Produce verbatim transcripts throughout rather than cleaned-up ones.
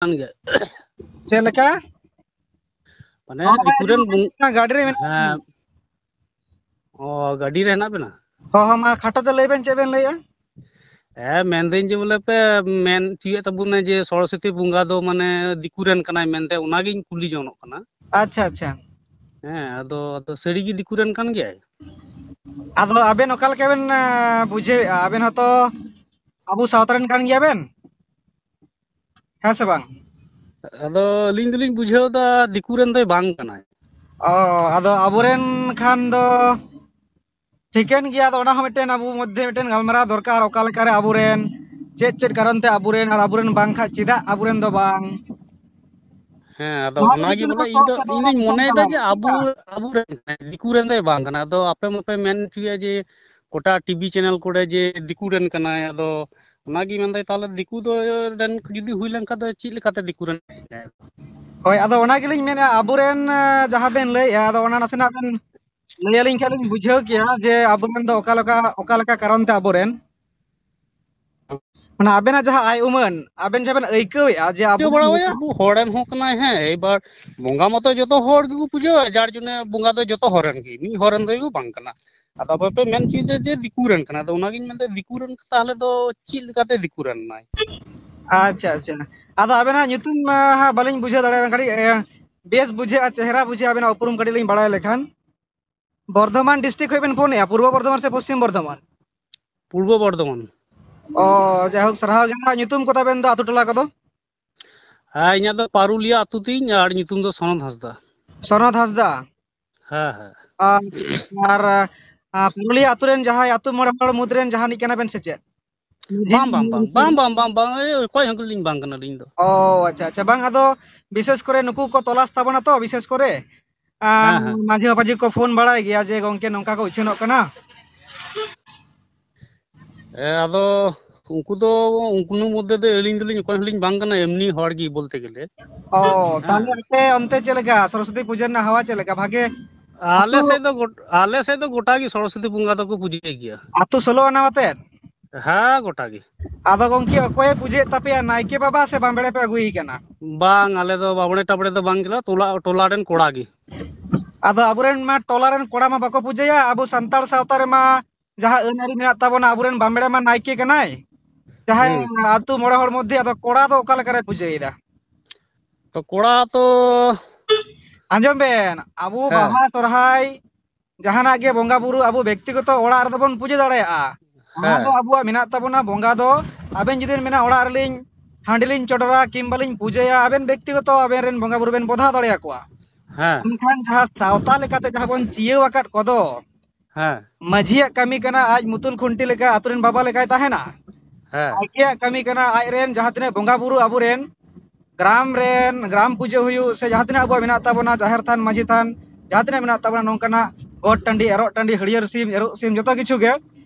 ᱠᱟᱱ ᱜᱮᱭᱟ᱾ ᱪᱮᱫ ᱞᱮᱠᱟ? ᱢᱟᱱᱮ ᱦᱚᱸ, ᱫᱤᱠᱩ ᱨᱮᱱ ᱵᱚᱸ-, ᱜᱟᱹᱰᱤ ᱨᱮ ᱢᱮᱱᱟᱜ ᱦᱮᱸ᱾ ᱚ, ᱜᱟᱹᱰᱤ ᱨᱮ ᱦᱮᱱᱟᱜ ᱵᱮᱱᱟ? ᱦᱚᱸ, ᱦᱚᱸ, ᱢᱟ ᱠᱷᱟᱴᱚ ᱛᱮ ᱞᱟᱹᱭ ᱵᱮᱱ, ᱪᱮᱫ ᱵᱮᱱ ᱞᱟᱹᱭᱮᱜᱼᱟ? ᱦᱮᱸ, ᱢᱮᱱᱫᱟᱹᱧ ᱡᱮ ᱵᱚᱞᱮ ᱯᱮ ᱢᱮᱱ ᱦᱚᱪᱚᱭᱮᱫ ᱛᱟᱵᱚᱱᱟ ᱡᱮ ᱥᱚᱨᱚᱥᱚᱛᱤ ᱵᱚᱸᱜᱟ ᱫᱚ ᱢᱟᱱᱮ ᱫᱤᱠᱩ ᱨᱮᱱ ᱠᱟᱱᱟᱭ ᱢᱮᱱᱛᱮ, ᱚᱱᱟᱜᱤᱧ ᱠᱩᱞᱤ ᱡᱚᱝᱚᱜ ᱠᱟᱱᱟ᱾ ᱟᱪᱪᱷᱟ, ᱟᱪᱪᱷᱟ᱾ ᱦᱮᱸ, ᱟᱫᱚ, ᱟᱫᱚ ᱥᱟᱹᱨᱤ ᱜᱮ ᱫᱤᱠᱩ ᱨᱮᱱ ᱠᱟᱱ ᱜᱮᱭᱟᱭ? ᱟᱫᱚ ᱟᱵᱮᱱ ᱚᱠᱟ ᱞᱮᱠᱟ ᱵᱮᱱ, ᱟ, ᱵᱩᱡᱷᱟᱹᱣᱮᱫᱼᱟ? ᱟᱵᱮᱱ ᱦᱚᱸᱛᱚ ᱟᱵᱚ ᱥᱟᱶᱛᱟ ᱨᱮᱱ ᱠᱟᱱ ᱜᱮᱭᱟ ᱵᱮᱱ, ᱦᱮᱸ ᱥᱮ ᱵᱟᱝ? ᱟᱫᱚ ᱟᱹᱞᱤᱧ ᱫᱚᱞᱤᱧ ᱵᱩᱡᱷᱟᱹᱣ ᱮᱫᱟ ᱫᱤᱠᱩ ᱨᱮᱱ ᱫᱚᱭ ᱵᱟᱝ ᱠᱟᱱᱟᱭ᱾ ᱚ, ᱟᱫᱚ ᱟᱵᱚᱨᱮᱱ ᱠᱷᱟᱱ ᱫᱚ ᱴᱷᱤᱠᱟᱹᱱ ᱜᱮᱭᱟ, ᱟᱫᱚ ᱚᱱᱟ ᱦᱚᱸ ᱢᱤᱫᱴᱮᱱ ᱟᱵᱚ ᱢᱚᱫᱽᱫᱷᱮ ᱢᱤᱫᱴᱮᱱ ᱜᱟᱞᱢᱟᱨᱟᱣ ᱫᱚᱨᱠᱟᱨ, ᱚᱠᱟ ᱞᱮᱠᱟᱨᱮ ᱟᱵᱚᱨᱮᱱ, ᱪᱮᱫ ᱪᱮᱫ ᱠᱟᱨᱚᱱ ᱛᱮ ᱟᱵᱚᱨᱮᱱ, ᱟᱨ ᱟᱵᱚᱨᱮᱱ ᱵᱟᱝ ᱠᱷᱟᱡ ᱪᱮᱫᱟᱜ ᱟᱵᱚᱨᱮᱱ ᱫᱚ ᱵᱟᱝ? ᱦᱮᱸ, ᱟᱫᱚ ᱱᱚᱣᱟ ᱚᱱᱟᱜᱮ ᱤᱫᱤ ᱵᱚᱞᱮ ᱠᱟᱛᱮ ᱤᱧ ᱫᱚ, ᱛᱚ ᱤᱧ ᱫᱚᱧ ᱢᱚᱱᱮᱭᱮᱫᱟ ᱡᱮ ᱟᱵᱚ, ᱟᱵᱚᱨᱮᱱ ᱠᱟᱱᱟᱭ, ᱫᱤᱠᱩ ᱨᱮᱱ ᱫᱚᱭ ᱵᱟᱝ ᱠᱟᱱᱟ᱾ ᱟᱫᱚ ᱟᱯᱮ ᱢᱟᱯᱮ ᱢᱮᱱ ᱦᱚᱪᱚᱭᱟ ᱡᱮ ᱜᱚᱴᱟ ᱴᱤᱵᱷᱤ ᱪᱮᱱᱮᱞ ᱠᱚᱨᱮ ᱡᱮ ᱫᱤᱠᱩ ᱨᱮᱱ ᱠᱟᱱᱟᱭ, ᱟᱫᱚ ᱚᱱᱟᱜᱮ ᱢᱮᱱᱫᱟᱭ ᱛᱟᱦᱚᱞᱮ ᱫᱤᱠᱩ ᱫᱚ ᱨᱮᱱ ᱡᱩᱫᱤ ᱦᱩᱭ ᱞᱮᱱᱠᱷᱟᱱ ᱫᱚ ᱪᱮᱫ ᱞᱮᱠᱟᱛᱮ ᱫᱤᱠᱩ ᱨᱮᱱ? ᱦᱳᱭ, ᱟᱫᱚ ᱚᱱᱟ ᱜᱮᱞᱤᱧ ᱢᱮᱱᱮᱫᱼᱟ, ᱟᱵᱚᱨᱮᱱ, ᱮ, ᱡᱟᱦᱟᱸ ᱵᱮᱱ ᱞᱟᱹᱭᱮᱫᱼᱟ, ᱟᱫᱚ ᱚᱱᱟ ᱱᱟᱥᱮᱱᱟᱜ ᱵᱮᱱ ᱞᱟᱹᱭ ᱟᱹᱞᱤᱧ ᱠᱷᱟᱱ ᱞᱤᱧ ᱵᱩᱡᱷᱟᱹᱣ ᱠᱮᱭᱟ ᱡᱮ ᱟᱵᱚᱨᱮᱱ ᱫᱚ ᱚᱠᱟ ᱞᱮᱠᱟ, ᱚᱠᱟ ᱞᱮᱠᱟ ᱠᱟᱨᱚᱱ ᱛᱮ ᱟᱵᱚᱨᱮᱱ, ᱢᱟᱱᱮ ᱟᱵᱮᱱᱟᱜ ᱡᱟᱦᱟᱸ ᱟᱭ ᱩᱢᱟᱹᱱ, ᱟᱵᱮᱱ ᱡᱟᱦᱟᱸ ᱵᱮᱱ ᱟᱹᱭᱠᱟᱹᱣᱮᱫᱼᱟ ᱡᱮ ᱟᱵᱚ ᱯᱩᱡᱟᱹ ᱵᱟᱲᱟᱣᱟᱭᱟ, ᱟᱵᱚ ᱦᱚᱲ ᱨᱮᱱ ᱦᱚᱸ ᱠᱟᱱᱟᱭ᱾ ᱦᱮᱸ, ᱮᱵᱟᱨ ᱵᱚᱸᱜᱟ ᱢᱟᱛᱚ ᱡᱚᱛᱚ ᱦᱚᱲ ᱜᱮᱠᱚ ᱯᱩᱡᱟᱹᱣᱟ, ᱡᱟᱨ ᱡᱚᱱᱱᱮ ᱵᱚᱸᱜᱟ ᱫᱚ ᱡᱚᱛᱚ ᱦᱚᱲ ᱨᱮᱱ ᱜᱮ, ᱢᱤᱫ ᱦᱚᱲ ᱨᱮᱱ ᱫᱚ ᱵᱟᱝ ᱠᱟᱱᱟ᱾ ᱟᱫᱚ ᱟᱯᱮ ᱯᱮ ᱢᱮᱱ ᱦᱚᱪᱚᱭᱮᱫᱟ ᱡᱮ ᱫᱤᱠᱩ ᱨᱮᱱ ᱠᱟᱱᱟ, ᱟᱫᱚ ᱚᱱᱟᱜᱤᱧ ᱢᱮᱱᱫᱟ ᱫᱤᱠᱩ ᱨᱮᱱ ᱛᱟᱦᱚᱞᱮ ᱫᱚ ᱪᱮᱫ ᱞᱮᱠᱟᱛᱮ ᱫᱤᱠᱩ ᱨᱮᱱ ᱱᱟᱭ? ᱟᱪᱪᱷᱟ, ᱟᱪᱪᱷᱟ᱾ ᱟᱫᱚ ᱟᱵᱮᱱᱟᱜ ᱧᱩᱛᱩᱢ, ᱟ, ᱦᱟᱸᱜ ᱵᱟᱹᱞᱤᱧ ᱵᱩᱡᱷᱟᱹᱣ ᱫᱟᱲᱮᱭᱟᱜ ᱠᱟᱱᱟ, ᱠᱟᱹᱴᱤᱡ, ᱮ, ᱵᱮᱥ ᱵᱩᱡᱷᱟᱹᱜᱼᱟ, ᱪᱮᱦᱨᱟ ᱵᱩᱡᱷᱟᱹᱜᱼᱟ ᱟᱵᱮᱱᱟᱜ ᱩᱯᱨᱩᱢ ᱠᱟᱹᱴᱤᱡ ᱞᱤᱧ ᱵᱟᱲᱟᱭ ᱞᱮᱠᱷᱟᱱ᱾ ᱵᱚᱨᱫᱷᱚᱢᱟᱱ ᱰᱤᱥᱴᱨᱤᱠᱴ ᱠᱷᱚᱱ ᱵᱮᱱ ᱯᱷᱳᱱᱮᱫᱼᱟ, ᱯᱩᱨᱵᱚ ᱵᱚᱨᱫᱷᱚᱢᱟᱱ ᱥᱮ ᱯᱚᱥᱪᱤᱢ ᱵᱚᱨᱫᱷᱚᱢᱟᱱ? ᱯᱩᱨᱵᱚ ᱵᱚᱨᱫᱷᱚᱢᱟᱱ᱾ ᱚ, ᱡᱟᱭᱦᱳᱠ, ᱥᱟᱨᱦᱟᱣ ᱜᱮ᱾ ᱧᱩᱛᱩᱢ ᱠᱚ ᱛᱟᱵᱮᱱ ᱫᱚ, ᱟᱹᱛᱩ ᱴᱚᱞᱟ ᱠᱚᱫᱚ? ᱦᱮᱸ, ᱤᱧᱟᱹᱜ ᱫᱚ ᱯᱟᱨᱩᱞᱤᱭᱟ ᱟᱹᱛᱩ ᱛᱤᱧ, ᱟᱨ ᱧᱩᱛᱩᱢ ᱫᱚ ᱥᱚᱱᱚᱛ ᱦᱟᱸᱥᱫᱟ᱾ ᱥᱚᱱᱚᱛ ᱦᱟᱸᱥᱫᱟ? ᱦᱮᱸ, ᱦᱮᱸ᱾ ᱟᱨ, ᱟᱨ, ᱟᱨ ᱯᱟᱨᱩᱞᱤᱭᱟ ᱟᱹᱛᱩ ᱨᱮᱱ ᱡᱟᱦᱟᱸᱭ ᱟᱹᱛᱩ ᱢᱚᱬᱮ ᱦᱚᱲ ᱢᱩᱫᱽ ᱨᱮᱱ ᱡᱟᱦᱟᱱᱤᱡ ᱠᱟᱱᱟ ᱵᱮᱱ ᱥᱮ ᱪᱮᱫ? ᱢᱟᱹᱡᱷᱤ? ᱵᱟᱝ, ᱵᱟᱝ, ᱵᱟᱝ, ᱵᱟᱝ, ᱵᱟᱝ, ᱵᱟᱝ, ᱵᱟᱝ, ᱮᱭ, ᱚᱠᱚᱭ ᱦᱚᱸ ᱞᱤᱧ ᱵᱟᱝ ᱠᱟᱱᱟᱞᱤᱧ ᱫᱚ᱾ ᱚ, ᱟᱪᱪᱷᱟ, ᱟᱪᱪᱷᱟ᱾ ᱵᱟᱝ, ᱟᱫᱚ ᱵᱤᱥᱮᱥ ᱠᱚᱨᱮ ᱱᱩᱠᱩ ᱠᱚ ᱛᱚᱞᱟᱥ ᱛᱟᱵᱚᱱᱟ ᱛᱚ, ᱵᱤᱥᱮᱥ ᱠᱚᱨᱮ, ᱟᱨ ᱦᱮᱸ, ᱦᱮᱸ᱾ ᱢᱟᱹᱡᱷᱤ ᱢᱟᱯᱟᱡᱷᱤ ᱠᱚ ᱯᱷᱳᱱ ᱵᱟᱲᱟᱭ ᱜᱮᱭᱟ ᱡᱮ, "ᱜᱚᱝᱠᱮ, ᱱᱚᱝᱠᱟ ᱠᱚ ᱩᱪᱷᱟᱹᱱᱚᱜ ᱠᱟᱱᱟ᱾" ᱦᱮᱸ, ᱟᱫᱚ ᱩᱱᱠᱩ ᱫᱚ, ᱩᱱᱠᱩ ᱢᱚᱫᱽᱫᱷᱮ ᱫᱚ ᱟᱹᱞᱤᱧ ᱫᱚᱞᱤᱧ ᱚᱠᱚᱭ ᱦᱚᱸᱞᱤᱧ ᱵᱟᱝ ᱠᱟᱱᱟ, ᱮᱢᱱᱤ ᱦᱚᱲ ᱜᱮ ᱵᱚᱞᱛᱮ ᱜᱮᱞᱮ᱾ ᱚ, ᱦᱮᱸ᱾ ᱛᱟᱦᱞᱮ ᱟᱯᱮ ᱚᱱᱛᱮ ᱪᱮᱫ ᱞᱮᱠᱟ ᱥᱚᱨᱚᱥᱚᱛᱤ ᱯᱩᱡᱟᱹ ᱨᱮᱱᱟᱜ ᱦᱟᱣᱟ ᱪᱮᱫ ᱞᱮᱠᱟ? ᱵᱷᱟᱜᱮ? ᱟᱞᱮ ᱟᱹᱛᱩ ᱥᱮᱫ ᱫᱚ ᱜᱚᱴ-, ᱟᱞᱮ ᱥᱮᱫ ᱫᱚ ᱜᱚᱴᱟ ᱜᱮ ᱥᱚᱨᱚᱥᱚᱛᱤ ᱵᱚᱸᱜᱟ ᱫᱚᱠᱚ ᱯᱩᱡᱟᱹᱭ ᱜᱮᱭᱟ᱾ ᱟᱹᱛᱩ ᱥᱳᱞᱳ ᱟᱱᱟ ᱟᱛᱮᱫ? ᱦᱮᱸ, ᱜᱚᱴᱟ ᱜᱮ᱾ ᱟᱫᱚ ᱜᱚᱝᱠᱮ, ᱚᱠᱚᱭᱮ ᱯᱩᱡᱟᱹᱭᱮᱫ ᱛᱟᱯᱮᱭᱟ, ᱱᱟᱭᱠᱮ ᱵᱟᱵᱟ ᱥᱮ ᱵᱟᱢᱵᱲᱮ ᱯᱮ ᱟᱹᱜᱩᱭᱮ ᱠᱟᱱᱟ? ᱵᱟᱝ, ᱟᱞᱮ ᱫᱚ ᱵᱟᱢᱵᱲᱮ ᱴᱟᱢᱵᱲᱮ ᱫᱚ ᱵᱟᱝ ᱜᱮᱞᱮ, ᱴᱚᱞᱟ, ᱴᱚᱞᱟ ᱨᱮᱱ ᱠᱚᱲᱟ ᱜᱮ᱾ ᱟᱫᱚ ᱟᱵᱚᱨᱮᱱ ᱢᱟ ᱴᱚᱞᱟ ᱨᱮᱱ ᱠᱚᱲᱟ ᱢᱟ ᱵᱟᱠᱚ ᱯᱩᱡᱟᱹᱭᱟ᱾ ᱟᱵᱚ ᱥᱟᱱᱛᱟᱲ ᱥᱟᱶᱛᱟ ᱨᱮᱢᱟ ᱡᱟᱦᱟᱸ ᱟᱹᱱ ᱟᱹᱨᱤ ᱢᱮᱱᱟᱜ ᱛᱟᱵᱚᱱᱟ, ᱟᱵᱚᱨᱮᱱ ᱵᱟᱢᱵᱲᱮ ᱢᱟ ᱱᱟᱭᱠᱮ ᱠᱟᱱᱟᱭ, ᱡᱟᱦᱟᱸᱭ ᱦᱩᱸ᱾ ᱟᱹᱛᱩ ᱢᱚᱬᱮ ᱦᱚᱲ ᱢᱚᱫᱽᱫᱷᱮ, ᱟᱫᱚ ᱠᱚᱲᱟ ᱫᱚ ᱚᱠᱟ ᱞᱮᱠᱟᱨᱮ ᱯᱩᱡᱟᱹᱭᱮᱫᱟ? ᱛᱚ ᱠᱚᱲᱟ ᱛᱚ ᱟᱸᱡᱚᱢ ᱵᱮᱱ, ᱟᱵᱚ ᱦᱮᱸ᱾ ᱵᱟᱦᱟ ᱥᱚᱨᱦᱟᱭ ᱡᱟᱦᱟᱱᱟᱜ ᱜᱮ ᱵᱚᱸᱜᱟ ᱵᱩᱨᱩ ᱟᱵᱚ ᱵᱮᱠᱛᱤᱜᱚᱛᱚ ᱚᱲᱟᱜ ᱨᱮᱫᱚ ᱵᱚᱱ ᱯᱩᱡᱟᱹ ᱫᱟᱲᱮᱭᱟᱜᱼᱟ᱾ ᱚᱱᱟ ᱦᱮᱸ᱾ ᱫᱚ ᱟᱵᱚᱣᱟᱜ ᱢᱮᱱᱟᱜ ᱛᱟᱵᱚᱱᱟ᱾ ᱵᱚᱸᱜᱟ ᱫᱚ ᱟᱵᱮᱱ ᱡᱩᱫᱤ ᱵᱮᱱ ᱢᱮᱱᱟ ᱚᱲᱟᱜ ᱨᱮᱞᱤᱧ ᱦᱟᱺᱰᱤ ᱞᱤᱧ ᱪᱚᱰᱚᱨᱟ ᱠᱤᱝᱵᱟ ᱞᱤᱧ ᱯᱩᱡᱟᱹᱭᱟ, ᱟᱵᱮᱱ ᱵᱮᱠᱛᱤᱜᱚᱛᱚ ᱟᱵᱮᱱ ᱨᱮᱱ ᱵᱚᱸᱜᱟ ᱵᱩᱨᱩ ᱵᱮᱱ ᱵᱚᱫᱷᱟᱣ ᱫᱟᱲᱮᱭᱟᱠᱚᱣᱟ᱾ ᱦᱮᱸ᱾ ᱢᱮᱱᱠᱷᱟᱱ ᱡᱟᱦᱟᱸ ᱥᱟᱶᱛᱟ ᱞᱮᱠᱟᱛᱮ ᱡᱟᱦᱟᱸ ᱵᱚᱱ ᱪᱤᱭᱟᱹᱣ ᱟᱠᱟᱫ ᱠᱚᱫᱚ, ᱦᱮᱸ᱾ ᱢᱟᱹᱡᱷᱤᱭᱟᱜ ᱠᱟᱹᱢᱤ ᱠᱟᱱᱟ ᱟᱡ ᱢᱩᱛᱩᱞ ᱠᱷᱩᱱᱴᱤ ᱞᱮᱠᱟ ᱟᱛᱳ ᱨᱮᱱ ᱵᱟᱵᱟ ᱞᱮᱠᱟᱭ ᱛᱟᱦᱮᱱᱟ᱾ ᱦᱮᱸ᱾ ᱱᱟᱭᱠᱮᱭᱟᱜ ᱠᱟᱹᱢᱤ ᱠᱟᱱᱟ ᱟᱡ ᱨᱮᱱ ᱡᱟᱦᱟᱸ ᱛᱤᱱᱟᱹᱜ ᱵᱚᱸᱜᱟ ᱵᱩᱨᱩ ᱟᱵᱚᱨᱮᱱ ᱜᱨᱟᱢ ᱨᱮᱱ ᱜᱨᱟᱢ ᱯᱩᱡᱟᱹ ᱦᱩᱭᱩᱜ ᱥᱮ ᱡᱟᱦᱟᱸ ᱛᱤᱱᱟᱹᱜ ᱟᱵᱚᱣᱟᱜ ᱢᱮᱱᱟᱜ ᱛᱟᱵᱚᱱᱟ, ᱡᱟᱦᱮᱨ ᱛᱷᱟᱱ, ᱢᱟᱹᱡᱷᱤ ᱛᱷᱟᱱ, ᱡᱟᱦᱟᱸ ᱛᱤᱱᱟᱹᱜ ᱢᱮᱱᱟᱜ ᱛᱟᱵᱚᱱᱟ ᱱᱚᱝᱠᱟᱱᱟᱜ ᱜᱚᱴ ᱴᱟᱺᱰᱤ, ᱮᱨᱚᱜ ᱴᱟᱺᱰᱤ, ᱦᱟᱹᱲᱭᱟᱹᱨ ᱥᱤᱢ, ᱮᱨᱚᱜ ᱥᱤᱢ, ᱡᱚᱛᱚ ᱠᱤᱪᱷᱩ ᱜᱮ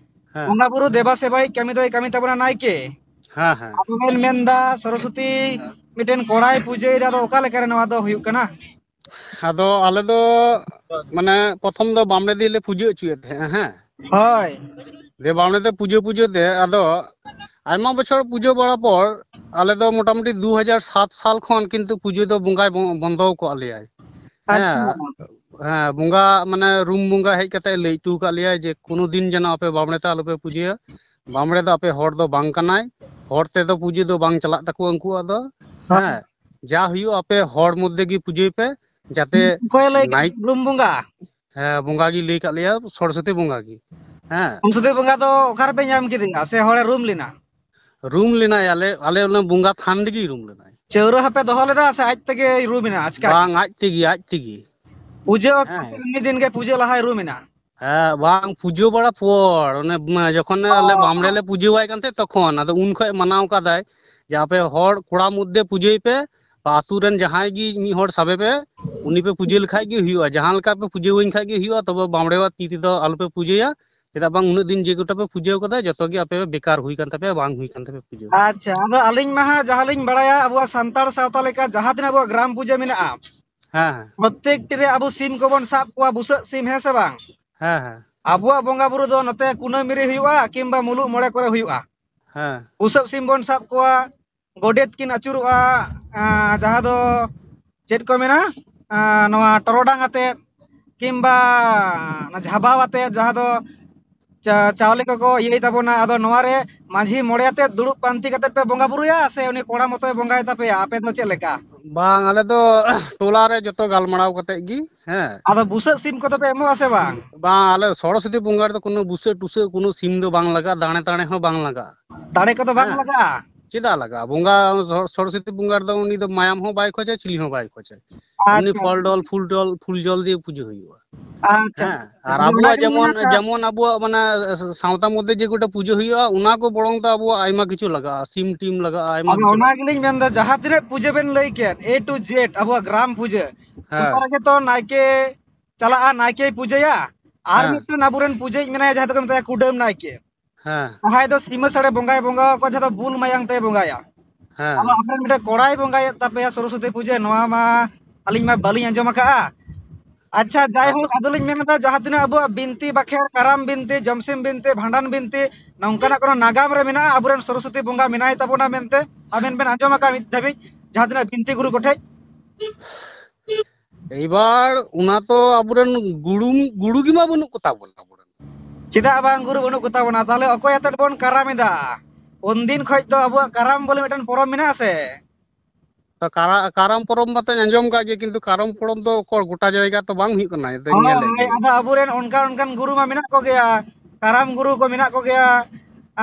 ᱦᱮᱸ᱾ ᱵᱚᱸᱜᱟ ᱵᱩᱨᱩ ᱫᱮᱵᱟ ᱥᱮᱵᱟᱭᱤᱡ ᱠᱟᱹᱢᱤ ᱫᱚᱭ ᱠᱟᱹᱢᱤ ᱛᱟᱵᱚᱱᱟ ᱱᱟᱭᱠᱮ᱾ ᱦᱮᱸ, ᱦᱮᱸ᱾ ᱟᱵᱚ ᱵᱚᱱ ᱢᱮᱱᱫᱟ ᱥᱚᱨᱚᱥᱚᱛᱤ ᱢᱤᱫᱴᱮᱱ ᱠᱚᱲᱟᱭ ᱯᱩᱡᱟᱹᱭᱮᱫᱟ, ᱟᱫᱚ ᱚᱠᱟ ᱞᱮᱠᱟᱨᱮ ᱱᱚᱣᱟ ᱫᱚ ᱦᱩᱭᱩᱜ ᱠᱟᱱᱟ? ᱟᱫᱚ ᱟᱞᱮ ᱫᱚ ᱢᱟᱱᱮ ᱯᱨᱚᱛᱷᱚᱢ ᱫᱚ ᱵᱟᱢᱲᱮ ᱫᱤᱭᱮ ᱞᱮ ᱯᱩᱡᱟᱹ ᱦᱚᱪᱚᱭᱮᱫ ᱛᱟᱦᱮᱸᱜᱼᱟ, ᱦᱮᱸ᱾ ᱦᱳᱭ᱾ ᱫᱮ ᱵᱟᱢᱲᱮ ᱫᱚ ᱯᱩᱡᱟᱹ ᱯᱩᱡᱟᱹ ᱛᱮ ᱟᱫᱚ ᱟᱭᱢᱟ ᱵᱚᱪᱷᱚᱨ ᱯᱩᱡᱟᱹ ᱵᱟᱲᱟ ᱯᱚᱨ ᱟᱞᱮ ᱫᱚ ᱢᱚᱴᱟᱢᱩᱴᱤ ᱫᱩ ᱦᱟᱡᱟᱨ ᱥᱟᱛ ᱥᱟᱞ ᱠᱷᱚᱱ ᱠᱤᱱᱛᱩ ᱯᱩᱡᱟᱹ ᱫᱚ ᱵᱚᱸᱜᱟᱭ ᱵᱚ-, ᱵᱚᱱᱫᱚ ᱟᱠᱟᱫ ᱞᱮᱭᱟᱭ᱾ ᱦᱮᱸ, ᱟᱪᱪᱷᱟ᱾ ᱦᱮᱸ, ᱵᱚᱸᱜᱟ ᱢᱟᱱᱮ ᱨᱩᱢ ᱵᱚᱸᱜᱟ ᱦᱮᱡ ᱠᱟᱛᱮ ᱞᱟᱹᱭ ᱦᱚᱴᱚ ᱟᱠᱟᱫ ᱞᱮᱭᱟᱭ ᱡᱮ ᱠᱳᱱᱳ ᱫᱤᱱ ᱡᱮᱱᱚ ᱟᱯᱮ ᱵᱟᱢᱲᱮ ᱛᱮ ᱟᱞᱚᱯᱮ ᱯᱩᱡᱟᱹᱭᱟ, ᱵᱟᱢᱲᱮ ᱫᱚ ᱟᱯᱮ ᱦᱚᱲ ᱫᱚ ᱵᱟᱝ ᱠᱟᱱᱟᱭ, ᱦᱚᱲ ᱛᱮᱫᱚ ᱯᱩᱡᱟᱹ ᱫᱚ ᱵᱟᱝ ᱪᱟᱞᱟᱜ ᱛᱟᱠᱚᱣᱟ ᱩᱱᱠᱩᱣᱟᱜ ᱫᱚ᱾ ᱦᱳᱭ᱾ ᱦᱮᱸ, ᱡᱟ ᱦᱩᱭᱩᱜ ᱟᱯᱮ ᱦᱚᱲ ᱢᱚᱫᱽᱫᱷᱮ ᱜᱮ ᱯᱩᱡᱟᱹᱭ ᱯᱮ, ᱡᱟᱛᱮ ᱚᱠᱚᱭ ᱞᱟᱹᱭ ᱠᱮᱫ? ᱱᱟᱭ- ᱨᱩᱢ ᱵᱚᱸᱜᱟ? ᱦᱮᱸ, ᱵᱚᱸᱜᱟ ᱜᱮ ᱞᱟᱹᱭ ᱠᱟᱜ ᱞᱮᱭᱟ, ᱥᱚᱨᱚᱥᱚᱛᱤ ᱵᱚᱸᱜᱟ ᱜᱮ᱾ ᱦᱮᱸ᱾ ᱥᱚᱨᱚᱥᱚᱛᱤ ᱵᱚᱸᱜᱟ ᱫᱚ ᱚᱠᱟ ᱨᱮᱯᱮ ᱧᱟᱢ ᱠᱮᱫᱮᱭᱟ, ᱥᱮ ᱦᱚᱲᱮ ᱨᱩᱢ ᱞᱮᱱᱟ? ᱨᱩᱢ ᱞᱮᱱᱟᱭ, ᱟᱞᱮ, ᱟᱞᱮ ᱚᱱᱟ ᱵᱚᱸᱜᱟ ᱛᱷᱟᱱ ᱨᱮᱜᱮᱭ ᱨᱩᱢ ᱞᱮᱱᱟᱭ᱾ ᱪᱟᱹᱣᱨᱟᱹ ᱦᱚᱸᱯᱮ ᱫᱚᱦᱚ ᱞᱮᱫᱟ ᱥᱮ ᱟᱡ ᱛᱮᱜᱮᱭ ᱨᱩᱢ ᱮᱱᱟ ᱟᱪᱠᱟ? ᱵᱟᱝ, ᱟᱡ ᱛᱮᱜᱮ, ᱟᱡ ᱛᱮᱜᱮ᱾ ᱯᱩᱡᱟᱹ ᱚᱠᱛᱚ ᱦᱮᱸ᱾ ᱥᱮ ᱮᱢᱱᱤ ᱫᱤᱱ ᱜᱮ ᱯᱩᱡᱟᱹ ᱞᱟᱦᱟᱭ ᱨᱩᱢ ᱮᱱᱟ? ᱦᱮᱸ, ᱵᱟᱝ, ᱯᱩᱡᱟᱹ ᱵᱟᱲᱟ ᱯᱚᱨ, ᱚᱱᱮ, ᱢ-, ᱡᱚᱠᱷᱚᱱ ᱚ᱾ ᱟᱞᱮ ᱵᱟᱢᱲᱮ ᱞᱮ ᱯᱩᱡᱟᱹᱣᱟᱭ ᱠᱟᱱ ᱛᱟᱦᱮᱸᱫ, ᱛᱚᱠᱷᱚᱱ ᱟᱫᱚ ᱩᱱ ᱠᱷᱚᱡ ᱢᱟᱱᱟᱣ ᱠᱟᱫᱟᱭ ᱡᱮ ᱟᱯᱮ ᱦᱚᱲ ᱠᱚᱲᱟ ᱢᱚᱫᱽᱫᱷᱮ ᱯᱩᱡᱟᱹᱭ ᱯᱮ, ᱟᱹᱛᱩ ᱨᱮᱱ ᱡᱟᱦᱟᱸᱭ ᱜᱮ ᱢᱤᱫ ᱦᱚᱲ ᱥᱟᱵᱮ ᱯᱮ, ᱩᱱᱤ ᱯᱮ ᱯᱩᱡᱟᱹ ᱞᱮᱠᱷᱟᱡ ᱜᱮ ᱦᱩᱭᱩᱜᱼᱟ, ᱡᱟᱦᱟᱸ ᱞᱮᱠᱟ ᱯᱮ ᱯᱩᱡᱟᱹᱣᱟᱹᱧ ᱠᱷᱟᱡ ᱜᱮ ᱦᱩᱭᱩᱜᱼᱟ, ᱛᱚᱵᱮ ᱵᱟᱢᱲᱮᱣᱟᱜ ᱛᱤ ᱛᱮᱫᱚ ᱟᱞᱚᱯᱮ ᱯᱩᱡᱟᱹᱭᱟ᱾ ᱪᱮᱫᱟᱜ ᱵᱟᱝ ᱩᱱᱟᱹᱜ ᱫᱤᱱ ᱡᱮ ᱜᱚᱴᱟ ᱯᱮ ᱯᱩᱡᱟᱹᱣ ᱠᱟᱫᱟ, ᱡᱚᱛᱚ ᱜᱮ ᱟᱯᱮ ᱵᱮᱠᱟᱨ ᱦᱩᱭ ᱠᱟᱱ ᱛᱟᱯᱮᱭᱟ, ᱵᱟᱝ ᱦᱩᱭ ᱠᱟᱱ ᱛᱟᱯᱮᱭᱟ ᱯᱩᱡᱟᱹ᱾ ᱟᱪᱪᱷᱟ, ᱟᱫᱚ ᱟᱹᱞᱤᱧ ᱢᱟ ᱦᱟᱸᱜ ᱡᱟᱦᱟᱸ ᱞᱤᱧ ᱵᱟᱲᱟᱭᱟ, ᱟᱵᱚᱣᱟᱜ ᱥᱟᱱᱛᱟᱲ ᱥᱟᱶᱛᱟ ᱞᱮᱠᱟ ᱡᱟᱦᱟᱸ ᱛᱤᱱᱟᱹᱜ ᱟᱵᱚᱣᱟᱜ ᱜᱨᱟᱢ ᱯᱩᱡᱟᱹ ᱢᱮᱱᱟᱜᱼᱟ, ᱦᱮᱸ, ᱦᱮᱸ᱾ ᱯᱨᱚᱛᱮᱠᱴᱤ ᱨᱮ ᱟᱵᱚ ᱥᱤᱢ ᱠᱚᱵᱚᱱ ᱥᱟᱵ ᱠᱚᱣᱟ, ᱵᱩᱥᱟᱹᱜ ᱥᱤᱢ, ᱦᱮᱸ ᱥᱮ ᱵᱟᱝ? ᱦᱮᱸ, ᱦᱮᱸ᱾ ᱟᱵᱚᱣᱟᱜ ᱵᱚᱸᱜᱟ ᱵᱩᱨᱩ ᱫᱚ ᱱᱚᱛᱮ ᱠᱩᱱᱟᱹᱢᱤ ᱨᱮ ᱦᱩᱭᱩᱜᱼᱟ, ᱠᱤᱝᱵᱟ ᱢᱩᱞᱩᱜ ᱢᱚᱬᱮ ᱠᱚᱨᱮ ᱦᱩᱭᱩᱜᱼᱟ᱾ ᱦᱮᱸ᱾ ᱵᱩᱥᱟᱹᱜ ᱥᱤᱢ ᱵᱚᱱ ᱥᱟᱵ ᱠᱚᱣᱟ, ᱜᱚᱰᱮᱛ ᱠᱤᱱ ᱟᱹᱪᱩᱨᱚᱜᱼᱟ, ᱟᱸ, ᱡᱟᱦᱟᱸ ᱫᱚ ᱪᱮᱫ ᱠᱚ ᱢᱮᱱᱟ, ᱟᱸ, ᱱᱚᱣᱟ ᱴᱚᱨᱚᱰᱟᱝ ᱟᱛᱮᱫ, ᱠᱤᱝᱵᱟ ᱚᱱᱟ ᱡᱷᱟᱵᱟᱣ ᱟᱛᱮᱫ, ᱡᱟᱦᱟᱸ ᱫᱚ ᱪᱟ-, ᱪᱟᱣᱞᱮ ᱠᱚᱠᱚ ᱤᱭᱟᱹᱭ ᱛᱟᱵᱚᱱᱟ᱾ ᱟᱫᱚ ᱱᱚᱣᱟ ᱨᱮ ᱢᱟᱹᱡᱷᱤ ᱢᱚᱬᱮ ᱟᱛᱮᱫ ᱫᱩᱲᱩᱵ ᱯᱟᱱᱛᱮ ᱠᱟᱛᱮᱫ ᱯᱮ ᱵᱚᱸᱜᱟ ᱵᱩᱨᱩᱭᱟ, ᱥᱮ ᱩᱱᱤ ᱠᱚᱲᱟ ᱢᱚᱛᱚᱭ ᱵᱚᱸᱜᱟᱭ ᱛᱟᱯᱮᱭᱟ? ᱟᱯᱮ ᱫᱚ ᱪᱮᱫ ᱞᱮᱠᱟ? ᱵᱟᱝ, ᱟᱞᱮ ᱫᱚ ᱴᱚᱞᱟ ᱨᱮ ᱡᱚᱛᱚ ᱜᱟᱞᱢᱟᱨᱟᱣ ᱠᱟᱛᱮᱫ ᱜᱮ᱾ ᱦᱮᱸ᱾ ᱟᱫᱚ ᱵᱩᱥᱟᱹᱜ ᱥᱤᱢ ᱠᱚᱫᱚ ᱯᱮ ᱮᱢᱚᱜᱼᱟ ᱥᱮ ᱵᱟᱝ? ᱵᱟᱝ, ᱟᱞᱮ ᱥᱚᱨᱚᱥᱚᱛᱤ ᱵᱚᱸᱜᱟ ᱨᱮᱫᱚ ᱠᱳᱱᱳ ᱵᱩᱥᱟᱹᱜ ᱴᱩᱥᱟᱹᱜ ᱠᱳᱱᱳ ᱥᱤᱢ ᱫᱚ ᱵᱟᱝ ᱞᱟᱜᱟᱜᱼᱟ, ᱫᱟᱲᱮ ᱛᱟᱲᱮ ᱦᱚᱸ ᱵᱟᱝ ᱞᱟᱜᱟᱜᱼᱟ᱾ ᱫᱟᱲᱮ ᱠᱚᱫᱚ ᱵᱟᱝ ᱦᱮᱸ᱾ ᱞᱟᱜᱟᱜᱼᱟ? ᱪᱮᱫᱟᱜ ᱞᱟᱜᱟᱜᱼᱟ? ᱵᱚᱸᱜᱟ ᱥᱚᱨ-, ᱥᱚᱨᱚᱥᱚᱛᱤ ᱵᱚᱸᱜᱟ ᱨᱮᱫᱚ ᱩᱱᱤ ᱫᱚ ᱢᱟᱭᱟᱢ ᱦᱚᱸ ᱵᱟᱭ ᱠᱷᱚᱡᱟ, ᱪᱤᱞᱤ ᱦᱚᱸ ᱵᱟᱭ ᱠᱷᱚᱡᱟ᱾ ᱩᱱᱤ ᱟᱪᱪᱷᱟ, ᱯᱷᱚᱞ ᱟᱪᱪᱷᱟ᱾ ᱰᱚᱞ, ᱯᱷᱩᱞ ᱰᱚᱞ, ᱯᱷᱩᱞ ᱡᱚᱞ ᱫᱤᱭᱮ ᱯᱩᱡᱟᱹ ᱦᱩᱭᱩᱜᱼᱟ᱾ ᱟᱪᱪᱷᱟ, ᱦᱮᱸ, ᱟᱪᱪᱷᱟ᱾ ᱟᱨ ᱟᱫᱚ ᱟᱵᱚᱣᱟᱜ ᱚᱱᱟᱜᱤᱧ ᱡᱮᱢᱚᱱ, ᱢᱮᱱᱟ, ᱡᱮᱢᱚᱱ ᱟᱵᱚᱣᱟᱜ ᱢᱟᱱᱮ ᱥᱟᱶᱛᱟ ᱢᱚᱫᱽᱫᱷᱮ ᱡᱮ ᱠᱚᱴᱟ ᱯᱩᱡᱟᱹ ᱦᱩᱭᱩᱜᱼᱟ, ᱚᱱᱟ ᱠᱚ ᱵᱚᱨᱚᱝ ᱫᱚ ᱟᱵᱚᱣᱟᱜ ᱟᱭᱢᱟ ᱠᱤᱪᱷᱩ ᱞᱟᱜᱟᱜᱼᱟ, ᱥᱤᱢ ᱴᱤᱢ ᱞᱟᱜᱟᱜᱼᱟ, ᱟᱭᱢᱟ ᱟᱫᱚ ᱠᱤᱪᱷᱩ ᱚᱱᱟ ᱞᱟᱜᱟᱜᱼᱟ᱾ ᱜᱮᱞᱤᱧ ᱢᱮᱱᱫᱟ, ᱡᱟᱦᱟᱸ ᱛᱤᱱᱟᱹᱜ ᱯᱩᱡᱟᱹ ᱵᱮᱱ ᱞᱟᱹᱭ ᱠᱮᱫ, A to Z ᱟᱵᱚᱣᱟᱜ ᱜᱨᱟᱢ ᱯᱩᱡᱟᱹ, ᱦᱮᱸ᱾ ᱚᱱᱟ ᱨᱮᱜᱮ ᱛᱚ ᱱᱟᱭᱠᱮ ᱪᱟᱞᱟᱜᱼᱟ, ᱱᱟᱭᱠᱮᱭ ᱯᱩᱡᱟᱹᱭᱟ, ᱟᱨ ᱦᱮᱸ᱾ ᱢᱤᱫᱴᱮᱱ ᱟᱵᱚᱨᱮᱱ ᱯᱩᱡᱟᱹᱭᱤᱡ ᱢᱮᱱᱟᱭᱟ, ᱡᱟᱦᱟᱸᱭ ᱫᱚᱠᱚ ᱢᱮᱛᱟᱭᱟ ᱠᱩᱰᱟᱹᱢ ᱱᱟᱭᱠᱮ᱾ ᱦᱮᱸ᱾ ᱡᱟᱦᱟᱸᱭ ᱫᱚ ᱥᱤᱢᱟᱹ ᱥᱟᱹᱲᱮ ᱵᱚᱸᱜᱟᱭ ᱵᱚᱸᱜᱟ ᱟᱠᱚᱣᱟ, ᱡᱟᱦᱟᱸ ᱫᱚ ᱵᱩᱞ ᱢᱟᱭᱟᱝ ᱛᱮᱭ ᱵᱚᱸᱜᱟᱭᱟ᱾ ᱦᱮᱸ᱾ ᱟᱫᱚ ᱟᱵᱚᱨᱮᱱ ᱢᱤᱫᱴᱮᱱ ᱠᱚᱲᱟᱭ ᱵᱚᱸᱜᱟᱭᱮᱫ ᱛᱟᱯᱮᱭᱟ ᱥᱚᱨᱚᱥᱚᱛᱤ ᱯᱩᱡᱟᱹ, ᱱᱚᱣᱟ ᱢᱟ ᱟᱹᱞᱤᱧ ᱢᱟ ᱵᱟᱹᱞᱤᱧ ᱟᱸᱡᱚᱢ ᱟᱠᱟᱫᱼᱟ᱾ ᱟᱪᱪᱷᱟ, ᱡᱟᱭᱦᱳᱠ, ᱟᱫᱚᱞᱤᱧ ᱢᱮᱱ ᱮᱫᱟ, ᱡᱟᱦᱟᱸ ᱛᱤᱱᱟᱹᱜ ᱟᱵᱚᱣᱟᱜ ᱵᱤᱱᱛᱤ ᱵᱟᱠᱷᱮᱲ, ᱠᱟᱨᱟᱢ ᱵᱤᱱᱛᱤ, ᱡᱚᱢᱥᱤᱢ ᱵᱤᱱᱛᱤ, ᱵᱷᱟᱸᱰᱟᱱ ᱵᱤᱱᱛᱤ, ᱱᱚᱝᱠᱟᱱᱟᱜ ᱠᱳᱱᱳ ᱱᱟᱜᱟᱢ ᱨᱮ ᱢᱮᱱᱟᱜᱼᱟ, ᱟᱵᱚᱨᱮᱱ ᱥᱚᱨᱚᱥᱚᱛᱤ ᱵᱚᱸᱜᱟ ᱢᱮᱱᱟᱭ ᱛᱟᱵᱚᱱᱟ ᱢᱮᱱᱛᱮ ᱟᱵᱮᱱ ᱵᱮᱱ ᱟᱸᱡᱚᱢ ᱟᱠᱟᱫ ᱢᱤᱫ ᱫᱷᱟᱹᱵᱤᱡ, ᱡᱟᱦᱟᱸ ᱛᱤᱱᱟᱹᱜ ᱵᱤᱱᱛᱤ ᱜᱩᱨᱩ ᱠᱚᱴᱷᱮᱡ? ᱮᱭᱵᱟᱨ ᱚᱱᱟ ᱛᱚ ᱟᱵᱚᱨᱮᱱ ᱜᱩᱨᱩ, ᱜᱩᱨᱩ ᱜᱮᱢᱟ ᱵᱟᱹᱱᱩᱜ ᱠᱚᱛᱟ ᱵᱚᱱᱟ ᱟᱵᱚᱨᱮᱱ᱾ ᱪᱮᱫᱟᱜ ᱵᱟᱝ ᱜᱩᱨᱩ ᱵᱟᱹᱱᱩᱜ ᱠᱚᱛᱟ ᱵᱚᱱᱟ? ᱛᱟᱦᱞᱮ ᱚᱠᱚᱭ ᱟᱛᱮᱫ ᱵᱚᱱ ᱠᱟᱨᱟᱢ ᱮᱫᱟ? ᱩᱱᱫᱤᱱ ᱠᱷᱚᱡ ᱫᱚ ᱟᱵᱚᱣᱟᱜ ᱠᱟᱨᱟᱢ ᱵᱚᱞᱮ ᱢᱤᱫᱴᱮᱱ ᱯᱚᱨᱚᱵᱽ ᱢᱮᱱᱟᱜᱼᱟ ᱥᱮ? ᱛᱚ ᱠᱟᱨᱟ-, ᱠᱟᱨᱟᱢ ᱯᱚᱨᱚᱵᱽ ᱢᱟᱛᱚᱧ ᱟᱸᱡᱚᱢ ᱠᱟᱜ ᱜᱮ, ᱠᱤᱱᱛᱩ ᱠᱟᱨᱟᱢ ᱯᱚᱨᱚᱵᱽ ᱫᱚ ᱚᱠᱚᱭ ᱜᱚᱴᱟ ᱡᱟᱭᱜᱟ ᱛᱚ ᱵᱟᱝ ᱦᱩᱭᱩᱜ ᱠᱟᱱᱟ, ᱧᱮᱞᱮᱫ ᱦᱳᱭ, ᱜᱮ᱾ ᱟᱫᱚ ᱟᱵᱚᱨᱮᱱ ᱚᱱᱠᱟᱱ ᱚᱱᱠᱟᱱ ᱜᱩᱨᱩ ᱢᱟ ᱢᱮᱱᱟᱜ ᱠᱚᱜᱮᱭᱟ, ᱠᱟᱨᱟᱢ ᱜᱩᱨᱩ ᱠᱚ ᱢᱮᱱᱟᱜ ᱠᱚᱜᱮᱭᱟ,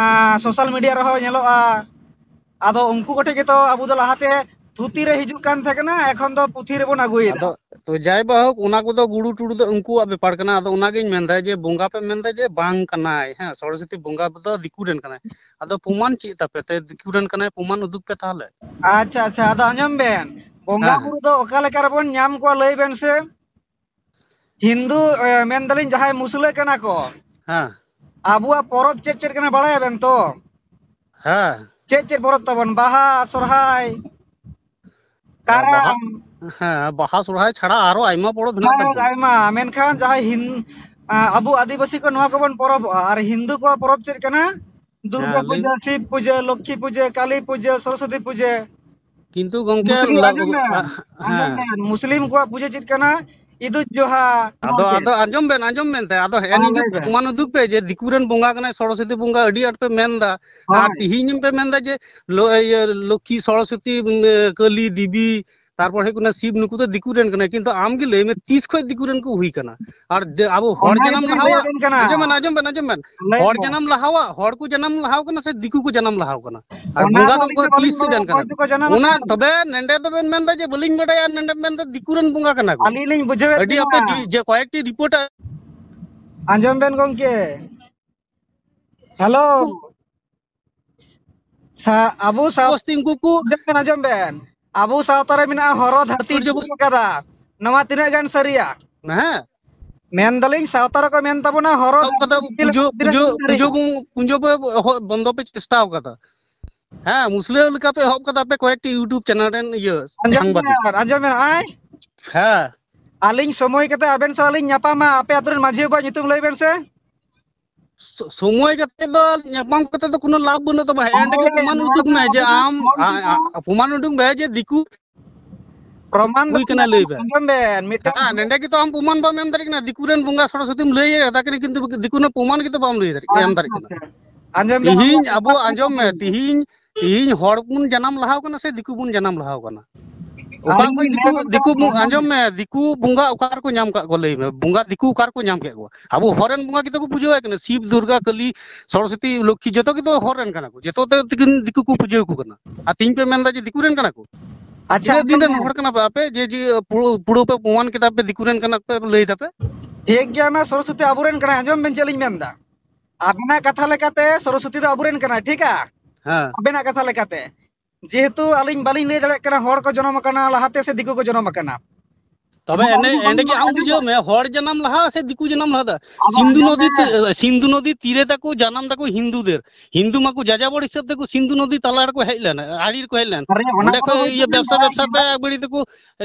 ᱟᱸ, ᱥᱳᱥᱟᱞ ᱢᱤᱰᱤᱭᱟ ᱨᱮᱦᱚᱸ ᱧᱮᱞᱚᱜᱼᱟ᱾ ᱟᱫᱚ ᱩᱱᱠᱩ ᱠᱚᱴᱷᱮᱡ ᱜᱮᱛᱚ ᱟᱵᱚ ᱫᱚ ᱞᱟᱦᱟᱛᱮ ᱛᱷᱩᱛᱤ ᱨᱮ ᱦᱤᱡᱩᱜ ᱠᱟᱱ ᱛᱟᱦᱮᱸ ᱠᱟᱱᱟ, ᱮᱠᱷᱚᱱ ᱫᱚ ᱯᱩᱛᱷᱤ ᱨᱮᱵᱚᱱ ᱟᱹᱜᱩᱭᱮᱫᱟ᱾ ᱟᱫᱚ ᱛᱚ ᱡᱟᱭ ᱵᱟ ᱦᱳᱠ, ᱚᱱᱟ ᱠᱚᱫᱚ ᱜᱩᱨᱩ ᱴᱩᱨᱩ ᱫᱚ ᱩᱱᱠᱩᱣᱟᱜ ᱵᱮᱯᱟᱨ ᱠᱟᱱᱟ᱾ ᱟᱫᱚ ᱚᱱᱟᱜᱤᱧ ᱢᱮᱱᱫᱟ ᱡᱮ ᱵᱚᱸᱜᱟ ᱯᱮ ᱢᱮᱱᱫᱟ ᱡᱮ ᱵᱟᱝ ᱠᱟᱱᱟᱭ, ᱦᱮᱸ, ᱥᱚᱨᱚᱥᱚᱛᱤ ᱵᱚᱸᱜᱟ ᱫᱚ ᱫᱤᱠᱩ ᱨᱮᱱ ᱠᱟᱱᱟᱭ᱾ ᱟᱫᱚ ᱯᱨᱚᱢᱟᱱ ᱪᱮᱫ ᱛᱟᱯᱮ ᱛᱮ ᱫᱤᱠᱩ ᱨᱮᱱ ᱠᱟᱱᱟᱭ? ᱯᱨᱚᱢᱟᱱ ᱩᱫᱩᱜ ᱯᱮ ᱛᱟᱦᱚᱞᱮ᱾ ᱟᱪᱪᱷᱟ, ᱟᱪᱪᱷᱟ, ᱟᱫᱚ ᱟᱸᱡᱚᱢ ᱵᱮᱱ, ᱵᱚᱸᱜᱟ ᱦᱮᱸ᱾ ᱵᱩᱨᱩ ᱫᱚ ᱚᱠᱟ ᱞᱮᱠᱟ ᱨᱮᱵᱚᱱ ᱧᱟᱢ ᱠᱚᱣᱟ, ᱞᱟᱹᱭ ᱵᱮᱱ ᱥᱮ? ᱦᱤᱱᱫᱩ, ᱮ, ᱢᱮᱱᱫᱟᱞᱤᱧ, ᱡᱟᱦᱟᱸᱭ ᱢᱩᱥᱞᱟᱹ ᱠᱟᱱᱟ ᱠᱚ, ᱦᱮᱸ᱾ ᱟᱵᱚᱣᱟᱜ ᱯᱚᱨᱚᱵᱽ ᱪᱮᱫ ᱪᱮᱫ ᱠᱟᱱᱟ ᱵᱟᱲᱟᱭᱟᱵᱮᱱ ᱛᱚ? ᱦᱮᱸ᱾ ᱪᱮᱫ ᱪᱮᱫ ᱯᱚᱨᱚᱵᱽ ᱛᱟᱵᱚᱱ? ᱵᱟᱦᱟ, ᱥᱚᱨᱦᱟᱭ, ᱦᱮᱸ, ᱵᱟᱦᱟ, ᱠᱟᱨᱟᱢ᱾ ᱦᱮᱸ, ᱵᱟᱦᱟ, ᱥᱚᱨᱦᱟᱭ ᱪᱷᱟᱲᱟ ᱟᱨᱚ ᱟᱭᱢᱟ ᱯᱚᱨᱚᱵᱽ ᱦᱮᱱᱟᱜ ᱦᱮᱸ, ᱛᱟᱵᱚᱱᱟ᱾ ᱟᱭᱢᱟ᱾ ᱢᱮᱱᱠᱷᱟᱱ ᱡᱟᱦᱟᱸᱭ ᱦᱤᱱ-, ᱟᱵᱚ ᱟᱹᱫᱤᱵᱟᱹᱥᱤ ᱠᱚ ᱱᱚᱣᱟ ᱠᱚᱵᱚᱱ ᱯᱚᱨᱚᱵᱚᱜᱼᱟ᱾ ᱟᱨ ᱦᱤᱱᱫᱩ ᱠᱚᱣᱟᱜ ᱯᱚᱨᱚᱵᱽ ᱪᱮᱫ ᱠᱟᱱᱟ? ᱫᱩᱨᱜᱟ ᱦᱮᱸ, ᱞᱟᱹᱭ ᱯᱩᱡᱟᱹ, ᱥᱤᱵ ᱯᱩᱡᱟᱹ, ᱞᱚᱠᱠᱷᱤ ᱯᱩᱡᱟᱹ, ᱠᱟᱞᱤ ᱯᱩᱡᱟᱹ, ᱥᱚᱨᱚᱥᱚᱛᱤ ᱯᱩᱡᱟᱹ᱾ ᱠᱤᱱᱛᱩ ᱜᱚᱝᱠᱮ, ᱢᱩᱥᱞᱤᱢ ᱞᱟ- ᱟᱸᱡᱚᱢ ᱢᱮ, ᱟ-, ᱟᱸᱡᱚᱢ ᱦᱮᱸ᱾ ᱢᱮ, ᱢᱩᱥᱞᱤᱢ ᱠᱚᱣᱟᱜ ᱯᱩᱡᱟᱹ ᱪᱮᱫ ᱠᱟᱱᱟ? ᱤᱫᱩ ᱡᱚᱦᱟ᱾ ᱟᱫᱚ, ᱜᱚᱝᱠᱮ᱾ ᱟᱫᱚ ᱟᱸᱡᱚᱢ ᱵᱮᱱ, ᱟᱸᱡᱚᱢ ᱵᱮᱱ ᱛᱮ, ᱟᱫᱚ ᱦᱮᱸ, ᱦᱮᱸ, ᱱᱤᱭᱟᱹ ᱞᱟᱹᱭ ᱵᱮᱱ᱾ ᱯᱨᱚᱢᱟᱱ ᱩᱫᱩᱜ ᱯᱮ ᱡᱮ ᱫᱤᱠᱩ ᱨᱮᱱ ᱵᱚᱸᱜᱟ ᱠᱟᱱᱟᱭ, ᱥᱚᱨᱚᱥᱚᱛᱤ ᱵᱚᱸᱜᱟ, ᱟᱹᱰᱤ ᱟᱸᱴ ᱯᱮ ᱢᱮᱱ ᱫᱟ᱾ ᱟᱨ ᱦᱳᱭ᱾ ᱛᱤᱦᱤᱧ ᱯᱮ ᱢᱮᱱ ᱫᱟ ᱡᱮ ᱞᱚ-, ᱤᱭᱟᱹ, ᱞᱚᱠᱠᱷᱤ, ᱥᱚᱨᱚᱥᱚᱛᱤ, ᱩᱢ, ᱠᱟᱹᱞᱤ, ᱫᱮᱵᱤ, ᱛᱟᱨᱯᱚᱨ ᱦᱩᱭᱩᱜ ᱠᱟᱱᱟ ᱥᱤᱵ, ᱱᱩᱠᱩ ᱫᱚ ᱫᱤᱠᱩ ᱨᱮᱱ ᱠᱟᱱᱟ, ᱠᱤᱱᱛᱩ ᱟᱢ ᱜᱮ ᱞᱟᱹᱭ ᱢᱮ, ᱛᱤᱥ ᱠᱷᱚᱡ ᱫᱤᱠᱩ ᱨᱮᱱ ᱠᱚ ᱦᱩᱭ ᱠᱟᱱᱟ? ᱟᱨ ᱫᱮ-, ᱟᱵᱚ ᱦᱚᱲ ᱚᱱᱟ ᱡᱟᱱᱟᱢ ᱜᱮᱛᱚᱧ ᱞᱟᱦᱟᱣᱟ, ᱞᱟᱹᱭᱟᱵᱮᱱ ᱠᱟᱱᱟ᱾ ᱟᱸᱡᱚᱢ ᱵᱮᱱ, ᱟᱸᱡᱚᱢ ᱵᱮᱱ, ᱟᱸᱡᱚᱢ ᱵᱮᱱ, ᱞᱟᱹᱭ ᱦᱚᱲ ᱢᱮ᱾ ᱡᱟᱱᱟᱢ ᱞᱟᱦᱟᱣᱟ, ᱦᱚᱲ ᱠᱚ ᱡᱟᱱᱟᱢ ᱞᱟᱦᱟᱣ ᱠᱟᱱᱟ ᱥᱮ ᱫᱤᱠᱩ ᱠᱚ ᱡᱟᱱᱟᱢ ᱞᱟᱦᱟᱣ ᱠᱟᱱᱟ? ᱟᱨ ᱚᱱᱟ ᱵᱚᱸᱜᱟ ᱫᱚ ᱫᱚ ᱟᱹᱞᱤᱧ ᱫᱚ ᱟᱠᱚᱣᱟᱜ ᱵᱟᱹᱞᱤᱧ ᱛᱤᱥ ᱥᱮ ᱵᱟᱲᱟᱭᱟ, ᱡᱟᱱ ᱚᱠᱚᱭ ᱠᱟᱱᱟ? ᱪᱚᱠᱚ ᱡᱟᱱᱟᱢ ᱚᱱᱟ ᱟᱠᱟᱱᱟ᱾ ᱛᱚᱵᱮ ᱱᱮᱸᱰᱮ ᱫᱚᱵᱮᱱ ᱢᱮᱱᱫᱟ ᱡᱮ ᱵᱟᱹᱞᱤᱧ ᱵᱟᱲᱟᱭᱟ, ᱱᱮᱸᱰᱮ ᱢᱮᱱᱫᱟ ᱫᱤᱠᱩ ᱨᱮᱱ ᱵᱚᱸᱜᱟ ᱠᱟᱱᱟ ᱠᱚ᱾ ᱟᱹᱞᱤᱧ ᱞᱤᱧ ᱵᱩᱡᱷᱟᱹᱣᱮᱫ ᱟᱹᱰᱤ ᱵᱮᱱᱟ᱾ ᱟᱯᱮ ᱡᱤ-, ᱡᱮ ᱠᱚᱭᱮᱠᱴᱤ ᱨᱤᱯᱳᱨᱴ ᱟ- ᱟᱸᱡᱚᱢ ᱵᱮᱱ ᱜᱚᱝᱠᱮ, ᱦᱮᱞᱳ᱾ ᱥᱟ-, ᱟᱵᱚ ᱥᱟᱶ-, ᱵᱚᱥᱛᱤ ᱩᱱᱠᱩ ᱠᱚ ᱟᱸᱡᱚᱢ ᱵᱮᱱ, ᱟᱸᱡᱚᱢ ᱵᱮᱱ᱾ ᱟᱵᱚ ᱥᱟᱶᱛᱟ ᱨᱮ ᱢᱮᱱᱟᱜᱼᱟ ᱦᱚᱨᱚ ᱫᱷᱟᱹᱨᱛᱤ ᱥᱩᱨᱡᱚ ᱵᱚᱥ- ᱧᱩᱛᱩᱢ ᱠᱟᱫᱟ᱾ ᱱᱚᱣᱟ ᱛᱤᱱᱟᱹᱜ ᱜᱟᱱ ᱥᱟᱹᱨᱤᱭᱟ? ᱦᱮᱸ᱾ ᱢᱮᱱᱫᱟᱞᱤᱧ ᱥᱟᱶᱛᱟ ᱨᱮᱠᱚ ᱢᱮᱱ ᱛᱟᱵᱚᱱᱟ ᱦᱚᱨᱚ ᱮᱦᱚᱵ ᱠᱟᱫᱟ, ᱫᱷᱟᱹᱨᱛᱤ ᱯᱩᱡᱟᱹ, ᱛᱤᱱᱟᱹᱜ ᱯᱩᱡᱟᱹ, ᱜᱟᱱ ᱥᱟᱹᱨᱤᱭᱟ? ᱯᱩᱡᱟᱹ ᱵᱚᱱ, ᱯᱩᱡᱟᱹ ᱵᱚ ᱮᱦᱚᱵ, ᱵᱚᱱᱫᱚ ᱯᱮ ᱪᱮᱥᱴᱟᱣ ᱠᱟᱫᱟ᱾ ᱦᱮᱸ, ᱢᱩᱥᱞᱟᱹ ᱞᱮᱠᱟᱯᱮ ᱮᱦᱚᱵ ᱠᱟᱫᱟ ᱯᱮ ᱠᱚᱭᱮᱠᱴᱤ YouTube ᱪᱮᱱᱮᱞ ᱨᱮᱱ ᱤᱭᱟᱹ ᱟᱸᱡᱚᱢ ᱥᱟᱝᱵᱟᱫᱤᱠ᱾ ᱵᱮᱱ, ᱟᱸᱡᱚᱢ ᱵᱮᱱ, ᱟᱭ? ᱦᱮᱸ᱾ ᱟᱹᱞᱤᱧ ᱥᱚᱢᱚᱭ ᱠᱟᱛᱮ ᱟᱵᱮᱱ ᱥᱟᱶ ᱞᱤᱧ ᱧᱟᱯᱟᱢᱟ, ᱟᱯᱮ ᱟᱛᱳ ᱨᱮᱱ ᱢᱟᱹᱡᱷᱤ ᱵᱟᱵᱟᱣᱟᱜ ᱧᱩᱛᱩᱢ ᱞᱟᱹᱭ ᱵᱮᱱ ᱥᱮ᱾ ᱥᱚ-, ᱥᱚᱢᱚᱭ ᱠᱟᱛᱮ ᱫᱚ ᱧᱟᱯᱟᱢ ᱠᱟᱛᱮ ᱫᱚ ᱠᱳᱱᱳ ᱞᱟᱵᱷ ᱵᱟᱹᱱᱩᱜ ᱛᱟᱢᱟ᱾ ᱦᱮᱸ, ᱚᱸᱰᱮ ᱜᱮ ᱦᱚᱲ, ᱯᱨᱚᱢᱟᱱ ᱦᱚᱲ ᱩᱫᱩᱜ ᱢᱮ ᱡᱮ ᱟᱢ, ᱦᱚᱲ ᱟ-, ᱟ-, ᱯᱨᱚᱢᱟᱱ ᱩᱫᱩᱜ ᱢᱮ ᱡᱮ ᱫᱤᱠᱩ ᱯᱨᱚᱢᱟᱱ ᱫᱚ ᱦᱩᱭ ᱠᱟᱱᱟ, ᱞᱟᱹᱭ ᱵᱮᱱ᱾ ᱟᱸᱡᱚᱢ ᱵᱮᱱ, ᱢᱤᱫᱴᱟᱝ ᱦᱮᱸ, ᱱᱚᱸᱰᱮ ᱜᱮᱛᱚ ᱟᱢ ᱯᱨᱚᱢᱟᱱ ᱵᱟᱢ ᱮᱢ ᱫᱟᱲᱮᱭᱟᱜ ᱠᱟᱱᱟ᱾ ᱫᱤᱠᱩ ᱨᱮᱱ ᱵᱚᱸᱜᱟ ᱥᱚᱨᱚᱥᱚᱛᱤᱢ ᱞᱟᱹᱭ ᱟᱠᱟᱫᱟ, ᱠᱤᱱᱛᱩ ᱫᱤᱠᱩ ᱨᱮᱱᱟᱜ ᱯᱨᱚᱢᱟᱱ ᱜᱮᱛᱚ ᱵᱟᱢ ᱞᱟᱹᱭ ᱫᱟᱲᱮᱭᱟᱜ ᱠᱟᱱᱟ, ᱮᱢ ᱫᱟᱲᱮᱭᱟᱜ ᱠᱟᱱᱟ᱾ ᱟᱸᱡᱚᱢ ᱵᱮᱱ, ᱛᱤᱦᱤᱧ ᱟᱵᱚ, ᱟᱸᱡᱚᱢ ᱢᱮ, ᱛᱤᱦᱤᱧ, ᱛᱤᱦᱤᱧ ᱦᱚᱲ ᱵᱚᱱ ᱡᱟᱱᱟᱢ ᱞᱟᱦᱟᱣ ᱠᱟᱱᱟ ᱥᱮ ᱫᱤᱠᱩ ᱵᱚᱱ ᱡᱟᱱᱟᱢ ᱞᱟᱦᱟᱣ ᱠᱟᱱᱟ? ᱚᱠᱟ ᱟᱹᱞᱤᱧ ᱠᱷᱚᱱ ᱞᱤᱧ ᱫᱤᱠᱩ, ᱞᱟᱹᱭ ᱟᱵᱮᱱ ᱫᱤᱠᱩ ᱠᱟᱱᱟ, ᱵᱚ-, ᱟᱸᱡᱚᱢ ᱟᱸᱡᱚᱢ ᱵᱮᱱ᱾ ᱢᱮ, ᱫᱤᱠᱩ ᱵᱚᱸᱜᱟ ᱚᱠᱟ ᱨᱮᱠᱚ ᱧᱟᱢ ᱠᱟᱜ ᱠᱚᱣᱟ? ᱞᱟᱹᱭ ᱢᱮ, ᱵᱚᱸᱜᱟ ᱫᱤᱠᱩ ᱚᱠᱟ ᱨᱮᱠᱚ ᱧᱟᱢ ᱠᱮᱫ ᱠᱚᱣᱟ? ᱟᱵᱚ ᱦᱚᱲ ᱨᱮᱱ ᱵᱚᱸᱜᱟ ᱜᱮᱛᱚ ᱠᱚ ᱯᱩᱡᱟᱹᱣᱟᱭ ᱠᱟᱱᱟ, ᱥᱤᱵ, ᱫᱩᱨᱜᱟ, ᱠᱟᱹᱞᱤ, ᱥᱚᱨᱚᱥᱚᱛᱤ, ᱞᱚᱠᱠᱷᱤ, ᱡᱚᱛᱚ ᱜᱮᱛᱚ ᱦᱚᱲ ᱨᱮᱱ ᱠᱟᱱᱟ ᱠᱚ, ᱡᱚᱛᱚ ᱛᱮᱜᱮ ᱫᱤᱠᱩ ᱠᱚ ᱯᱩᱡᱟᱹᱣ ᱠᱚ ᱠᱟᱱᱟ᱾ ᱟᱨ ᱛᱤᱦᱤᱧ ᱯᱮ ᱢᱮᱱᱫᱟ ᱡᱮ ᱫᱤᱠᱩ ᱨᱮᱱ ᱠᱟᱱᱟ ᱠᱚ? ᱟᱪᱪᱷᱟ, ᱛᱤᱱᱟᱹᱜ ᱫᱤᱱ ᱟᱸᱡᱚᱢ ᱨᱮᱱ ᱵᱮᱱ᱾ ᱦᱚᱲ ᱠᱟᱱᱟ ᱯᱮ ᱟᱯᱮ? ᱡᱮ, ᱡᱮ ᱯᱩᱨᱟᱹ, ᱯᱩᱨᱟᱹ ᱯᱮ ᱯᱨᱚᱢᱟᱱ ᱠᱮᱫᱟ ᱯᱮ ᱫᱤᱠᱩ ᱨᱮᱱ ᱠᱟᱱᱟ ᱯᱮ, ᱞᱟᱹᱭ ᱫᱟᱯᱮ? ᱴᱷᱤᱠ ᱜᱮᱭᱟ, ᱢᱟ ᱥᱚᱨᱚᱥᱚᱛᱤ ᱟᱵᱚᱨᱮᱱ ᱠᱟᱱᱟᱭ, ᱟᱸᱡᱚᱢ ᱵᱮᱱ ᱪᱮᱫ ᱞᱤᱧ ᱢᱮᱱᱫᱟ᱾ ᱟᱵᱮᱱᱟᱜ ᱠᱟᱛᱷᱟ ᱞᱮᱠᱟᱛᱮ ᱥᱚᱨᱚᱥᱚᱛᱤ ᱫᱚ ᱟᱵᱚᱨᱮᱱ ᱠᱟᱱᱟᱭ, ᱴᱷᱤᱠᱟ? ᱦᱮᱸ᱾ ᱟᱵᱮᱱᱟᱜ ᱠᱟᱛᱷᱟ ᱞᱮᱠᱟᱛᱮ᱾ ᱡᱮᱦᱮᱛᱩ ᱟᱹᱞᱤᱧ ᱵᱟᱹᱞᱤᱧ ᱞᱟᱹᱭ ᱫᱟᱲᱮᱭᱟᱜ ᱠᱟᱱᱟ ᱦᱚᱲ ᱠᱚ ᱡᱚᱱᱚᱢ ᱟᱠᱟᱱᱟ ᱞᱟᱦᱟᱛᱮ ᱥᱮ ᱫᱤᱠᱩ ᱠᱚ ᱡᱚᱱᱚᱢ ᱟᱠᱟᱱᱟ᱾ ᱛᱚᱵᱮ ᱮᱱᱮ-, ᱮᱸᱰᱮ ᱜᱮ ᱟᱢ ᱵᱩᱡᱷᱟᱹᱣ ᱢᱮ, ᱦᱚᱲ ᱡᱟᱱᱟᱢ ᱞᱟᱦᱟ ᱥᱮ ᱫᱤᱠᱩ ᱡᱟᱱᱟᱢ ᱞᱟᱦᱟ ᱫᱚ? ᱟᱫᱚ ᱥᱤᱱᱫᱷᱩ ᱟᱸᱡᱚᱢ ᱱᱚᱫᱤ ᱢᱮ᱾ ᱛᱤ-, ᱥᱤᱱᱫᱷᱩ ᱱᱚᱫᱤ ᱛᱤᱨᱮ ᱛᱟᱠᱚ ᱡᱟᱱᱟᱢ ᱛᱟᱠᱚ ᱦᱤᱱᱫᱩ ᱫᱮᱨ᱾ ᱦᱤᱱᱫᱩ ᱢᱟᱠᱚ ᱡᱟᱡᱟᱵᱚᱨ ᱦᱤᱥᱟᱹᱵ ᱛᱮᱠᱚ ᱥᱤᱱᱫᱷᱩ ᱱᱚᱫᱤ ᱛᱟᱞᱟ ᱨᱮᱠᱚ ᱦᱮᱡ ᱞᱮᱱ, ᱟᱲᱮ ᱨᱮᱠᱚ ᱦᱮᱡ ᱞᱮᱱ᱾ ᱟᱨᱮ, ᱚᱱᱟ ᱚᱸᱰᱮ ᱠᱚᱫᱚ ᱠᱷᱚᱡ ᱵᱟᱹᱧ ᱤᱭᱟᱹ ᱵᱮᱵᱥᱟ, ᱢᱮᱱᱫᱟ, ᱵᱮᱵᱥᱟ ᱤᱧ ᱛᱮ ᱫᱚ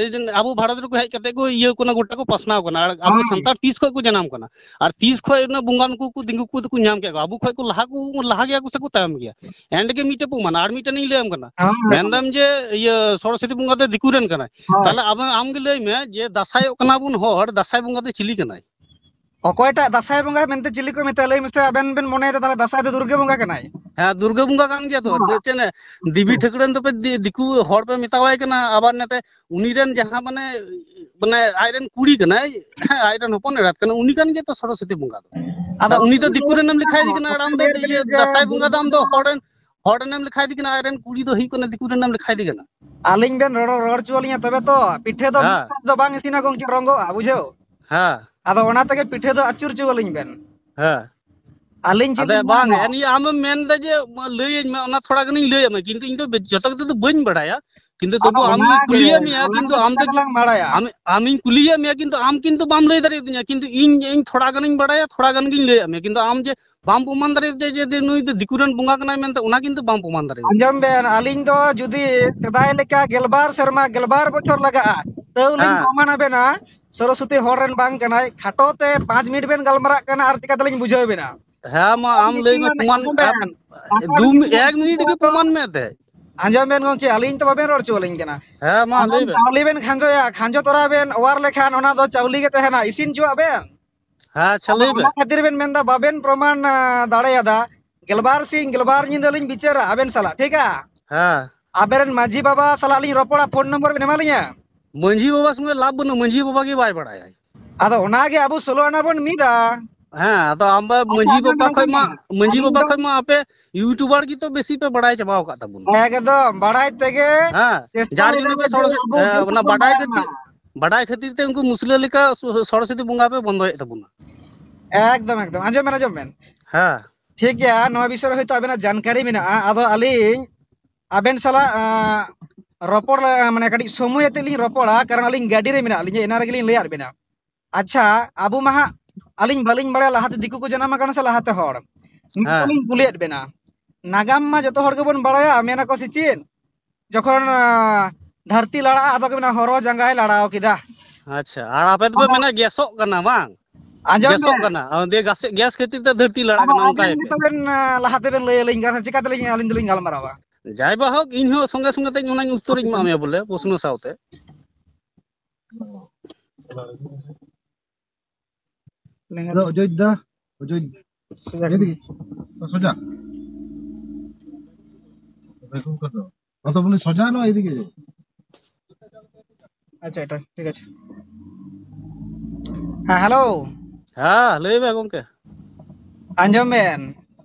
ᱟᱵᱚ ᱵᱷᱟᱨᱚᱛ ᱨᱮᱠᱚ ᱦᱮᱡ ᱠᱟᱛᱮ ᱠᱚ ᱤᱭᱟᱹ ᱠᱟᱱᱟ, ᱜᱚᱴᱟ ᱠᱚ ᱯᱟᱥᱱᱟᱣ ᱠᱟᱱᱟ᱾ ᱟᱨ ᱟᱵᱚ ᱦᱮᱸ᱾ ᱥᱟᱱᱛᱟᱲ ᱛᱤᱥ ᱠᱷᱚᱡ ᱠᱚ ᱡᱟᱱᱟᱢ ᱠᱟᱱᱟ? ᱟᱨ ᱛᱤᱥ ᱠᱷᱚᱡ ᱚᱱᱟ ᱵᱚᱸᱜᱟᱱ ᱠᱚ, ᱠᱚ ᱫᱤᱠᱩ ᱠᱚ ᱫᱚᱠᱚ ᱧᱟᱢ ᱠᱮᱫ ᱠᱚᱣᱟ? ᱟᱵᱚ ᱠᱷᱚᱡ ᱠᱚ ᱞᱟᱦᱟ ᱠᱚ, ᱞᱟᱦᱟ ᱜᱮᱭᱟ ᱠᱚ ᱥᱮ ᱠᱚ ᱛᱟᱭᱚᱢ ᱜᱮᱭᱟ? ᱮᱸᱰᱮ ᱜᱮ ᱢᱤᱫᱴᱮᱡ ᱯᱨᱚᱢᱟᱱ᱾ ᱟᱨ ᱢᱤᱫᱴᱮᱱ ᱤᱧ ᱞᱟᱹᱭᱟᱢ ᱠᱟᱱᱟ᱾ ᱦᱮᱸ, ᱦᱮᱸ᱾ ᱢᱮᱱᱫᱟᱢ ᱡᱮ ᱤᱭᱟᱹ ᱥᱚᱨᱚᱥᱚᱛᱤ ᱵᱚᱸᱜᱟ ᱫᱚ ᱫᱤᱠᱩ ᱨᱮᱱ ᱠᱟᱱᱟᱭ᱾ ᱦᱳᱭ᱾ ᱛᱟᱦᱞᱮ ᱟᱢ, ᱟᱢ ᱜᱮ ᱞᱟᱹᱭ ᱢᱮ ᱡᱮ ᱫᱟᱸᱥᱟᱭᱚᱜ ᱠᱟᱱᱟ ᱵᱚᱱ ᱦᱚᱲ, ᱫᱟᱸᱥᱟᱭ ᱵᱚᱸᱜᱟ ᱫᱚ ᱪᱤᱞᱤ ᱠᱟᱱᱟᱭ? ᱚᱠᱚᱭᱴᱟᱜ ᱫᱟᱸᱥᱟᱭ ᱵᱚᱸᱜᱟ ᱢᱮᱱᱛᱮ ᱪᱤᱞᱤ ᱠᱚ ᱢᱮᱛᱟᱭᱟ? ᱞᱟᱹᱭ ᱢᱮᱥᱮ, ᱟᱵᱮᱱ ᱵᱮᱱ ᱢᱚᱱᱮᱭᱮᱫᱟ ᱛᱟᱦᱞᱮ ᱫᱟᱸᱥᱟᱭ ᱫᱚ ᱫᱩᱨᱜᱟᱹ ᱵᱚᱸᱜᱟ ᱠᱟᱱᱟᱭ? ᱦᱮᱸ, ᱫᱩᱨᱜᱟᱹ ᱵᱚᱸᱜᱟ ᱠᱟᱱ ᱜᱮᱭᱟ ᱛᱚ᱾ ᱦᱮᱸ᱾ ᱪᱮᱫ, ᱪᱮᱫ, ᱫᱮᱵᱤ ᱴᱷᱟᱹᱠᱨᱟᱹᱱ ᱫᱚᱯᱮ ᱫᱤ-, ᱫᱤᱠᱩ ᱦᱚᱲ ᱯᱮ ᱢᱮᱛᱟᱣᱟᱭ ᱠᱟᱱᱟ, ᱟᱵᱟᱨ ᱱᱮᱛᱮ ᱩᱱᱤ ᱨᱮᱱ ᱡᱟᱦᱟᱸ ᱢᱟᱱᱮ, ᱢᱟᱱᱮ ᱟᱡ ᱨᱮᱱ ᱠᱩᱲᱤ ᱠᱟᱱᱟᱭ, ᱦᱮᱸ, ᱟᱡ ᱨᱮᱱ ᱦᱚᱯᱚᱱ ᱮᱨᱟᱛ ᱠᱟᱱᱟᱭ, ᱩᱱᱤ ᱠᱟᱱ ᱜᱮᱭᱟ ᱛᱚ ᱥᱚᱨᱚᱥᱚᱛᱤ ᱵᱚᱸᱜᱟ ᱫᱚ᱾ ᱟᱫᱚ ᱩᱱᱤ ᱫᱚ ᱫᱤᱠᱩ ᱨᱮᱱᱮᱢ ᱞᱮᱠᱷᱟᱭ ᱫᱮ ᱠᱟᱱᱟ, ᱟᱢ ᱫᱚ ᱤᱭᱟᱹ ᱫᱟᱸᱥᱟᱭ ᱵᱚᱸᱜᱟ ᱫᱚ ᱟᱢ ᱫᱚ ᱦᱚᱲ ᱨᱮᱱ, ᱦᱚᱲ ᱨᱮᱱᱮᱢ ᱞᱮᱠᱷᱟᱭ ᱫᱮ ᱠᱟᱱᱟ, ᱟᱡ ᱨᱮᱱ ᱠᱩᱲᱤ ᱫᱚ ᱦᱩᱭᱩᱜ ᱠᱟᱱᱟ ᱫᱤᱠᱩ ᱨᱮᱱᱮᱢ ᱞᱮᱠᱷᱟᱭ ᱫᱮ ᱠᱟᱱᱟ᱾ ᱟᱹᱞᱤᱧ ᱵᱮᱱ ᱨᱚᱲ, ᱨᱚᱲ ᱦᱚᱪᱚ ᱟᱹᱞᱤᱧᱟ ᱛᱚᱵᱮ ᱛᱚ, ᱯᱤᱴᱷᱟᱹ ᱫᱚ ᱦᱮᱸ᱾ ᱢᱤᱫ ᱫᱚ ᱵᱟᱝ ᱤᱥᱤᱱᱟ ᱜᱚᱝᱠᱮ, ᱨᱚᱝᱜᱚᱜᱼᱟ, ᱵᱩᱡᱷᱟᱹᱣ? ᱦᱮᱸ᱾ ᱟᱫᱚ ᱚᱱᱟ ᱛᱮᱜᱮ ᱯᱤᱴᱷᱟᱹ ᱫᱚ ᱟᱹᱪᱩᱨ ᱦᱚᱪᱚ ᱟᱹᱞᱤᱧ ᱵᱮᱱ᱾ ᱦᱮᱸ᱾ ᱟᱹᱞᱤᱧ ᱪᱮᱫ ᱟᱫᱚ ᱞᱤᱧ ᱵᱟᱝ, ᱢᱮᱱᱟ? ᱱᱤᱭᱟᱹ ᱟᱢᱮᱢ ᱢᱮᱱ ᱮᱫᱟ ᱡᱮ, ᱢᱟ, ᱞᱟᱹᱭᱟᱹᱧ ᱢᱮ, ᱚᱱᱟ ᱛᱷᱚᱲᱟ ᱜᱟᱱᱤᱧ ᱞᱟᱹᱭᱟᱢᱟ, ᱠᱤᱱᱛᱩ ᱤᱧ ᱫᱚ ᱵᱮ-, ᱡᱚᱛᱚ ᱠᱟᱛᱷᱟ ᱫᱚ ᱵᱟᱹᱧ ᱵᱟᱲᱟᱭᱟ, ᱠᱤᱱᱛᱩ ᱟᱫᱚ ᱛᱚᱵᱩ ᱟᱢᱤᱧ ᱚᱱᱟᱜᱮ, ᱠᱩᱞᱤᱭᱮᱫ ᱢᱮᱭᱟ, ᱟᱞᱟᱝ ᱠᱤᱱᱛᱩ ᱫᱚ ᱟᱢ ᱫᱚ ᱪᱮᱫᱟᱜ ᱡᱩ-, ᱞᱟᱝ ᱵᱟᱲᱟᱭᱟ? ᱟᱢ, ᱟᱢᱤᱧ ᱠᱩᱞᱤᱭᱮᱫ ᱢᱮᱭᱟ, ᱠᱤᱱᱛᱩ ᱟᱢ ᱠᱤᱱᱛᱩ ᱵᱟᱢ ᱞᱟᱹᱭ ᱫᱟᱲᱮᱭᱟᱫᱤᱧᱟ, ᱠᱤᱱᱛᱩ ᱤᱧ, ᱤᱧ ᱛᱷᱚᱲᱟ ᱜᱟᱱᱤᱧ ᱵᱟᱲᱟᱭᱟ, ᱛᱷᱚᱲᱟ ᱜᱟᱱ ᱜᱤᱧ ᱞᱟᱹᱭᱟᱫ ᱢᱮᱭᱟ, ᱠᱤᱱᱛᱩ ᱟᱢ ᱡᱮ ᱵᱟᱢ ᱯᱨᱚᱢᱟᱱ ᱫᱟᱲᱮᱭᱟᱫᱟ ᱡᱮ, ᱡᱮ ᱱᱩᱭ ᱫᱚ ᱫᱤᱠᱩ ᱨᱮᱱ ᱵᱚᱸᱜᱟ ᱠᱟᱱᱟᱭ ᱢᱮᱱᱛᱮ, ᱚᱱᱟ ᱠᱤᱱᱛᱩ ᱵᱟᱢ ᱯᱨᱚᱢᱟᱱ ᱫᱟᱲᱮᱭᱟᱫᱟ᱾ ᱟᱸᱡᱚᱢ ᱵᱮᱱ, ᱟᱹᱞᱤᱧ ᱫᱚ ᱡᱩᱫᱤ ᱥᱮᱫᱟᱭ ᱞᱮᱠᱟ ᱜᱮᱞᱵᱟᱨ ᱥᱮᱨᱢᱟ, ᱜᱮᱞᱵᱟᱨ ᱵᱚᱪᱷᱚᱨ ᱞᱟᱜᱟᱜᱼᱟ, ᱛᱟᱹᱣ ᱞᱤᱧ ᱦᱮᱸ᱾ ᱯᱨᱚᱢᱟᱱ ᱟᱵᱮᱱᱟ, ᱥᱚᱨᱚᱥᱚᱛᱤ ᱦᱚᱲ ᱨᱮᱱ ᱵᱟᱝ ᱠᱟᱱᱟᱭ᱾ ᱠᱷᱟᱴᱚ ᱛᱮ ᱯᱟᱸᱪ ᱢᱤᱱᱤᱴ ᱵᱮᱱ ᱜᱟᱞᱢᱟᱨᱟᱜ ᱠᱟᱱᱟ, ᱟᱨ ᱪᱤᱠᱟᱹ ᱛᱮᱞᱤᱧ ᱵᱩᱡᱷᱟᱹᱣ ᱵᱮᱱᱟ? ᱦᱮᱸ, ᱢᱟ, ᱟᱢ ᱞᱟᱹᱭ ᱢᱮ, ᱯᱨᱚᱢᱟᱱ, ᱟᱸᱡᱚᱢ ᱵᱮᱱ, ᱮ, ᱫᱩ ᱢᱤ-, ᱮᱠ ᱢᱤᱱᱤᱴ ᱜᱮ ᱯᱨᱚᱢᱟᱱ ᱢᱮ ᱮᱱᱛᱮ᱾ ᱟᱸᱡᱚᱢ ᱵᱮᱱ ᱜᱚᱝᱠᱮ, ᱟᱹᱞᱤᱧ ᱛᱚ ᱵᱟᱵᱮᱱ ᱨᱚᱲ ᱦᱚᱪᱚ ᱟᱹᱞᱤᱧ ᱠᱟᱱᱟ᱾ ᱦᱮᱸ, ᱢᱟ, ᱟᱵᱮᱱ ᱞᱟᱹᱭ ᱵᱮᱱ᱾ ᱪᱟᱣᱞᱮ ᱵᱮᱱ ᱠᱷᱟᱸᱡᱚᱭᱟ, ᱠᱷᱟᱸᱡᱚ ᱛᱚᱨᱟ ᱵᱮᱱ ᱚᱣᱟᱨ ᱞᱮᱠᱷᱟᱱ ᱚᱱᱟ ᱫᱚ ᱪᱟᱣᱞᱮ ᱜᱮ ᱛᱟᱦᱮᱱᱟ, ᱤᱥᱤᱱ ᱦᱚᱪᱚᱣᱟᱜ ᱵᱮᱱ᱾ ᱦᱮᱸ, ᱟᱪᱪᱷᱟ, ᱟᱫᱚ ᱞᱟᱹᱭ ᱚᱱᱟ ᱵᱮᱱ᱾ ᱠᱷᱟᱹᱛᱤᱨ ᱵᱮᱱ ᱢᱮᱱᱫᱟ ᱵᱟᱵᱮᱱ ᱯᱨᱚᱢᱟᱱ, ᱟ, ᱫᱟᱲᱮᱭᱟᱫᱟ᱾ ᱜᱮᱞᱵᱟᱨ ᱥᱤᱧ ᱜᱮᱞᱵᱟᱨ ᱧᱤᱫᱟᱹ ᱞᱤᱧ ᱵᱤᱪᱟᱹᱨᱟ ᱟᱵᱮᱱ ᱥᱟᱞᱟᱜ, ᱴᱷᱤᱠᱟ? ᱦᱮᱸ᱾ ᱟᱵᱮᱱ ᱨᱮᱱ ᱢᱟᱹᱡᱷᱤ ᱵᱟᱵᱟ ᱥᱟᱞᱟᱜ ᱞᱤᱧ ᱨᱚᱯᱚᱲᱟ, ᱯᱷᱳᱱ ᱱᱚᱢᱵᱚᱨ ᱵᱮᱱ ᱮᱢᱟ ᱞᱤᱧᱟ? ᱢᱟᱹᱡᱷᱤ ᱵᱟᱵᱟ ᱥᱚᱸᱜᱮ ᱞᱟᱵᱷ ᱵᱟᱹᱱᱩᱜ, ᱢᱟᱹᱡᱷᱤ ᱵᱟᱵᱟ ᱜᱮ ᱵᱟᱭ ᱵᱟᱲᱟᱭᱟ᱾ ᱟᱫᱚ ᱚᱱᱟᱜᱮ ᱟᱵᱚ ᱥᱳᱞᱳ ᱟᱱᱟ ᱵᱚᱱ ᱢᱤᱫᱟ᱾ ᱦᱮᱸ, ᱟᱫᱚ ᱟᱢ ᱵᱟ-, ᱟᱪᱪᱷᱟ, ᱢᱟᱹᱡᱷᱤ ᱟᱸᱡᱚᱢ ᱵᱟᱵᱟ ᱵᱮᱱ, ᱠᱷᱚᱡ ᱟᱸᱡᱚᱢ ᱢᱟ, ᱵᱮᱱ᱾ ᱢᱟᱹᱡᱷᱤ ᱟᱹᱞᱤᱧ ᱵᱟᱵᱟ ᱫᱚ ᱠᱷᱚᱡ ᱢᱟ ᱟᱯᱮ ᱭᱩᱴᱩᱵᱟᱨ ᱜᱮ ᱛᱚ ᱵᱮᱥᱤ ᱯᱮ ᱵᱟᱲᱟᱭ ᱪᱟᱵᱟᱣ ᱟᱠᱟᱫ ᱛᱟᱵᱚᱱᱟ᱾ ᱮᱠᱫᱚᱢ, ᱵᱟᱲᱟᱭ ᱛᱮᱜᱮ ᱦᱮᱸ, ᱪᱮᱥᱴᱟ ᱡᱟᱨ ᱡᱚᱱᱱᱚ ᱞᱮᱫᱟ ᱯᱮ ᱡᱮ ᱥᱚᱨᱚᱥᱚᱛᱤ, ᱟᱵᱚ ᱦᱮᱸ, ᱚᱱᱟ ᱵᱟᱰᱟᱭ ᱵᱟᱲᱟᱭ ᱠᱷᱟᱹᱛᱤᱨ, ᱢᱟ᱾ ᱵᱟᱰᱟᱭ ᱠᱷᱟᱹᱛᱤᱨ ᱛᱮ ᱩᱱᱠᱩ ᱢᱩᱥᱞᱟᱹ ᱞᱮᱠᱟ ᱥᱚ-, ᱥᱚᱨᱚᱥᱚᱛᱤ ᱵᱚᱸᱜᱟ ᱯᱮ ᱵᱚᱱᱫᱚᱭᱮᱫ ᱛᱟᱵᱚᱱᱟ᱾ ᱮᱠᱫᱚᱢ, ᱮᱠᱫᱚᱢ᱾ ᱟᱸᱡᱚᱢ ᱵᱮᱱ, ᱟᱸᱡᱚᱢ ᱵᱮᱱ᱾ ᱦᱮᱸ᱾ ᱴᱷᱤᱠ ᱜᱮᱭᱟ, ᱱᱚᱣᱟ ᱵᱤᱥᱚᱭ ᱨᱮ ᱦᱚᱭᱛᱳ ᱟᱵᱮᱱᱟᱜ ᱡᱟᱱᱠᱟᱨᱤ ᱢᱮᱱᱟᱜᱼᱟ᱾ ᱟᱫᱚ ᱟᱹᱞᱤᱧ ᱟᱵᱮᱱ ᱥᱟᱞᱟᱜ, ᱟᱸ, ᱨᱚᱯᱚᱲ ᱞᱟ- ᱢᱟᱱᱮ ᱠᱟᱹᱴᱤᱡ ᱥᱚᱢᱚᱭ ᱟᱛᱮᱫ ᱞᱤᱧ ᱨᱚᱯᱚᱲᱟ, ᱠᱟᱨᱚᱱ ᱟᱹᱞᱤᱧ ᱜᱟᱹᱰᱤ ᱨᱮ ᱢᱮᱱᱟᱜ ᱞᱤᱧᱟ, ᱮᱱᱟ ᱨᱮᱜᱮ ᱞᱤᱧ ᱞᱟᱹᱭᱟᱫ ᱵᱮᱱᱟ᱾ ᱟᱪᱪᱷᱟ, ᱟᱵᱚ ᱢᱟ ᱦᱟᱸᱜ, ᱟᱹᱞᱤᱧ ᱵᱟᱹᱞᱤᱧ ᱵᱟᱲᱟᱭᱟ ᱞᱟᱦᱟᱛᱮ ᱫᱤᱠᱩ ᱠᱚ ᱡᱟᱱᱟᱢ ᱟᱠᱟᱱᱟ ᱥᱮ ᱞᱟᱦᱟᱛᱮ ᱦᱚᱲ᱾ ᱱᱤᱛᱚᱜ ᱦᱮᱸ᱾ ᱞᱤᱧ ᱠᱩᱞᱤᱭᱮᱫ ᱵᱮᱱᱟ, ᱱᱟᱜᱟᱢ ᱢᱟ ᱡᱚᱛᱚ ᱦᱚᱲ ᱜᱮᱵᱚᱱ ᱵᱟᱲᱟᱭᱟ, ᱢᱮᱱᱟ ᱠᱚ ᱥᱮ ᱪᱮᱫ, ᱡᱚᱠᱷᱚᱱ ᱟᱸ, ᱫᱷᱟᱹᱨᱛᱤ ᱞᱟᱲᱟᱜᱼᱟ, ᱟᱫᱚ ᱠᱚ ᱢᱮᱱᱟ ᱦᱚᱨᱚ ᱡᱟᱸᱜᱟᱭ ᱞᱟᱲᱟᱣ ᱠᱮᱫᱟ᱾ ᱟᱪᱪᱷᱟ, ᱟᱨ ᱟᱯᱮ ᱫᱚᱯᱮ ᱟᱫᱚ ᱢᱮᱱᱟ ᱜᱮᱥᱚᱜ ᱠᱟᱱᱟ ᱵᱟᱝ? ᱟᱸᱡᱚᱢ ᱜᱮᱥᱚᱜ ᱵᱮᱱ, ᱠᱟᱱᱟ, ᱚ, ᱫᱤᱭᱮ ᱜᱮᱥ, ᱜᱮᱥ ᱠᱷᱟᱹᱛᱤᱨ ᱛᱮ ᱫᱷᱟᱹᱨᱛᱤ ᱞᱟᱲᱟᱜ ᱟᱫᱚ ᱠᱟᱱᱟ, ᱚᱱᱠᱟ ᱟᱵᱮᱱ ᱜᱮᱯᱮ᱾ ᱜᱮᱛᱚ ᱵᱮᱱ ᱟᱸ, ᱞᱟᱦᱟ ᱛᱮᱵᱮᱱ ᱞᱟᱹᱭ ᱟᱹᱞᱤᱧ ᱠᱟᱱᱟ, ᱪᱤᱠᱟᱹ ᱛᱮᱞᱤᱧ ᱟᱹᱞᱤᱧ ᱫᱚᱞᱤᱧ ᱜᱟᱞᱢᱟᱨᱟᱣᱟ? ᱡᱟᱭ ᱵᱟ ᱦᱳᱠ, ᱤᱧ ᱦᱚᱸ ᱥᱚᱸᱜᱮ ᱥᱚᱸᱜᱮ ᱛᱮ ᱚᱱᱟᱧ ᱩᱛᱛᱚᱨᱤᱧ ᱮᱢᱟᱜ ᱢᱮᱭᱟ ᱵᱚᱞᱮ, ᱯᱨᱚᱥᱱᱚ ᱥᱟᱶᱛᱮ᱾ ᱟᱫᱚ ᱚᱡᱳᱫᱽᱫᱷᱟ, ᱚᱡᱳᱫᱽᱫᱷᱟ᱾ ᱥᱳᱡᱟ ᱮᱫᱤᱠᱮ᱾ ᱥᱳᱡᱟ᱾ ᱚᱛ ᱵᱚᱞᱮ ᱥᱳᱡᱟ ᱱᱚᱣᱟ ᱮᱫᱤᱠᱮ᱾ ᱟᱪᱪᱷᱟ, ᱮᱴᱟ, ᱴᱷᱤᱠ ᱟᱪᱷᱮ᱾ ᱦᱮᱸ, ᱦᱮᱞᱳ᱾ ᱦᱮᱸ, ᱞᱟᱹᱭ ᱢᱮ ᱜᱚᱝᱠᱮ᱾ ᱟᱸᱡᱚᱢ ᱵᱮᱱ,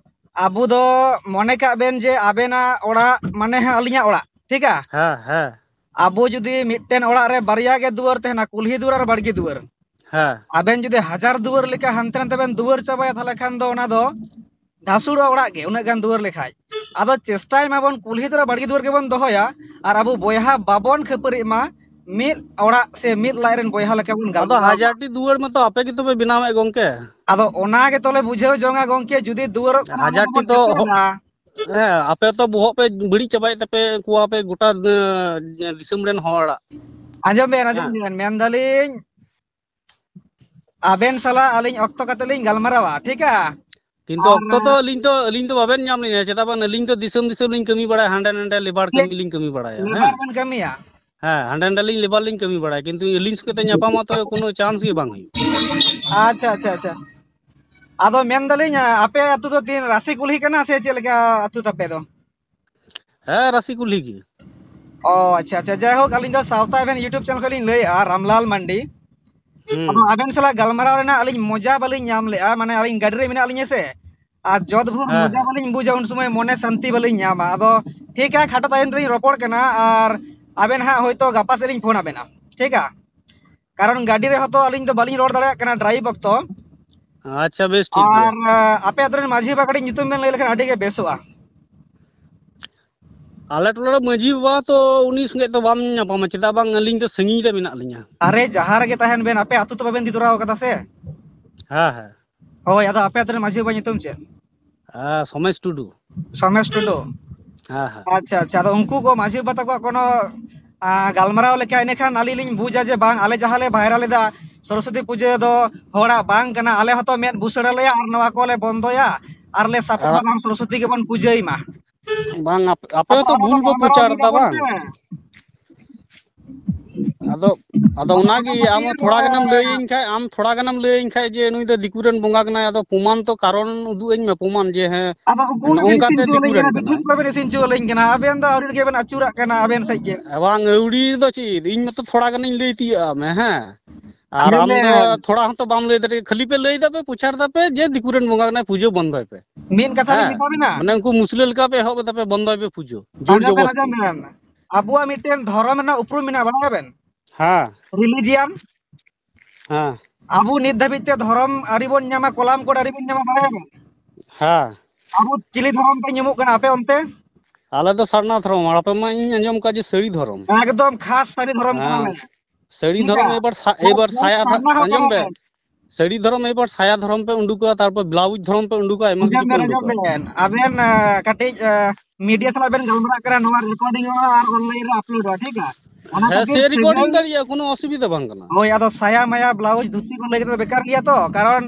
ᱟᱵᱚ ᱫᱚ ᱢᱚᱱᱮ ᱠᱟᱜ ᱵᱮᱱ ᱡᱮ ᱟᱵᱮᱱᱟᱜ ᱚᱲᱟᱜ ᱢᱟᱱᱮ ᱦᱟᱸᱜ ᱟᱹᱞᱤᱧᱟᱜ ᱚᱲᱟᱜ, ᱴᱷᱤᱠᱟ? ᱦᱮᱸ, ᱦᱮᱸ᱾ ᱟᱵᱚ ᱡᱩᱫᱤ ᱢᱤᱫᱴᱮᱱ ᱚᱲᱟᱜ ᱨᱮ ᱵᱟᱨᱭᱟ ᱜᱮ ᱫᱩᱣᱟᱹᱨ ᱛᱟᱦᱮᱱᱟ, ᱠᱩᱞᱦᱤ ᱫᱩᱣᱟᱹᱨ ᱟᱨ ᱵᱟᱲᱜᱮ ᱫᱩᱣᱟᱹᱨ, ᱦᱮᱸ᱾ ᱟᱵᱮᱱ ᱡᱩᱫᱤ ᱦᱟᱡᱟᱨ ᱫᱩᱣᱟᱹᱨ ᱞᱮᱠᱟ ᱦᱟᱱᱛᱮ ᱱᱟᱛᱮ ᱵᱮᱱ ᱫᱩᱣᱟᱹᱨ ᱪᱟᱵᱟᱭᱟ, ᱛᱟᱦᱚᱞᱮ ᱠᱷᱟᱱ ᱫᱚ ᱚᱱᱟ ᱫᱚ ᱫᱷᱟᱥᱩᱲᱚᱜᱼᱟ ᱚᱲᱟᱜ ᱜᱮ, ᱩᱱᱟᱹᱜ ᱜᱟᱱ ᱫᱩᱣᱟᱹᱨ ᱞᱮᱠᱷᱟᱡ᱾ ᱟᱫᱚ ᱪᱮᱥᱴᱟᱭ ᱢᱟᱵᱚᱱ ᱠᱩᱞᱦᱤ ᱫᱩᱣᱟᱹᱨ ᱵᱟᱲᱜᱮ ᱫᱩᱣᱟᱹᱨ ᱜᱮᱵᱚᱱ ᱫᱚᱦᱚᱭᱟ, ᱟᱨ ᱟᱵᱚ ᱵᱚᱭᱦᱟ ᱵᱟᱵᱚᱱ ᱠᱷᱟᱹᱯᱟᱹᱨᱤᱜ ᱢᱟ, ᱢᱤᱫ ᱚᱲᱟᱜ ᱥᱮ ᱢᱤᱫ ᱞᱟᱡ ᱨᱮᱱ ᱵᱚᱭᱦᱟ ᱞᱮᱠᱟ ᱵᱚᱱ ᱟᱫᱚ ᱜᱟᱞᱢᱟᱨᱟᱣ ᱢᱟ᱾ ᱦᱟᱡᱟᱨ ᱴᱤ ᱫᱩᱣᱟᱹᱨ ᱢᱟᱛᱚ ᱟᱯᱮ ᱜᱮᱛᱚ ᱯᱮ ᱵᱮᱱᱟᱣᱮᱫ ᱜᱚᱝᱠᱮ᱾ ᱟᱫᱚ ᱚᱱᱟ ᱜᱮᱛᱚ ᱞᱮ ᱵᱩᱡᱷᱟᱹᱣ ᱡᱚᱝᱟ ᱜᱚᱝᱠᱮ, ᱡᱩᱫᱤ ᱫᱩᱣᱟᱹᱨᱚᱜ ᱠᱟᱱᱟ, ᱚᱱᱟ ᱦᱟᱡᱟᱨ ᱴᱤ ᱢᱟᱵᱚᱱ ᱛᱚ ᱴᱷᱤᱠᱟᱹᱭ ᱦᱚ-, ᱢᱟ᱾ ᱦᱮᱸ, ᱟᱯᱮ ᱛᱚ ᱵᱚᱦᱚᱜ ᱯᱮ ᱵᱟᱹᱲᱤᱡ ᱪᱟᱵᱟᱭᱮᱫ ᱛᱟᱯᱮ, ᱠᱚᱣᱟ ᱯᱮ ᱜᱚᱴᱟ, ᱮᱸ, ᱫᱤᱥᱚᱢ ᱨᱮᱱ ᱦᱚᱲᱟᱜ᱾ ᱟᱸᱡᱚᱢ ᱵᱮᱱ, ᱟᱸᱡᱚᱢ ᱦᱮᱸ᱾ ᱵᱮᱱ, ᱢᱮᱱᱫᱟᱞᱤᱧ, ᱟᱵᱮᱱ ᱥᱟᱞᱟᱜ ᱟᱹᱞᱤᱧ ᱚᱠᱛᱚ ᱠᱟᱛᱮ ᱞᱤᱧ ᱜᱟᱞᱢᱟᱨᱟᱣᱟ, ᱴᱷᱤᱠᱟ? ᱠᱤᱱᱛᱩ ᱟᱨ ᱚᱠᱛᱚ ᱫᱚ ᱟᱹᱞᱤᱧ ᱫᱚ, ᱟᱹᱞᱤᱧ ᱫᱚ ᱵᱟᱵᱮᱱ ᱧᱟᱢ ᱞᱤᱧᱟ, ᱪᱮᱫᱟᱜ ᱵᱟᱝ, ᱟᱹᱞᱤᱧ ᱫᱚ ᱫᱤᱥᱚᱢ ᱫᱤᱥᱚᱢ ᱞᱤᱧ ᱠᱟᱹᱢᱤ ᱵᱟᱲᱟᱭᱟ, ᱦᱟᱸᱰᱮ ᱱᱟᱰᱮ ᱞᱮᱵᱟᱨ ᱠᱟᱹᱢᱤ ᱞᱤᱧ ᱠᱟᱹᱢᱤ ᱵᱟᱲᱟᱭᱟ, ᱞᱮᱵᱟᱨ ᱦᱮᱸ᱾ ᱵᱮᱱ ᱠᱟᱹᱢᱤᱭᱟ? ᱦᱮᱸ, ᱦᱟᱸᱰᱮ ᱱᱟᱰᱮ ᱞᱤᱧ ᱞᱮᱵᱟᱨ ᱞᱤᱧ ᱠᱟᱹᱢᱤ ᱵᱟᱲᱟᱭᱟ, ᱠᱤᱱᱛᱩ ᱟᱹᱞᱤᱧ ᱥᱚᱸᱜᱮ ᱛᱮ ᱧᱟᱯᱟᱢ ᱢᱟᱛᱚ ᱠᱳᱱᱳ ᱪᱟᱱᱥ ᱜᱮ ᱵᱟᱝ ᱦᱩᱭᱩᱜᱼᱟ᱾ ᱟᱪᱪᱷᱟ, ᱟᱪᱪᱷᱟ, ᱟᱪᱪᱷᱟ᱾ ᱟᱫᱚ ᱢᱮᱱᱫᱟᱞᱤᱧ, ᱟᱯᱮ ᱟᱹᱛᱩ ᱫᱚ ᱛᱤᱱ ᱨᱟᱹᱥᱤ ᱠᱩᱞᱦᱤ ᱠᱟᱱᱟ ᱥᱮ ᱪᱮᱫ ᱞᱮᱠᱟ ᱟᱹᱛᱩ ᱛᱟᱯᱮ ᱫᱚ? ᱦᱮᱸ, ᱨᱟᱹᱥᱤ ᱠᱩᱞᱦᱤ ᱜᱮ᱾ ᱚ, ᱟᱪᱪᱷᱟ, ᱟᱪᱪᱷᱟ᱾ ᱡᱟᱭᱦᱳᱠ, ᱟᱹᱞᱤᱧ ᱫᱚ ᱥᱟᱶᱛᱟ ᱮᱵᱷᱮᱱ YouTube ᱪᱮᱱᱮᱞ ᱠᱷᱚᱱ ᱞᱤᱧ ᱞᱟᱹᱭᱮᱫᱼᱟ, ᱨᱟᱢᱞᱟᱞ ᱢᱟᱱᱰᱤ᱾ ᱦᱩᱸ᱾ ᱟᱫᱚ ᱟᱵᱮᱱ ᱥᱟᱞᱟᱜ ᱜᱟᱞᱢᱟᱨᱟᱣ ᱨᱮᱱᱟᱜ ᱟᱹᱞᱤᱧ ᱢᱚᱡᱟ ᱵᱟᱹᱞᱤᱧ ᱧᱟᱢ ᱞᱮᱫᱼᱟ, ᱢᱟᱱᱮ ᱟᱹᱞᱤᱧ ᱜᱟᱹᱰᱤ ᱨᱮ ᱢᱮᱱᱟᱜ ᱞᱤᱧᱟ ᱥᱮ, ᱟᱨ ᱡᱚᱛ ᱵᱷᱳᱨ ᱦᱮᱸ, ᱢᱚᱡᱟ ᱦᱮᱸ᱾ ᱵᱟᱹᱞᱤᱧ ᱵᱩᱡᱟ, ᱩᱱ ᱥᱚᱢᱚᱭ ᱢᱚᱱᱮ ᱥᱟᱱᱛᱤ ᱵᱟᱹᱞᱤᱧ ᱧᱟᱢᱟ᱾ ᱟᱫᱚ ᱴᱷᱤᱠᱟ, ᱠᱷᱟᱴᱚ ᱛᱟᱭᱚᱢ ᱨᱮᱞᱤᱧ ᱨᱚᱯᱚᱲ ᱠᱟᱱᱟ, ᱟᱨ ᱟᱵᱮᱱ ᱦᱟᱸᱜ ᱦᱳᱭᱛᱳ ᱜᱟᱯᱟ ᱥᱮᱫ ᱞᱤᱧ ᱯᱷᱳᱱ ᱟᱵᱮᱱᱟ, ᱴᱷᱤᱠᱟ? ᱠᱟᱨᱚᱱ ᱜᱟᱹᱰᱤ ᱨᱮᱦᱚᱸ ᱛᱚ ᱟᱹᱞᱤᱧ ᱫᱚ ᱵᱟᱹᱞᱤᱧ ᱨᱚᱲ ᱫᱟᱲᱮᱭᱟᱜ ᱠᱟᱱᱟ ᱰᱨᱟᱭᱤᱵᱷ ᱚᱠᱛᱚ᱾ ᱟᱪᱪᱷᱟ, ᱵᱮᱥ ᱴᱷᱤᱠ ᱜᱮᱭᱟ᱾ ᱟᱨ, ᱟ, ᱟᱯᱮ ᱟᱹᱛᱩ ᱨᱮᱱ ᱢᱟᱹᱡᱷᱤ ᱵᱟᱵᱟ ᱠᱟᱹᱴᱤᱡ ᱧᱩᱛᱩᱢ ᱵᱮᱱ ᱞᱟᱹᱭ ᱞᱮᱠᱷᱟᱱ ᱟᱹᱰᱤ ᱜᱮ ᱵᱮᱥᱚᱜᱼᱟ᱾ ᱟᱞᱮ ᱴᱚᱞᱟ ᱨᱮ ᱢᱟᱹᱡᱷᱤ ᱵᱟᱵᱟ ᱛᱚ ᱩᱱᱤ ᱥᱚᱸᱜᱮ ᱛᱚ ᱵᱟᱢ ᱧᱟᱯᱟᱢᱟ, ᱪᱮᱫᱟᱜ ᱵᱟᱝ, ᱟᱹᱞᱤᱧ ᱫᱚ ᱥᱟᱺᱜᱤᱧ ᱨᱮ ᱢᱮᱱᱟᱜ ᱞᱤᱧᱟ᱾ ᱟᱨᱮ, ᱡᱟᱦᱟᱸ ᱨᱮᱜᱮ ᱛᱟᱦᱮᱱ ᱵᱮᱱ, ᱟᱯᱮ ᱟᱹᱛᱩ ᱛᱚ ᱵᱟᱵᱮᱱ ᱤᱫᱤ ᱛᱚᱨᱟ ᱟᱠᱟᱫᱟ ᱥᱮ? ᱦᱮᱸ, ᱦᱮᱸ᱾ ᱦᱳᱭ, ᱟᱫᱚ ᱟᱯᱮ ᱟᱹᱛᱩ ᱨᱮᱱ ᱢᱟᱹᱡᱷᱤ ᱵᱟᱵᱟ ᱧᱩᱛᱩᱢ ᱪᱮᱫ? ᱦᱮᱸ, ᱥᱚᱢᱮᱥ ᱴᱩᱰᱩ᱾ ᱥᱚᱢᱮᱥ ᱴᱩᱰᱩ᱾ ᱦᱮᱸ, ᱦᱮᱸ᱾ ᱟᱪᱪᱷᱟ, ᱟᱪᱪᱷᱟ᱾ ᱟᱫᱚ ᱩᱱᱠᱩ ᱠᱚ ᱢᱟᱹᱡᱷᱤ ᱵᱟᱵᱟ ᱛᱟᱠᱚᱣᱟᱜ ᱠᱳᱱᱳ, ᱟ, ᱜᱟᱞᱢᱟᱨᱟᱣ ᱞᱮᱠᱟ, ᱤᱱᱟᱹᱠᱷᱟᱱ ᱟᱹᱞᱤᱧ ᱞᱤᱧ ᱵᱩᱡᱟ ᱡᱮ ᱵᱟᱝ, ᱟᱞᱮ ᱡᱟᱦᱟᱸ ᱞᱮ ᱵᱷᱟᱭᱨᱟᱞ ᱮᱫᱟ, ᱥᱚᱨᱚᱥᱚᱛᱤ ᱯᱩᱡᱟᱹ ᱫᱚ ᱦᱚᱲᱟᱜ ᱵᱟᱝ ᱠᱟᱱᱟ, ᱟᱞᱮ ᱦᱚᱸᱛᱚ ᱢᱮᱫ ᱵᱩᱥᱟᱹᱲ ᱟᱞᱮᱭᱟ ᱟᱨ ᱱᱚᱣᱟ ᱠᱚᱞᱮ ᱵᱚᱱᱫᱚᱭᱟ ᱟᱨ ᱞᱮ ᱥᱟᱯᱲᱟᱣᱟ, ᱟᱨ ᱵᱟᱝ ᱥᱚᱨᱚᱥᱚᱛᱤ ᱜᱮᱵᱚᱱ ᱯᱩᱡᱟᱹᱭ ᱢᱟ᱾ ᱵᱟᱝ, ᱟᱯ-, ᱟᱯᱮ ᱟᱫᱚ ᱦᱚᱸᱛᱚ ᱚᱱᱟ ᱫᱚ ᱵᱷᱩᱞ ᱯᱮ ᱜᱟᱞᱢᱟᱨᱟᱣ ᱯᱨᱚᱪᱟᱨ ᱦᱩᱭᱩᱜᱼᱟ ᱮᱫᱟ ᱵᱟᱝ? ᱵᱚᱞᱛᱮ᱾ ᱟᱫᱚ, ᱟᱫᱚ ᱟᱫᱚ ᱚᱱᱟ ᱚᱱᱟᱜᱮ, ᱫᱚ ᱟᱢ ᱦᱚᱸ ᱛᱷᱚᱲᱟ ᱜᱟᱱᱮᱢ ᱞᱟᱹᱭᱟᱹᱧ ᱠᱷᱟᱡ, ᱟᱢ ᱛᱷᱚᱲᱟ ᱜᱟᱱᱮᱢ ᱞᱟᱹᱭᱟᱹᱧ ᱠᱷᱟᱡ ᱡᱮ ᱱᱩᱭ ᱫᱚ ᱫᱤᱠᱩ ᱨᱮᱱ ᱵᱚᱸᱜᱟ ᱠᱟᱱᱟᱭ, ᱟᱫᱚ ᱯᱨᱚᱢᱟᱱ ᱛᱚ ᱠᱟᱨᱚᱱ ᱩᱫᱩᱜ ᱟᱹᱧ ᱢᱮ, ᱯᱨᱚᱢᱟᱱ ᱡᱮ ᱦᱮᱸ, ᱩᱠᱩᱨ ᱵᱮᱱ ᱱᱚᱝᱠᱟ ᱤᱥᱤᱱ ᱛᱮ ᱦᱚᱪᱚ ᱫᱤᱠᱩ ᱟᱹᱞᱤᱧ ᱨᱮᱱ ᱠᱟᱱᱟ, ᱠᱟᱱᱟᱭ᱾ ᱵᱤᱴᱷᱩ ᱵᱟᱵᱮᱱ ᱤᱥᱤᱱ ᱦᱚᱪᱚ ᱟᱹᱞᱤᱧ ᱠᱟᱱᱟ, ᱟᱵᱮᱱ ᱫᱚ ᱟᱹᱣᱲᱤ ᱨᱮᱜᱮ ᱵᱮᱱ ᱟᱹᱪᱩᱨᱟᱜ ᱠᱟᱱᱟ, ᱟᱵᱮᱱ ᱥᱮᱫ ᱜᱮ᱾ ᱮ ᱵᱟᱝ, ᱟᱹᱣᱲᱤ ᱫᱚ ᱪᱮᱫ, ᱤᱧ ᱢᱟᱛᱚ ᱛᱷᱚᱲᱟ ᱜᱟᱱᱤᱧ ᱞᱟᱹᱭ ᱛᱤᱭᱳᱜ ᱟᱜ ᱢᱮ, ᱦᱮᱸ᱾ ᱟᱨ ᱟᱸᱡᱚᱢ ᱟᱢ ᱫᱚ ᱵᱮᱱ᱾ ᱛᱷᱚᱲᱟ ᱦᱚᱸᱛᱚ ᱵᱟᱢ ᱞᱟᱹᱭ ᱫᱟᱲᱮᱭᱟᱜ, ᱠᱷᱟᱹᱞᱤ ᱯᱮ ᱞᱟᱹᱭ ᱫᱟᱯᱮ, ᱯᱨᱚᱪᱟᱨ ᱫᱟᱯᱮ ᱡᱮ ᱫᱤᱠᱩ ᱨᱮᱱ ᱵᱚᱸᱜᱟ ᱠᱟᱱᱟᱭ, ᱯᱩᱡᱟᱹ ᱵᱚᱱᱫᱚᱭ ᱯᱮ᱾ ᱢᱤᱫ ᱠᱟᱛᱷᱟ ᱞᱤᱧ ᱦᱮᱸ, ᱢᱮᱛᱟ ᱵᱮᱱᱟ᱾ ᱢᱟᱱᱮ ᱩᱱᱠᱩ ᱢᱩᱥᱞᱟᱹ ᱞᱮᱠᱟ ᱯᱮ ᱮᱦᱚᱵ ᱮᱫᱟ ᱯᱮ, ᱵᱚᱱᱫᱚᱭ ᱯᱮ ᱯᱩᱡᱟᱹ, ᱡᱳᱨ ᱟᱸᱡᱚᱢ ᱵᱮᱱ, ᱡᱚᱵᱚᱥᱛᱤ᱾ ᱟᱸᱡᱚᱢ ᱵᱮᱱ᱾ ᱟᱵᱚᱣᱟᱜ ᱢᱤᱫᱴᱮᱱ ᱫᱷᱚᱨᱚᱢ ᱨᱮᱱᱟᱜ ᱩᱯᱨᱩᱢ ᱢᱮᱱᱟᱜᱼᱟ, ᱵᱟᱲᱟᱭᱟ ᱵᱮᱱ? ᱦᱮᱸ᱾ ᱨᱤᱞᱤᱡᱤᱭᱟᱱ᱾ ᱦᱮᱸ᱾ ᱟᱵᱚ ᱱᱤᱛ ᱫᱷᱟᱹᱵᱤᱡ ᱛᱮ ᱫᱷᱚᱨᱚᱢ ᱟᱹᱨᱤ ᱵᱚᱱ ᱧᱟᱢᱟ, ᱠᱚᱞᱟᱢ ᱠᱳᱰ ᱟᱹᱨᱤ ᱵᱚᱱ ᱧᱟᱢᱟ, ᱵᱟᱲᱟᱭᱟ ᱵᱮᱱ? ᱦᱮᱸ᱾ ᱟᱵᱚ ᱪᱤᱞᱤ ᱫᱷᱚᱨᱚᱢ ᱯᱮ ᱧᱩᱢᱩᱜ ᱠᱟᱱᱟ ᱟᱯᱮ ᱚᱱᱛᱮ? ᱟᱞᱮ ᱫᱚ ᱥᱟᱨᱱᱟ ᱫᱷᱚᱨᱚᱢ, ᱟᱨ ᱟᱯᱮ ᱢᱟ ᱤᱧ ᱟᱸᱡᱚᱢ ᱠᱟᱜ ᱡᱮ ᱥᱟᱹᱨᱤ ᱫᱷᱚᱨᱚᱢ᱾ ᱮᱠᱫᱚᱢ ᱠᱷᱟᱥ ᱥᱟᱹᱨᱤ ᱫᱷᱚᱨᱚᱢ ᱠᱟᱱᱟᱞᱮ᱾ ᱦᱮᱸ᱾ ᱥᱟᱹᱨᱤ ᱴᱷᱤᱠ ᱫᱷᱚᱨᱚᱢ ᱜᱮᱭᱟ᱾ ᱮᱵᱟᱨ ᱥᱟ-, ᱮᱵᱟᱨ ᱥᱟᱨᱱᱟ ᱥᱟᱭᱟ ᱫᱷᱟ-, ᱦᱚᱸ ᱟᱸᱡᱚᱢ ᱵᱮᱱ᱾ ᱠᱟᱱᱟᱞᱮ᱾ ᱥᱟᱹᱨᱤ ᱫᱷᱚᱨᱚᱢ ᱮᱵᱟᱨ ᱥᱟᱭᱟ ᱫᱷᱚᱨᱚᱢ ᱯᱮ ᱩᱰᱩᱠᱟ, ᱛᱟᱨᱯᱚᱨ ᱵᱞᱟᱣᱩᱡᱽ ᱫᱷᱚᱨᱚᱢ ᱯᱮ ᱩᱰᱩᱠᱟ, ᱟᱭᱢᱟ ᱠᱤᱪᱷᱩ ᱟᱸᱡᱚᱢ ᱯᱮ ᱵᱮᱱ, ᱟᱸᱡᱚᱢ ᱩᱰᱩᱠᱟ᱾ ᱵᱮᱱ᱾ ᱟᱵᱮᱱ, ᱟ, ᱠᱟᱹᱴᱤᱡ, ᱟ, ᱢᱤᱰᱤᱭᱟ ᱥᱟᱞᱟᱜ ᱵᱮᱱ ᱜᱟᱞᱢᱟᱨᱟᱜ ᱠᱟᱱᱟ, ᱱᱚᱣᱟ ᱨᱮᱠᱚᱨᱰᱤᱝ ᱚᱜᱼᱟ ᱟᱨ ᱚᱱᱞᱟᱭᱤᱱ ᱨᱮ ᱟᱯᱞᱳᱰᱚᱜᱼᱟ, ᱴᱷᱤᱠ ᱜᱮᱭᱟ? ᱚᱱᱟ ᱦᱮᱸ, ᱠᱷᱟᱹᱛᱤᱨ ᱥᱮ ᱥᱟᱹᱜᱟᱹᱭ ᱨᱮᱠᱚᱨᱰᱤᱝ ᱫᱟᱲᱮᱭᱟᱜᱼᱟ, ᱠᱳᱱᱳ ᱚᱥᱩᱵᱤᱫᱷᱟ ᱵᱟᱝ ᱠᱟᱱᱟ᱾ ᱦᱳᱭ, ᱟᱫᱚ ᱥᱟᱭᱟ, ᱢᱟᱭᱟ, ᱵᱞᱟᱣᱩᱡᱽ, ᱫᱷᱩᱛᱤ ᱠᱚ ᱞᱟᱹᱭ ᱠᱟᱛᱮ ᱫᱚ ᱵᱮᱠᱟᱨ ᱜᱮᱭᱟ ᱛᱚ, ᱠᱟᱨᱚᱱ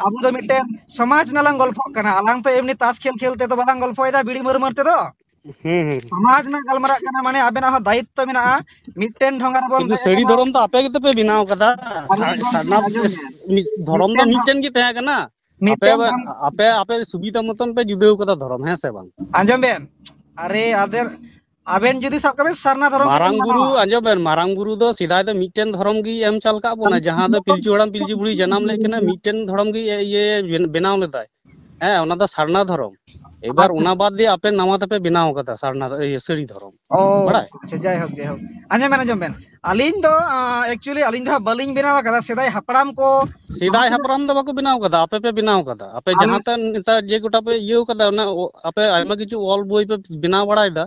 ᱟᱵᱚ ᱫᱚ ᱢᱤᱫᱴᱮᱱ ᱥᱚᱢᱟᱡᱽ ᱨᱮᱱᱟᱜ ᱞᱟᱝ ᱜᱚᱞᱯᱷᱚᱜ ᱠᱟᱱᱟ, ᱟᱞᱟᱝ ᱛᱚ ᱮᱢᱱᱤ ᱛᱟᱥ ᱠᱷᱮᱞ ᱠᱷᱮᱞ ᱛᱮᱫᱚ ᱵᱟᱞᱟᱝ ᱜᱚᱞᱯᱷᱚᱭᱮᱫᱟ, ᱵᱤᱲᱤ ᱢᱟᱹᱨᱢᱟᱹᱨ ᱛᱮᱫᱚ᱾ ᱦᱩᱸ, ᱦᱩᱸ᱾ ᱥᱚᱢᱟᱡᱽ ᱨᱮᱱᱟᱜ ᱜᱟᱞᱢᱟᱨᱟᱜ ᱠᱟᱱᱟ, ᱢᱟᱱᱮ ᱟᱵᱮᱱᱟᱜ ᱦᱚᱸ ᱫᱟᱭᱤᱛᱛᱚ ᱢᱮᱱᱟᱜᱼᱟ, ᱢᱤᱫᱴᱮᱱ ᱰᱷᱚᱸᱜᱟ ᱨᱮᱵᱚᱱ ᱠᱤᱱᱛᱩ ᱫᱟᱭᱤᱛᱛᱚ ᱥᱟᱹᱲᱤ ᱵᱚᱱ ᱫᱷᱚᱨᱚᱢ ᱫᱚ ᱟᱯᱮ ᱜᱮᱛᱚ ᱯᱮ ᱵᱮᱱᱟᱣ ᱠᱟᱫᱟ᱾ ᱟᱨ ᱥᱟ-, ᱢᱤᱫ ᱫᱷᱚᱨᱚᱢ ᱥᱟᱨᱱᱟ ᱟᱸᱡᱚᱢ ᱢᱮ᱾ ᱢᱤᱫ ᱫᱷᱚᱨᱚᱢ ᱫᱚ ᱢᱤᱫᱴᱮᱱ ᱢᱤᱫᱴᱮᱱ ᱜᱮ ᱛᱟᱦᱮᱸ ᱠᱟᱱᱟ᱾ ᱟᱯᱮ, ᱢᱤᱫᱴᱮᱱ ᱫᱷᱚᱨᱚᱢ ᱟᱯᱮ, ᱟᱯᱮ ᱥᱩᱵᱤᱫᱷᱟ ᱢᱚᱛᱚᱱ ᱯᱮ ᱡᱩᱫᱟᱹᱣ ᱠᱟᱫᱟ ᱫᱷᱚᱨᱚᱢ, ᱦᱮᱸ ᱥᱮ ᱵᱟᱝ? ᱟᱸᱡᱚᱢ ᱵᱮᱱ, ᱟᱨᱮ ᱟᱫᱮᱨ, ᱟᱵᱮᱱ ᱡᱩᱫᱤ ᱥᱟᱵ ᱠᱟᱜ ᱵᱮᱱ ᱥᱟᱨᱱᱟ ᱫᱷᱚᱨᱚᱢ ᱵᱮᱱ ᱢᱟᱨᱟᱝ ᱵᱩᱨᱩ, ᱢᱟᱱᱟᱣᱟ᱾ ᱟᱸᱡᱚᱢ ᱵᱮᱱ, ᱢᱟᱨᱟᱝ ᱵᱩᱨᱩ ᱫᱚ ᱥᱮᱫᱟᱭ ᱫᱚ ᱢᱤᱫᱴᱮᱱ ᱫᱷᱚᱨᱚᱢ ᱜᱮ ᱮᱢ ᱪᱟᱞ ᱠᱟᱜ ᱵᱚᱱᱟ, ᱟᱵᱮᱱ ᱡᱟᱦᱟᱸ ᱫᱚ ᱡᱚᱛᱚ ᱯᱤᱞᱪᱩ ᱦᱟᱲᱟᱢ ᱯᱤᱞᱪᱩ ᱵᱩᱲᱦᱤ ᱡᱟᱱᱟᱢ ᱞᱮᱫ ᱠᱤᱱᱟ, ᱢᱤᱫᱴᱮᱱ ᱫᱷᱚᱨᱚᱢ ᱜᱮ ᱤᱭᱟᱹ ᱵᱮᱱᱟᱣ ᱞᱮᱫᱟᱭ᱾ ᱦᱮᱸ, ᱚᱱᱟ ᱫᱚ ᱥᱟᱨᱱᱟ ᱫᱷᱚᱨᱚᱢ᱾ ᱮᱵᱟᱨ ᱟᱪᱪᱷᱟ᱾ ᱚᱱᱟ ᱵᱟᱫ ᱫᱤᱭᱮ ᱟᱯᱮ ᱱᱟᱣᱟ ᱛᱮᱯᱮ ᱵᱮᱱᱟᱣ ᱠᱟᱫᱟ ᱥᱟᱨᱱᱟ, ᱤᱭᱟᱹ, ᱥᱟᱹᱨᱤ ᱫᱷᱚᱨᱚᱢ᱾ ᱚ, ᱵᱟᱲᱟᱭ? ᱟᱪᱪᱷᱟ, ᱡᱟᱭᱦᱳᱠ, ᱡᱟᱭᱦᱳᱠ᱾ ᱟᱸᱡᱚᱢ ᱵᱮᱱ, ᱟᱸᱡᱚᱢ ᱵᱮᱱ᱾ ᱟᱹᱞᱤᱧ ᱫᱚ, ᱟᱸ, actually ᱟᱹᱞᱤᱧ ᱫᱚ ᱦᱟᱸᱜ ᱵᱟᱹᱞᱤᱧ ᱵᱮᱱᱟᱣ ᱠᱟᱫᱟ᱾ ᱥᱮᱫᱟᱭ ᱦᱟᱯᱲᱟᱢ ᱠᱚ ᱥᱮᱫᱟᱭ ᱡᱟᱦᱟᱸ ᱛᱤᱱᱟᱹᱜ ᱦᱟᱯᱲᱟᱢ ᱫᱚ ᱵᱟᱠᱚ ᱵᱮᱱᱟᱣ ᱠᱟᱫᱟ, ᱟᱯᱮ ᱯᱮ ᱵᱮᱱᱟᱣ ᱠᱟᱫᱟ᱾ ᱟᱯᱮ ᱟᱞᱮ ᱡᱟᱦᱟᱸ ᱛᱮ ᱱᱮᱛᱟᱨ ᱡᱮ ᱜᱚᱴᱟ ᱯᱮ ᱤᱭᱟᱹᱣ ᱠᱟᱫᱟ, ᱚᱱᱟ ᱚ-, ᱟᱯᱮ ᱟᱭᱢᱟ ᱠᱤᱪᱷᱩ ᱚᱞ ᱵᱳᱭ ᱯᱮ ᱵᱮᱱᱟᱣ ᱵᱟᱲᱟᱭᱮᱫᱟ,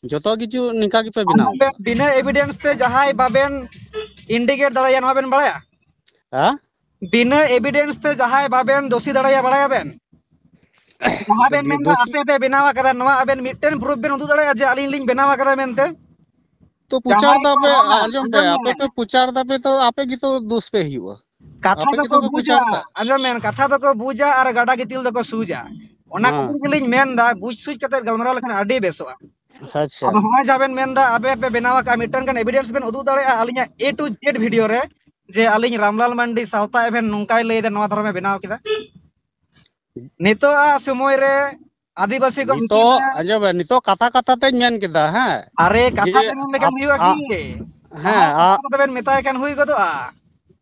ᱡᱚᱛᱚ ᱠᱤᱪᱷᱩ ᱱᱤᱝᱠᱟ ᱜᱮᱯᱮ ᱵᱮᱱᱟᱣ ᱟᱵᱮᱱ ᱠᱟᱫᱟ᱾ ᱵᱤᱱᱟᱹ ᱮᱵᱤᱰᱮᱱᱥ ᱛᱮ ᱡᱟᱦᱟᱸᱭ ᱵᱟᱵᱮᱱ ᱤᱱᱰᱤᱠᱮᱴ ᱫᱟᱲᱮᱭᱟᱜᱼᱟ, ᱱᱚᱣᱟ ᱵᱮᱱ ᱵᱟᱲᱟᱭᱟ? ᱦᱮᱸ? ᱵᱤᱱᱟᱹ ᱮᱵᱤᱰᱮᱱᱥ ᱛᱮ ᱡᱟᱦᱟᱸᱭ ᱵᱟᱵᱮᱱ ᱫᱳᱥᱤ ᱫᱟᱲᱮᱭᱟᱜᱼᱟ, ᱵᱟᱲᱟᱭᱟᱵᱮᱱ? ᱡᱟᱦᱟᱸ ᱵᱮᱱ ᱢᱮᱱᱫᱟ ᱫᱳᱥᱤ ᱟᱯᱮ ᱯᱮ ᱵᱮᱱᱟᱣ ᱟᱠᱟᱫᱟ, ᱱᱚᱣᱟ ᱟᱵᱮᱱ ᱢᱤᱫᱴᱮᱱ ᱯᱨᱩᱯ ᱵᱮᱱ ᱩᱫᱩᱜ ᱫᱟᱲᱮᱭᱟᱜᱼᱟ ᱡᱮ ᱟᱹᱞᱤᱧ ᱞᱤᱧ ᱵᱮᱱᱟᱣ ᱟᱠᱟᱫᱟ ᱢᱮᱱᱛᱮ? ᱛᱚ ᱯᱨᱚᱪᱟᱨ ᱡᱟᱦᱟᱸᱭ ᱠᱚ ᱫᱟᱯᱮ, ᱵᱟᱝᱟ, ᱟᱸᱡᱚᱢ ᱯᱮ, ᱟᱸᱡᱚᱢ ᱟᱯᱮ ᱵᱮᱱ᱾ ᱯᱮ ᱯᱨᱚᱪᱟᱨ ᱫᱟᱯᱮ, ᱛᱚ ᱟᱯᱮ ᱜᱮᱛᱚ ᱫᱳᱥ ᱯᱮ ᱦᱩᱭᱩᱜᱼᱟ᱾ ᱠᱟᱛᱷᱟ ᱟᱯᱮ ᱫᱚᱠᱚ ᱜᱮᱛᱚ ᱯᱮ ᱵᱩᱡᱟ, ᱯᱨᱚᱪᱟᱨ ᱫᱟ᱾ ᱟᱸᱡᱚᱢ ᱵᱮᱱ, ᱠᱟᱛᱷᱟ ᱫᱚᱠᱚ ᱵᱩᱡᱟ ᱟᱨ ᱜᱟᱰᱟ ᱜᱤᱛᱤᱞ ᱫᱚᱠᱚ ᱥᱩᱡᱟ᱾ ᱚᱱᱟ ᱦᱮᱸ᱾ ᱠᱷᱟᱹᱛᱤᱨ ᱜᱮᱞᱤᱧ ᱢᱮᱱᱫᱟ, ᱵᱩᱡ ᱥᱩᱡ ᱠᱟᱛᱮ ᱜᱟᱞᱢᱟᱨᱟᱣ ᱞᱮᱠᱷᱟᱱ ᱟᱹᱰᱤ ᱵᱮᱥᱚᱜᱼᱟ᱾ ᱟᱪᱪᱷᱟ᱾ ᱟᱫᱚ ᱦᱚᱸᱜᱼᱚᱭ ᱡᱟᱦᱟᱸ ᱵᱮᱱ ᱢᱮᱱᱫᱟ, ᱟᱵᱮ ᱯᱮ ᱵᱮᱱᱟᱣ ᱟᱠᱟᱫᱼᱟ, ᱢᱤᱫᱴᱟᱝ ᱜᱟᱱ ᱮᱵᱤᱰᱮᱱᱥ ᱵᱮᱱ ᱩᱫᱩᱜ ᱫᱟᱲᱮᱭᱟᱜᱼᱟ ᱟᱹᱞᱤᱧᱟᱜ A to Z ᱵᱷᱤᱰᱤᱭᱳ ᱨᱮ, ᱡᱮ ᱟᱹᱞᱤᱧ ᱨᱟᱢᱞᱟᱞ ᱢᱟᱱᱰᱤ ᱥᱟᱶᱛᱟ ᱮᱵᱷᱮᱱ ᱱᱚᱝᱠᱟᱭ ᱞᱟᱹᱭᱫᱟ, ᱱᱚᱣᱟ ᱫᱷᱚᱨᱚᱢᱮ ᱵᱮᱱᱟᱣ ᱠᱮᱫᱟ? ᱱᱤᱛᱚᱜ ᱟᱜ ᱥᱚᱢᱚᱭ ᱨᱮ ᱟᱹᱫᱤᱵᱟᱹᱥᱤ ᱠᱚ ᱱᱤᱛᱚᱜ ᱵᱷᱤᱛᱤᱨ ᱨᱮ ᱟᱸᱡᱚᱢ ᱵᱮᱱ, ᱱᱤᱛᱚᱜ ᱠᱟᱛᱷᱟ ᱠᱟᱛᱷᱟ ᱛᱮᱧ ᱢᱮᱱ ᱠᱮᱫᱟ, ᱦᱮᱸ, ᱟᱨᱮ, ᱠᱟᱛᱷᱟ ᱡᱮ ᱛᱮ ᱢᱮᱱ ᱞᱮᱠᱷᱟᱱ ᱟᱯ-, ᱦᱩᱭᱩᱜᱼᱟ ᱠᱤ? ᱟ-, ᱦᱮᱸ, ᱡᱟᱦᱟᱸᱭ ᱟ- ᱠᱟᱛᱷᱟ ᱛᱮᱵᱮᱱ ᱢᱮᱛᱟᱭ ᱠᱷᱟᱱ ᱦᱩᱭ ᱜᱚᱫᱚᱜᱼᱟ᱾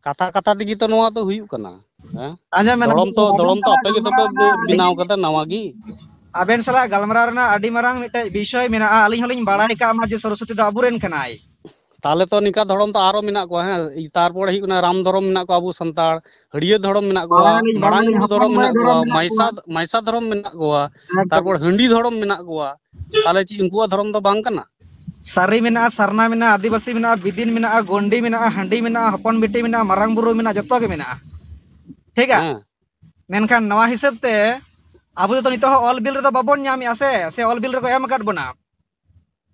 ᱠᱟᱛᱷᱟ ᱠᱟᱛᱷᱟ ᱛᱮᱜᱮ ᱛᱚ ᱱᱚᱣᱟ ᱫᱚ ᱦᱩᱭᱩᱜ ᱠᱟᱱᱟ᱾ ᱦᱮᱸ? ᱟᱸᱡᱚᱢ ᱵᱮᱱ, ᱫᱚᱲᱚᱢ ᱛᱚ, ᱟᱵᱮᱱ ᱫᱚᱲᱚᱢ ᱛᱚ ᱥᱟᱞᱟᱜ ᱟᱯᱮ ᱜᱮᱛᱚ ᱯᱮ ᱜᱟᱞᱢᱟᱨᱟᱣ ᱨᱮᱱᱟᱜ ᱵᱮ-, ᱟᱹᱰᱤ ᱵᱮᱱᱟᱣ ᱠᱟᱫᱟ ᱱᱟᱣᱟ ᱜᱮ᱾ ᱟᱵᱮᱱ ᱥᱟᱞᱟᱜ ᱜᱟᱞᱢᱟᱨᱟᱣ ᱨᱮᱱᱟᱜ ᱟᱹᱰᱤ ᱢᱟᱨᱟᱝ ᱢᱤᱫᱴᱮᱡ ᱵᱤᱥᱚᱭ ᱢᱮᱱᱟᱜᱼᱟ, ᱟᱹᱞᱤᱧ ᱦᱚᱸᱞᱤᱧ ᱵᱟᱲᱟᱭ ᱠᱟᱜ ᱢᱟ ᱡᱮ ᱥᱚᱨᱚᱥᱚᱛᱤ ᱫᱚ ᱟᱵᱚᱨᱮᱱ ᱠᱟᱱᱟᱭ᱾ ᱛᱟᱦᱚᱞᱮ ᱛᱚ ᱱᱤᱝᱠᱟ ᱫᱷᱚᱨᱚᱢ ᱛᱚ ᱟᱨᱚ ᱢᱮᱱᱟᱜ ᱠᱚᱣᱟ, ᱦᱮᱸ? ᱛᱟᱨᱯᱚᱨᱮ ᱦᱩᱭᱩᱜ ᱠᱟᱱᱟ ᱨᱟᱢ ᱫᱷᱚᱨᱚᱢ ᱢᱮᱱᱟᱜ ᱠᱚᱣᱟ, ᱟᱵᱚ ᱥᱟᱱᱛᱟᱲ, ᱦᱟᱹᱲᱭᱟᱹ ᱫᱷᱚᱨᱚᱢ ᱢᱮᱱᱟᱜ ᱠᱚᱣᱟ, ᱵᱟᱲᱟᱭᱟᱞᱤᱧ, ᱢᱟᱲᱟᱝ ᱵᱟᱲᱟᱭᱟᱞᱤᱧ, ᱫᱷᱚᱨᱚᱢ ᱦᱚᱯᱚᱱ ᱢᱮᱱᱟᱜ ᱵᱟᱭ ᱠᱚᱣᱟ, ᱫᱷᱚᱨᱚᱢ ᱢᱮᱱᱟᱜ ᱢᱟᱭᱥᱟ, ᱠᱚᱣᱟ᱾ ᱢᱟᱭᱥᱟ ᱫᱷᱚᱨᱚᱢ ᱢᱮᱱᱟᱜ ᱠᱚᱣᱟ, ᱮᱠᱫᱚᱢ᱾ ᱛᱟᱨᱯᱚᱨ ᱦᱟᱺᱰᱤ ᱫᱷᱚᱨᱚᱢ ᱢᱮᱱᱟᱜ ᱠᱚᱣᱟ᱾ ᱛᱟᱦᱚᱞᱮ ᱪᱮᱫ ᱩᱱᱠᱩᱣᱟᱜ ᱫᱷᱚᱨᱚᱢ ᱫᱚ ᱵᱟᱝ ᱠᱟᱱᱟ? ᱥᱟᱹᱨᱤ ᱢᱮᱱᱟᱜᱼᱟ, ᱥᱟᱨᱱᱟ ᱢᱮᱱᱟᱜᱼᱟ, ᱟᱹᱫᱤᱵᱟᱹᱥᱤ ᱢᱮᱱᱟᱜᱼᱟ, ᱵᱤᱫᱤᱱ ᱢᱮᱱᱟᱜᱼᱟ, ᱜᱚᱱᱰᱤ ᱢᱮᱱᱟᱜᱼᱟ, ᱦᱟᱺᱰᱤ ᱢᱮᱱᱟᱜᱼᱟ, ᱦᱚᱯᱚᱱ ᱵᱤᱴᱤ ᱢᱮᱱᱟᱜᱼᱟ, ᱢᱟᱨᱟᱝ ᱵᱩᱨᱩ ᱢᱮᱱᱟᱜᱼᱟ, ᱡᱚᱛᱚ ᱜᱮ ᱢᱮᱱᱟᱜᱼᱟ᱾ ᱴᱷᱤᱠᱟ? ᱦᱮᱸ᱾ ᱢᱮᱱᱠᱷᱟᱱ ᱱᱚᱣᱟ ᱦᱤᱥᱟᱹᱵ ᱛᱮ ᱟᱵᱚ ᱫᱚ ᱱᱤᱛᱚᱜ ᱦᱚᱸ ᱚᱞ ᱵᱤᱞ ᱨᱮᱫᱚ ᱵᱟᱵᱚᱱ ᱧᱟᱢᱮᱜᱼᱟ ᱥᱮ, ᱥᱮ ᱚᱞ ᱵᱤᱞ ᱨᱮᱠᱚ ᱮᱢ ᱟᱠᱟᱫ ᱵᱚᱱᱟ?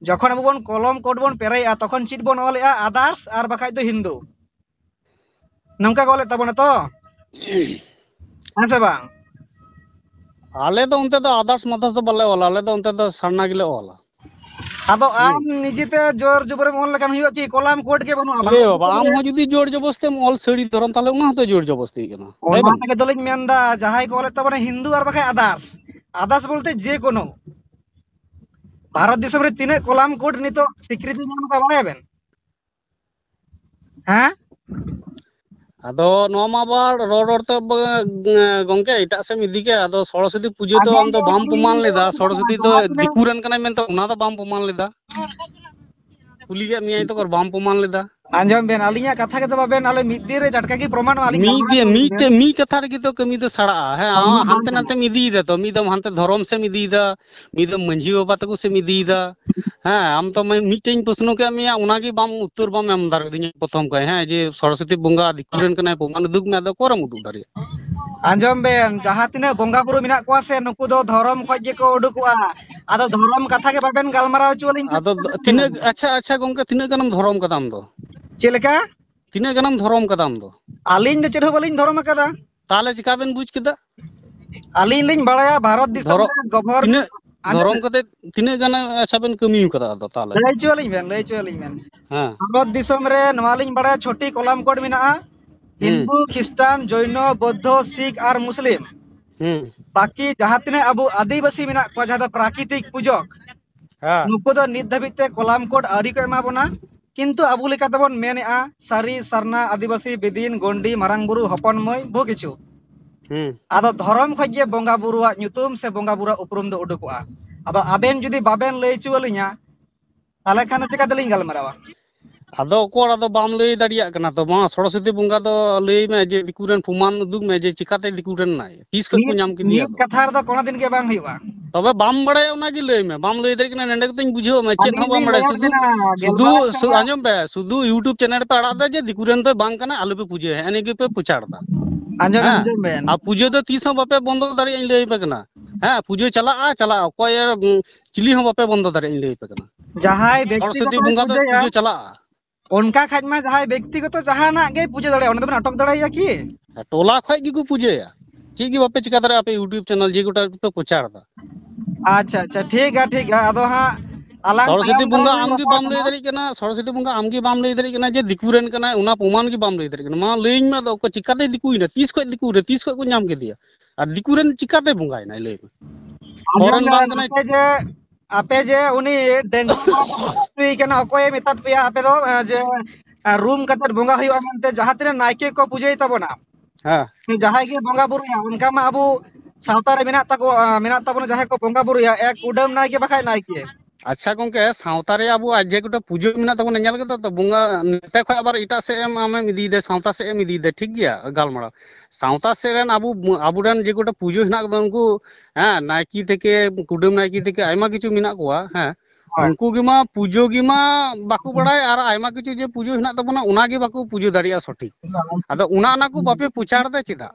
ᱡᱚᱠᱷᱚᱱ ᱟᱵᱚ ᱵᱚᱱ ᱠᱚᱞᱚᱢ ᱠᱳᱰ ᱵᱚᱱ ᱯᱮᱨᱮᱡᱼᱟ, ᱛᱚᱠᱷᱚᱱ ᱪᱮᱫ ᱵᱚᱱ ᱚᱞᱮᱜᱼᱟ? ᱟᱫᱟᱨᱥ ᱟᱨ ᱵᱟᱠᱷᱟᱡ ᱫᱚ ᱦᱤᱱᱫᱩ᱾ ᱱᱚᱝᱠᱟ ᱠᱚ ᱚᱞᱮᱫ ᱛᱟᱵᱚᱱᱟ ᱛᱚ? ᱦᱮᱸ ᱥᱮ ᱵᱟᱝ? ᱟᱞᱮ ᱫᱚ ᱚᱱᱛᱮ ᱫᱚ ᱟᱫᱟᱨᱥ ᱢᱟᱫᱟᱨᱥ ᱫᱚ ᱵᱟᱞᱮ ᱚᱞᱟ, ᱟᱞᱮ ᱫᱚ ᱚᱱᱛᱮ ᱫᱚ ᱥᱟᱨᱱᱟ ᱜᱮᱞᱮ ᱚᱞᱟ᱾ ᱟᱫᱚ ᱦᱩᱸ᱾ ᱟᱢ ᱱᱤᱡᱮᱛᱮ ᱡᱳᱨ ᱡᱚᱵᱚᱨᱮᱢ ᱚᱞ ᱞᱮᱠᱷᱟᱱ ᱦᱩᱭᱩᱜᱼᱟ ᱠᱤ? ᱠᱚᱞᱟᱢ ᱠᱳᱰ ᱜᱮ ᱵᱟᱹᱱᱩᱜᱼᱟ, ᱵᱟᱝ? ᱮ ᱵᱟᱵᱟ, ᱟᱢ ᱦᱚᱸ ᱡᱩᱫᱤ ᱡᱳᱨ ᱡᱚᱵᱚᱥᱛᱤᱢ ᱚᱞ ᱥᱟᱹᱲᱤ ᱫᱷᱚᱨᱚᱢ, ᱛᱟᱦᱞᱮ ᱚᱱᱟ ᱦᱚᱸᱛᱚ ᱡᱳᱨ ᱡᱚᱵᱚᱥᱛᱤ ᱠᱟᱱᱟ, ᱦᱮᱸ ᱚᱱᱟ ᱵᱟᱝ? ᱛᱮᱜᱮ ᱫᱚᱞᱤᱧ ᱢᱮᱱᱫᱟ, ᱡᱟᱦᱟᱸᱭ ᱠᱚ ᱚᱞᱮᱫ ᱛᱟᱵᱚᱱᱟ ᱦᱤᱱᱫᱩ ᱟᱨ ᱵᱟᱠᱷᱟᱡ ᱟᱫᱟᱨᱥ, ᱟᱫᱟᱨᱥ ᱵᱚᱞᱛᱮ ᱡᱮ ᱠᱳᱱᱳ᱾ ᱵᱷᱟᱨᱚᱛ ᱫᱤᱥᱚᱢ ᱨᱮ ᱛᱤᱱᱟᱹᱜ ᱠᱚᱞᱟᱢ ᱠᱳᱰ ᱱᱤᱛᱚᱜ ᱥᱤᱠᱨᱤᱛᱤ ᱧᱟᱢ ᱟᱠᱟᱫᱟ ᱵᱟᱲᱟᱭᱟᱵᱮᱱ? ᱦᱮᱸ? ᱟᱫᱚ ᱱᱚᱣᱟ ᱢᱟ ᱟᱵᱟᱨ ᱨᱚᱲ ᱨᱚᱲ ᱛᱮ ᱵ-, ᱜᱚᱝᱠᱮ ᱮᱴᱟᱜ ᱥᱮᱫ ᱮᱢ ᱤᱫᱤ ᱠᱮᱫ, ᱟᱫᱚ ᱥᱚᱨᱚᱥᱚᱛᱤ ᱯᱩᱡᱟᱹ ᱫᱚ ᱟᱸᱡᱚᱢ ᱟᱢ ᱫᱚ ᱵᱮᱱ, ᱵᱟᱢ ᱯᱨᱚᱢᱟᱱ ᱞᱮᱫᱟ, ᱥᱚᱨᱚᱥᱚᱛᱤ ᱫᱚ ᱱᱚᱣᱟ ᱛᱤᱱᱟᱹᱜ ᱫᱤᱠᱩ ᱨᱮᱱ ᱠᱟᱱᱟᱭ ᱢᱮᱱᱛᱮ ᱚᱱᱟ ᱫᱚ ᱵᱟᱢ ᱯᱨᱚᱢᱟᱱ ᱞᱮᱫᱟ᱾ ᱠᱩᱞᱤ ᱠᱮᱫ ᱢᱮᱭᱟᱭ ᱛᱚ, ᱵᱟᱢ ᱯᱨᱚᱢᱟᱱ ᱞᱮᱫᱟ᱾ ᱟᱸᱡᱚᱢ ᱵᱮᱱ, ᱟᱹᱞᱤᱧᱟᱜ ᱠᱟᱛᱷᱟ ᱜᱮᱛᱚ ᱵᱟᱵᱮᱱ, ᱟᱞᱮ ᱢᱤᱫ ᱫᱤᱱ ᱨᱮ ᱡᱟᱴᱠᱟ ᱜᱮ ᱯᱨᱚᱢᱟᱱᱚᱜᱼᱟ, ᱟᱹᱞᱤᱧ ᱢᱤᱫ ᱜᱟᱞᱢᱟᱨᱟᱣ ᱫᱤᱭᱮ, ᱠᱟᱱᱟ ᱢᱤᱫ ᱵᱮᱱ᱾ ᱴᱮ-, ᱢᱤᱫ ᱠᱟᱛᱷᱟ ᱨᱮᱜᱮ ᱛᱚ ᱠᱟᱹᱢᱤ ᱫᱚ ᱥᱟᱲᱟᱜᱼᱟ᱾ ᱦᱮᱸ, ᱟᱢ ᱦᱚᱸ ᱦᱟᱱᱛᱮ ᱱᱟᱛᱮᱢ ᱤᱫᱤᱭᱮᱫᱟ ᱛᱚ, ᱢᱤᱫ ᱫᱚᱢ ᱦᱟᱱᱛᱮ ᱫᱷᱚᱨᱚᱢ ᱥᱮᱫ ᱮᱢ ᱤᱫᱤᱭᱮᱫᱟ, ᱢᱤᱫ ᱫᱚᱢ ᱢᱟᱹᱡᱷᱤ ᱵᱟᱵᱟ ᱛᱟᱠᱚ ᱥᱮᱫ ᱮᱢ ᱤᱫᱤᱭᱮᱫᱟ, ᱦᱮᱸ, ᱟᱢ ᱛᱚ ᱢᱤ-, ᱢᱤᱫᱴᱮᱱ ᱤᱧ ᱯᱨᱚᱥᱱᱚ ᱠᱮᱫ ᱢᱮᱭᱟ, ᱚᱱᱟᱜᱮ ᱵᱟᱢ ᱩᱛᱛᱚᱨ ᱵᱟᱢ ᱮᱢ ᱫᱟᱲᱮᱭᱟᱫᱤᱧᱟ ᱯᱨᱚᱛᱷᱚᱢ ᱠᱷᱚᱱ, ᱦᱮᱸ, ᱡᱮ ᱥᱚᱨᱚᱥᱚᱛᱤ ᱵᱚᱸᱜᱟ ᱫᱤᱠᱩ ᱨᱮᱱ ᱠᱟᱱᱟᱭ, ᱯᱨᱚᱢᱟᱱ ᱩᱫᱩᱜ ᱢᱮ, ᱟᱫᱚ ᱚᱠᱟᱨᱮᱢ ᱩᱫᱩᱜ ᱫᱟᱲᱮᱭᱟᱜᱼᱟ? ᱟᱸᱡᱚᱢ ᱵᱮᱱ, ᱡᱟᱦᱟᱸ ᱛᱤᱱᱟᱹᱜ ᱵᱚᱸᱜᱟ ᱵᱩᱨᱩ ᱢᱮᱱᱟᱜ ᱠᱚᱣᱟ ᱥᱮ, ᱱᱩᱠᱩ ᱫᱚ ᱫᱷᱚᱨᱚᱢ ᱠᱷᱚᱡ ᱜᱮᱠᱚ ᱩᱰᱩᱠᱚᱜᱼᱟ᱾ ᱟᱫᱚ ᱫᱷᱚᱨᱚᱢ ᱠᱟᱛᱷᱟ ᱜᱮ ᱵᱟᱵᱮᱱ ᱜᱟᱞᱢᱟᱨᱟᱣ ᱦᱚᱪᱚ ᱟᱹᱞᱤᱧ ᱠᱟᱱᱟ᱾ ᱟᱫᱚ ᱫᱚ-, ᱛᱤᱱᱟᱹᱜ, ᱟᱪᱪᱷᱟ, ᱟᱪᱪᱷᱟ ᱜᱚᱝᱠᱮ, ᱛᱤᱱᱟᱹᱜ ᱜᱟᱱᱮᱢ ᱫᱷᱚᱨᱚᱢ ᱠᱟᱫᱟ ᱟᱢ ᱫᱚ? ᱪᱮᱫ ᱞᱮᱠᱟ? ᱛᱤᱱᱟᱹᱜ ᱜᱟᱱᱮᱢ ᱫᱷᱚᱨᱚᱢ ᱠᱟᱫᱟ ᱟᱢ ᱫᱚ? ᱟᱹᱞᱤᱧ ᱫᱚ ᱪᱮᱫ ᱦᱚᱸ ᱵᱟᱹᱞᱤᱧ ᱫᱷᱚᱨᱚᱢ ᱟᱠᱟᱫᱟ᱾ ᱛᱟᱦᱞᱮ ᱪᱤᱠᱟ ᱵᱮᱱ ᱵᱩᱡᱽ ᱠᱮᱫᱟ? ᱟᱹᱞᱤᱧ ᱞᱤᱧ ᱵᱟᱲᱟᱭᱟ ᱵᱷᱟᱨᱚᱛ ᱫᱤᱥᱚᱢ ᱫᱷᱚᱨᱚ-, ᱨᱮ ᱜᱚᱵᱷᱚᱨ-, ᱛᱤᱱᱟᱹᱜ ᱟᱸᱡᱚᱢ ᱫᱷᱚᱨᱚᱢ ᱵᱮᱱ᱾ ᱠᱟᱛᱮ ᱛᱤᱱᱟᱹᱜ ᱜᱟᱱ, ᱟᱪᱪᱷᱟ, ᱵᱮᱱ ᱠᱟᱹᱢᱤ ᱠᱟᱫᱟ ᱟᱫᱚ ᱛᱟᱦᱞᱮ? ᱞᱟᱹᱭ ᱦᱚᱪᱚ ᱟᱹᱞᱤᱧ ᱵᱮᱱ, ᱞᱟᱹᱭ ᱦᱚᱪᱚ ᱟᱹᱞᱤᱧ ᱵᱮᱱ᱾ ᱦᱮᱸ᱾ ᱵᱷᱟᱨᱚᱛ ᱫᱤᱥᱚᱢ ᱨᱮ ᱱᱚᱣᱟ ᱞᱤᱧ ᱵᱟᱲᱟᱭᱟ, ᱪᱷᱚᱴᱤ ᱠᱚᱞᱟᱢ ᱠᱳᱰ ᱢᱮᱱᱟᱜᱼᱟ, ᱦᱩᱸ᱾ ᱦᱤᱱᱫᱩ, ᱠᱷᱨᱤᱥᱴᱟᱱ, ᱡᱚᱭᱱᱚ, ᱵᱳᱫᱽᱫᱷᱚ, ᱥᱤᱠᱷ ᱟᱨ ᱢᱩᱥᱞᱤᱢ᱾ ᱦᱩᱸ᱾ ᱵᱟᱹᱠᱤ ᱡᱟᱦᱟᱸ ᱛᱤᱱᱟᱹᱜ ᱟᱵᱚ ᱟᱹᱫᱤᱵᱟᱹᱥᱤ ᱢᱮᱱᱟᱜ ᱠᱚᱣᱟ, ᱡᱟᱦᱟᱸ ᱫᱚ ᱯᱨᱟᱠᱨᱤᱛᱤᱠ ᱯᱩᱡᱚᱠ, ᱦᱮᱸ᱾ ᱱᱩᱠᱩ ᱫᱚ ᱱᱤᱛ ᱫᱷᱟᱹᱵᱤᱡ ᱛᱮ ᱠᱚᱞᱟᱢ ᱠᱳᱰ ᱟᱹᱣᱨᱤ ᱠᱚ ᱮᱢᱟ ᱵᱚᱱᱟ᱾ ᱠᱤᱱᱛᱩ ᱟᱵᱚ ᱞᱮᱠᱟ ᱛᱮᱵᱚᱱ ᱢᱮᱱᱮᱜᱼᱟ, ᱥᱟᱹᱨᱤ ᱥᱟᱨᱱᱟ ᱟᱹᱫᱤᱵᱟᱹᱥᱤ ᱵᱤᱫᱤᱱ ᱜᱚᱱᱰᱤ ᱢᱟᱨᱟᱝ ᱵᱩᱨᱩ ᱦᱚᱯᱚᱱ ᱢᱟᱹᱭ ᱵᱚᱦᱩ ᱠᱤᱪᱷᱩ᱾ ᱦᱩᱸ᱾ ᱟᱫᱚ ᱫᱷᱚᱨᱚᱢ ᱠᱷᱚᱡ ᱜᱮ ᱵᱚᱸᱜᱟ ᱵᱩᱨᱩᱣᱟᱜ ᱧᱩᱛᱩᱢ ᱥᱮ ᱵᱚᱸᱜᱟ ᱵᱩᱨᱩᱣᱟᱜ ᱩᱯᱨᱩᱢ ᱫᱚ ᱩᱰᱩᱠᱚᱜᱼᱟ᱾ ᱟᱫᱚ ᱟᱵᱮᱱ ᱡᱩᱫᱤ ᱵᱟᱵᱮᱱ ᱞᱟᱹᱭ ᱦᱚᱪᱚ ᱟᱹᱞᱤᱧᱟ, ᱛᱟᱦᱞᱮ ᱠᱷᱟᱱ ᱫᱚ ᱪᱤᱠᱟᱹ ᱛᱮᱞᱤᱧ ᱜᱟᱞᱢᱟᱨᱟᱣᱟ? ᱟᱫᱚ ᱚᱠᱚᱭ ᱟᱫᱚ ᱵᱟᱢ ᱞᱟᱹᱭ ᱫᱟᱲᱮᱭᱟᱜ ᱠᱟᱱᱟ ᱛᱚ, ᱢᱟ ᱥᱚᱨᱚᱥᱚᱛᱤ ᱵᱚᱸᱜᱟ ᱫᱚ ᱞᱟᱹᱭ ᱢᱮ ᱡᱮ ᱫᱤᱠᱩ ᱨᱮᱱ ᱯᱨᱚᱢᱟᱱ ᱩᱫᱩᱜ ᱢᱮ ᱡᱮ ᱪᱤᱠᱟᱛᱮ ᱫᱤᱠᱩ ᱨᱮᱱ ᱱᱟᱭ, ᱛᱤᱥ ᱠᱷᱚᱡ ᱠᱚ ᱢᱤᱫ, ᱧᱟᱢ ᱠᱮᱫᱮᱭᱟ ᱢᱤᱫ ᱟᱫᱚ? ᱠᱟᱛᱷᱟ ᱨᱮᱫᱚ ᱠᱚᱱᱚ ᱫᱤᱱ ᱜᱮ ᱵᱟᱝ ᱦᱩᱭᱩᱜᱼᱟ᱾ ᱛᱚᱵᱮ ᱵᱟᱢ ᱵᱟᱲᱟᱭᱟ ᱚᱱᱟ ᱜᱮ ᱞᱟᱹᱭ ᱢᱮ, ᱵᱟᱢ ᱞᱟᱹᱭ ᱫᱟᱲᱮᱭᱟᱜ ᱠᱟᱱᱟ ᱱᱚᱸᱰᱮ ᱠᱟᱛᱮᱧ ᱵᱩᱡᱷᱟᱹᱣ ᱢᱮ, ᱪᱮᱫ ᱟᱹᱞᱤᱧ ᱦᱚᱸ ᱵᱟᱢ ᱞᱤᱧ ᱵᱟᱲᱟᱭᱟ, ᱞᱟᱹᱭᱟᱵᱮᱱᱟ, ᱥᱩᱫᱷᱩ, ᱥᱩᱫᱷᱩ ᱜᱮᱞᱵᱟᱨ ᱥᱩ-, ᱥᱮᱨᱢᱟ ᱟᱸᱡᱚᱢ ᱯᱮ, ᱥᱩᱫᱷᱩ YouTube channel ᱯᱮ ᱟᱲᱟᱜ ᱫᱟ ᱡᱮ ᱫᱤᱠᱩ ᱨᱮᱱ ᱫᱚᱭ ᱵᱟᱝ ᱠᱟᱱᱟ, ᱟᱞᱚᱯᱮ ᱯᱩᱡᱟᱹᱭᱟ, ᱦᱮᱸ, ᱱᱤᱭᱟᱹ ᱜᱮᱯᱮ ᱯᱨᱚᱪᱟᱨ ᱫᱟ᱾ ᱟᱸᱡᱚᱢ ᱵᱮᱱ, ᱦᱮᱸ? ᱟᱸᱡᱚᱢ ᱵᱮᱱ᱾ ᱟᱨ ᱯᱩᱡᱟᱹ ᱫᱚ ᱛᱤᱥ ᱦᱚᱸ ᱵᱟᱯᱮ ᱵᱚᱱᱫᱚ ᱫᱟᱲᱮᱭᱟᱜᱼᱟ, ᱤᱧ ᱞᱟᱹᱭ ᱟᱯᱮ ᱠᱟᱱᱟ᱾ ᱦᱮᱸ, ᱯᱩᱡᱟᱹ ᱪᱟᱞᱟᱜᱼᱟ, ᱪᱟᱞᱟᱜᱼᱟ, ᱚᱠᱚᱭ ᱟᱨ, ᱩᱸ, ᱪᱤᱞᱤ ᱦᱚᱸ ᱵᱟᱯᱮ ᱵᱚᱱᱫᱚ ᱫᱟᱲᱮᱭᱟᱜᱼᱟ, ᱤᱧ ᱞᱟᱹᱭ ᱟᱯᱮ ᱠᱟᱱᱟ᱾ ᱡᱟᱦᱟᱸᱭ ᱵᱮᱠᱛᱤᱜᱚᱛᱚ ᱥᱚᱨᱚᱥᱚᱛᱤ ᱵᱚᱸᱜᱟ ᱫᱚ ᱯᱩᱡᱟᱹᱭᱟ, ᱯᱩᱡᱟᱹ ᱪᱟᱞᱟᱜᱼᱟ᱾ ᱚᱱᱠᱟ ᱠᱷᱟᱡ ᱢᱟ ᱡᱟᱦᱟᱸᱭ ᱵᱮᱠᱛᱤᱜᱚᱛᱚ ᱡᱟᱦᱟᱱᱟᱜ ᱜᱮ ᱯᱩᱡᱟᱹ ᱫᱟᱲᱮᱭᱟᱜᱼᱟ, ᱚᱸᱰᱮ ᱫᱚᱵᱮᱱ ᱟᱴᱚᱠ ᱫᱟᱲᱮᱭᱟᱭᱟ ᱠᱤ? ᱦᱮᱸ, ᱴᱚᱞᱟ ᱠᱷᱚᱡ ᱜᱮᱠᱚ ᱯᱩᱡᱟᱹᱭᱟ, ᱪᱮᱫ ᱜᱮ ᱵᱟᱯᱮ ᱪᱤᱠᱟ ᱫᱟᱲᱮᱭᱟᱜᱼᱟ, ᱟᱯᱮ YouTube channel ᱡᱮ ᱜᱚᱴᱟ ᱯᱮ ᱯᱨᱚᱪᱟᱨ ᱫᱟ᱾ ᱟᱪᱪᱷᱟ, ᱟᱪᱪᱷᱟ, ᱴᱷᱤᱠ ᱜᱮᱭᱟ, ᱴᱷᱤᱠ ᱜᱮᱭᱟ᱾ ᱟᱫᱚ ᱦᱟᱸᱜ ᱟᱞᱟᱝ ᱥᱚᱨᱚᱥᱚᱛᱤ ᱛᱟᱭᱚᱢ ᱵᱚᱸᱜᱟ ᱫᱟᱨᱟᱢ ᱟᱢ ᱜᱮ ᱨᱚᱯᱚᱲ ᱵᱟᱢ ᱞᱟᱹᱭ ᱠᱚᱦᱚᱸ᱾ ᱫᱟᱲᱮᱭᱟᱜ ᱠᱟᱱᱟ, ᱥᱚᱨᱚᱥᱚᱛᱤ ᱵᱚᱸᱜᱟ ᱟᱢ ᱜᱮ ᱵᱟᱢ ᱞᱟᱹᱭ ᱫᱟᱲᱮᱭᱟᱜ ᱠᱟᱱᱟ ᱡᱮ ᱫᱤᱠᱩ ᱨᱮᱱ ᱠᱟᱱᱟᱭ, ᱚᱱᱟ ᱯᱨᱚᱢᱟᱱ ᱜᱮ ᱵᱟᱢ ᱞᱟᱹᱭ ᱫᱟᱲᱮᱭᱟᱜ ᱠᱟᱱᱟ᱾ ᱢᱟ ᱞᱟᱹᱭᱟᱹᱧ ᱢᱮ, ᱟᱫᱚ ᱚᱠᱚᱭ ᱪᱤᱠᱟᱛᱮᱭ ᱫᱤᱠᱩᱭᱮᱱᱟ, ᱛᱤᱥ ᱠᱷᱚᱡ ᱫᱤᱠᱩ ᱨᱮ, ᱛᱤᱥ ᱠᱷᱚᱡ ᱠᱚ ᱧᱟᱢ ᱠᱮᱫᱮᱭᱟ, ᱟᱨ ᱫᱤᱠᱩ ᱨᱮᱱ ᱪᱤᱠᱟᱛᱮ ᱵᱚᱸᱜᱟᱭᱮᱱᱟᱭ, ᱞᱟᱹᱭ ᱢᱮ? ᱟᱸᱡᱚᱢ ᱦᱚᱲ ᱨᱮᱱ ᱵᱮᱱ, ᱵᱟᱝ ᱠᱟᱱᱟᱭ᱾ ᱟᱯᱮ ᱡᱮ, ᱟᱯᱮ ᱡᱮ ᱩᱱᱤ ᱰᱟᱹᱝᱜᱩᱣᱟᱹ ᱦᱩᱭ ᱠᱟᱱᱟ, ᱚᱠᱚᱭᱮ ᱢᱮᱛᱟᱫ ᱯᱮᱭᱟ ᱟᱯᱮ ᱫᱚ, ᱮ, ᱡᱮ, ᱮ, ᱨᱩᱢ ᱠᱟᱛᱮ ᱵᱚᱸᱜᱟ ᱦᱩᱭᱩᱜᱼᱟ ᱢᱮᱱᱛᱮ? ᱡᱟᱦᱟᱸ ᱛᱤᱱᱟᱹᱜ ᱱᱟᱭᱠᱮ ᱠᱚ ᱯᱩᱡᱟᱹᱭ ᱛᱟᱵᱚᱱᱟ, ᱦᱮᱸ᱾ ᱡᱟᱦᱟᱸᱭ ᱜᱮ ᱵᱚᱸᱜᱟ ᱵᱩᱨᱩᱭᱟ, ᱚᱱᱠᱟ ᱢᱟ ᱟᱵᱚ ᱥᱟᱶᱛᱟ ᱨᱮ ᱢᱮᱱᱟᱜ ᱛᱟᱠᱚ, ᱮ, ᱢᱮᱱᱟᱜ ᱛᱟᱵᱚᱱᱟ ᱡᱟᱦᱟᱸᱭ ᱠᱚ ᱵᱚᱸᱜᱟ ᱵᱩᱨᱩᱭᱟ, ᱮᱠ ᱠᱩᱰᱟᱹᱢ ᱱᱟᱭᱠᱮ ᱵᱟᱠᱷᱟᱡ ᱱᱟᱭᱠᱮ᱾ ᱟᱪᱪᱷᱟ ᱜᱚᱝᱠᱮ, ᱥᱟᱶᱛᱟ ᱨᱮ ᱟᱵᱚ ᱟᱨ ᱡᱮ ᱠᱚᱴᱟ ᱯᱩᱡᱟᱹ ᱢᱮᱱᱟᱜ ᱛᱟᱵᱚᱱᱟ, ᱧᱮᱞ ᱠᱮᱫᱟ ᱛᱚ, ᱵᱚᱸᱜᱟ ᱱᱚᱛᱮ ᱠᱷᱚᱡ ᱟᱵᱟᱨ ᱮᱴᱟᱜ ᱥᱮᱫ ᱮᱢ, ᱟᱢᱮᱢ ᱤᱫᱤᱭᱮᱫᱟ, ᱥᱟᱶᱛᱟ ᱥᱮᱫ ᱮᱢ ᱤᱫᱤᱭᱮᱫᱟ, ᱴᱷᱤᱠ ᱜᱮᱭᱟ ᱜᱟᱞᱢᱟᱨᱟᱣ᱾ ᱥᱟᱶᱛᱟ ᱥᱮᱫ ᱨᱮᱱ ᱟᱵᱚ, ᱟᱵᱚᱨᱮᱱ ᱡᱮ ᱠᱚᱴᱟ ᱯᱩᱡᱟᱹ ᱦᱮᱱᱟᱜ ᱠᱚᱫᱚ, ᱩᱱᱠᱩ, ᱦᱮᱸ, ᱱᱟᱭᱠᱮ ᱛᱷᱮᱠᱮ, ᱠᱩᱰᱟᱹᱢ ᱱᱟᱭᱠᱮ ᱛᱷᱮᱠᱮ ᱟᱭᱢᱟ ᱠᱤᱪᱷᱩ ᱢᱮᱱᱟᱜ ᱠᱚᱣᱟ, ᱦᱮᱸ, ᱦᱳᱭ᱾ ᱩᱱᱠᱩ ᱜᱮᱢᱟ ᱯᱩᱡᱟᱹ ᱜᱮᱢᱟ ᱵᱟᱠᱚ ᱵᱟᱲᱟᱭ, ᱟᱨ ᱟᱭᱢᱟ ᱠᱤᱪᱷᱩ ᱡᱮ ᱯᱩᱡᱟᱹ ᱦᱮᱱᱟᱜ ᱛᱟᱵᱚᱱᱟ, ᱚᱱᱟ ᱜᱮ ᱵᱟᱠᱚ ᱯᱩᱡᱟᱹ ᱫᱟᱲᱮᱭᱟᱜᱼᱟ ᱥᱚᱴᱷᱤᱠ᱾ ᱟᱫᱚ ᱚᱱᱟ, ᱚᱱᱟ ᱠᱚ ᱵᱟᱯᱮ ᱯᱨᱚᱪᱟᱨ ᱮᱫᱟ ᱪᱮᱫᱟᱜ?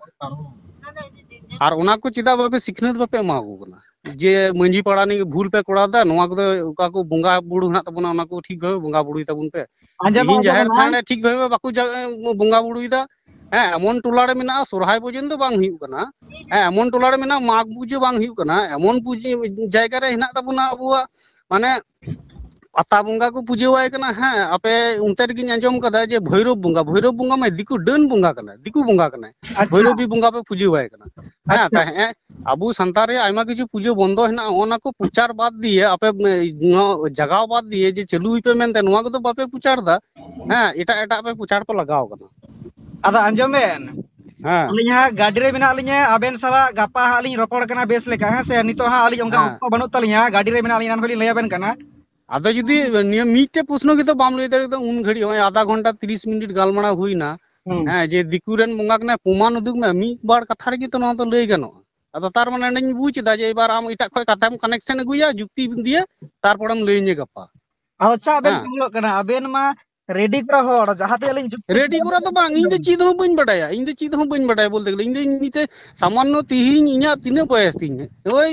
ᱟᱨ ᱚᱱᱟ ᱠᱚ ᱪᱮᱫᱟᱜ ᱵᱟᱯᱮ ᱥᱤᱠᱷᱱᱟᱹᱛ ᱵᱟᱯᱮ ᱮᱢᱟ ᱠᱚ ᱠᱟᱱᱟ? ᱡᱮ ᱢᱟᱹᱡᱷᱤ ᱯᱟᱨᱟᱱᱤᱠ ᱵᱷᱩᱞ ᱯᱮ ᱠᱚᱨᱟᱣ ᱮᱫᱟ, ᱱᱚᱣᱟ ᱠᱚᱫᱚ ᱚᱠᱟ ᱠᱚ ᱵᱚᱸᱜᱟ ᱵᱩᱨᱩ ᱦᱮᱱᱟᱜ ᱛᱟᱵᱚᱱᱟ, ᱚᱱᱟ ᱠᱚ ᱴᱷᱤᱠ ᱵᱷᱟᱵᱮ ᱵᱚᱸᱜᱟ ᱵᱩᱨᱩᱭ ᱛᱟᱵᱚᱱ ᱯᱮ᱾ ᱟᱸᱡᱚᱢ ᱛᱮᱦᱤᱧ ᱡᱟᱦᱮᱨ ᱟᱸᱡᱚᱢ ᱛᱷᱟᱱ ᱨᱮ ᱴᱷᱤᱠ ᱵᱷᱟᱵᱮ ᱵᱟᱠᱚ ᱡᱟ-, ᱵᱚᱸᱜᱟ ᱵᱩᱨᱩᱭᱮᱫᱟ᱾ ᱦᱮᱸ, ᱮᱢᱚᱱ ᱴᱚᱞᱟ ᱨᱮ ᱢᱮᱱᱟᱜᱼᱟ, ᱥᱚᱨᱦᱟᱭ ᱯᱚᱨᱡᱚᱱᱛᱚ ᱵᱟᱝ ᱦᱩᱭᱩᱜ ᱠᱟᱱᱟ᱾ ᱦᱮᱸ, ᱮᱢᱚᱱ ᱴᱚᱞᱟ ᱨᱮ ᱢᱮᱱᱟᱜᱼᱟ, ᱢᱟᱜᱽ ᱯᱩᱡᱟᱹ ᱵᱟᱝ ᱦᱩᱭᱩᱜ ᱠᱟᱱᱟ᱾ ᱮᱢᱚᱱ ᱯᱩᱡᱟᱹ ᱡᱟᱭᱜᱟ ᱨᱮ ᱦᱮᱱᱟᱜ ᱛᱟᱵᱚᱱᱟ ᱟᱵᱚᱣᱟᱜ, ᱢᱟᱱᱮ, ᱯᱟᱛᱟ ᱵᱚᱸᱜᱟ ᱠᱚ ᱯᱩᱡᱟᱹᱣᱟᱭ ᱠᱟᱱᱟ᱾ ᱦᱮᱸ, ᱟᱯᱮ ᱚᱱᱛᱮ ᱨᱮᱜᱤᱧ ᱟᱸᱡᱚᱢ ᱠᱟᱫᱟ ᱡᱮ ᱵᱷᱳᱭᱨᱳᱵ ᱵᱚᱸᱜᱟ, ᱵᱷᱳᱭᱨᱳᱵ ᱵᱚᱸᱜᱟ ᱢᱟ ᱫᱤᱠᱩ, ᱰᱟᱹᱱ ᱵᱚᱸᱜᱟ ᱠᱟᱱᱟᱭ, ᱫᱤᱠᱩ ᱵᱚᱸᱜᱟ ᱠᱟᱱᱟᱭ᱾ ᱟᱪᱪᱷᱟ᱾ ᱵᱷᱳᱭᱨᱳᱵᱤ ᱵᱚᱸᱜᱟ ᱯᱮ ᱯᱩᱡᱟᱹᱣᱟᱭ ᱠᱟᱱᱟ᱾ ᱦᱮᱸ, ᱟᱪᱪᱷᱟ᱾ ᱛᱟ-, ᱦᱮᱸ, ᱟᱵᱚ ᱥᱟᱱᱛᱟᱲ ᱨᱮᱭᱟᱜ ᱟᱭᱢᱟ ᱠᱤᱪᱷᱩ ᱯᱩᱡᱟᱹ ᱵᱚᱱᱫᱚ ᱦᱮᱱᱟᱜᱼᱟ, ᱚᱱᱟ ᱠᱚ ᱯᱨᱚᱪᱟᱨ ᱵᱟᱫ ᱫᱤᱭᱮ, ᱟᱯᱮ, ᱮ, ᱱᱚᱣᱟ ᱡᱟᱜᱟᱣ ᱵᱟᱫ ᱫᱤᱭᱮ ᱡᱮ ᱪᱟᱹᱞᱩᱭ ᱯᱮ ᱢᱮᱱᱛᱮ, ᱱᱚᱣᱟ ᱠᱚᱫᱚ ᱵᱟᱯᱮ ᱯᱨᱚᱪᱟᱨ ᱮᱫᱟ᱾ ᱦᱮᱸ, ᱮᱴᱟᱜ ᱮᱴᱟᱜ ᱯᱮ ᱯᱨᱚᱪᱟᱨ ᱯᱮ ᱞᱟᱜᱟᱣ ᱠᱟᱱᱟ᱾ ᱟᱫᱚ ᱟᱸᱡᱚᱢ ᱵᱮᱱ, ᱦᱮᱸ᱾ ᱟᱹᱞᱤᱧ ᱦᱟᱸᱜ ᱜᱟᱹᱰᱤ ᱨᱮ ᱢᱮᱱᱟᱜ ᱞᱤᱧᱟ, ᱟᱵᱮᱱ ᱥᱟᱞᱟᱜ ᱜᱟᱯᱟ ᱦᱟᱸᱜ ᱞᱤᱧ ᱨᱚᱯᱚᱲ ᱠᱟᱱᱟ ᱵᱮᱥ ᱞᱮᱠᱟ, ᱦᱮᱸ ᱥᱮ? ᱱᱤᱛᱚᱜ ᱦᱟᱸᱜ ᱟᱹᱞᱤᱧ ᱚᱱᱠᱟ ᱦᱮᱸ᱾ ᱚᱠᱛᱚ ᱵᱟᱹᱱᱩᱜ ᱛᱟᱹᱞᱤᱧᱟ, ᱜᱟᱹᱰᱤ ᱨᱮ ᱢᱮᱱᱟᱜ ᱞᱤᱧᱟ, ᱮᱱᱟᱱ ᱠᱷᱚᱱ ᱞᱤᱧ ᱞᱟᱹᱭ ᱟᱵᱮᱱ ᱠᱟᱱᱟ᱾ ᱟᱫᱚ ᱡᱩᱫᱤ ᱱᱤᱭᱟᱹ ᱢᱤᱫᱴᱮᱡ ᱯᱨᱚᱥᱱᱚ ᱜᱮᱛᱚ ᱵᱟᱢ ᱞᱟᱹᱭ ᱫᱟᱲᱮᱭᱟᱫᱟ, ᱩᱱ ᱜᱷᱟᱹᱲᱤᱡ ᱦᱚᱸᱜᱼᱚᱭ ᱟᱫᱷᱟ ᱜᱷᱚᱱᱴᱟ ᱛᱤᱨᱤᱥ ᱢᱤᱱᱤᱴ ᱜᱟᱞᱢᱟᱨᱟᱣ ᱦᱩᱭᱱᱟ, ᱦᱩᱸ᱾ ᱦᱮᱸ, ᱡᱮ ᱫᱤᱠᱩ ᱨᱮᱱ ᱵᱚᱸᱜᱟ ᱠᱟᱱᱟᱭ, ᱯᱨᱚᱢᱟᱱ ᱩᱫᱩᱜ ᱢᱮ, ᱢᱤᱫ ᱵᱟᱨ ᱠᱟᱛᱷᱟ ᱨᱮᱜᱮ ᱛᱚ ᱱᱚᱣᱟ ᱫᱚ ᱞᱟᱹᱭ ᱜᱟᱱᱚᱜᱼᱟ᱾ ᱟᱫᱚ ᱛᱟᱨ ᱢᱟᱱᱮ ᱚᱸᱰᱮᱧ ᱵᱩᱡ ᱮᱫᱟ ᱡᱮ ᱮᱵᱟᱨ ᱟᱢ ᱮᱴᱟᱜ ᱠᱷᱚᱡ ᱠᱟᱛᱷᱟᱢ ᱠᱟᱱᱮᱠᱥᱚᱱ ᱟᱹᱜᱩᱭᱟ, ᱡᱩᱠᱛᱤ ᱫᱤᱭᱮ, ᱛᱟᱨᱯᱚᱨᱮᱢ ᱞᱟᱹᱭᱟᱹᱧᱟ ᱜᱟᱯᱟ᱾ ᱟᱫᱚ ᱪᱮᱫ ᱵᱮᱱ ᱦᱮᱸ᱾ ᱠᱷᱚᱡᱚᱜ ᱠᱟᱱᱟ? ᱟᱵᱮᱱ ᱢᱟ ᱨᱮᱰᱤ ᱠᱚᱨᱟ ᱦᱚᱲ, ᱡᱟᱦᱟᱸ ᱛᱤᱱᱟᱹᱜ ᱞᱤᱧ ᱡᱩᱠᱛᱤ ᱨᱮᱰᱤ ᱠᱚᱨᱟ ᱫᱚ ᱵᱟᱝ, ᱤᱧ ᱫᱚ ᱪᱮᱫ ᱦᱚᱸ ᱵᱟᱹᱧ ᱵᱟᱰᱟᱭᱟ, ᱤᱧ ᱫᱚ ᱪᱮᱫ ᱦᱚᱸ ᱵᱟᱹᱧ ᱵᱟᱰᱟᱭᱟ ᱵᱚᱞᱛᱮ ᱜᱮᱞᱮ, ᱤᱧ ᱫᱚ ᱢᱤᱫᱴᱮᱡ ᱥᱟᱢᱟᱱᱱᱚ ᱛᱤᱦᱤᱧ ᱤᱧᱟᱹᱜ ᱛᱤᱱᱟᱹᱜ ᱵᱚᱭᱮᱥ ᱛᱤᱧ, ᱳᱭ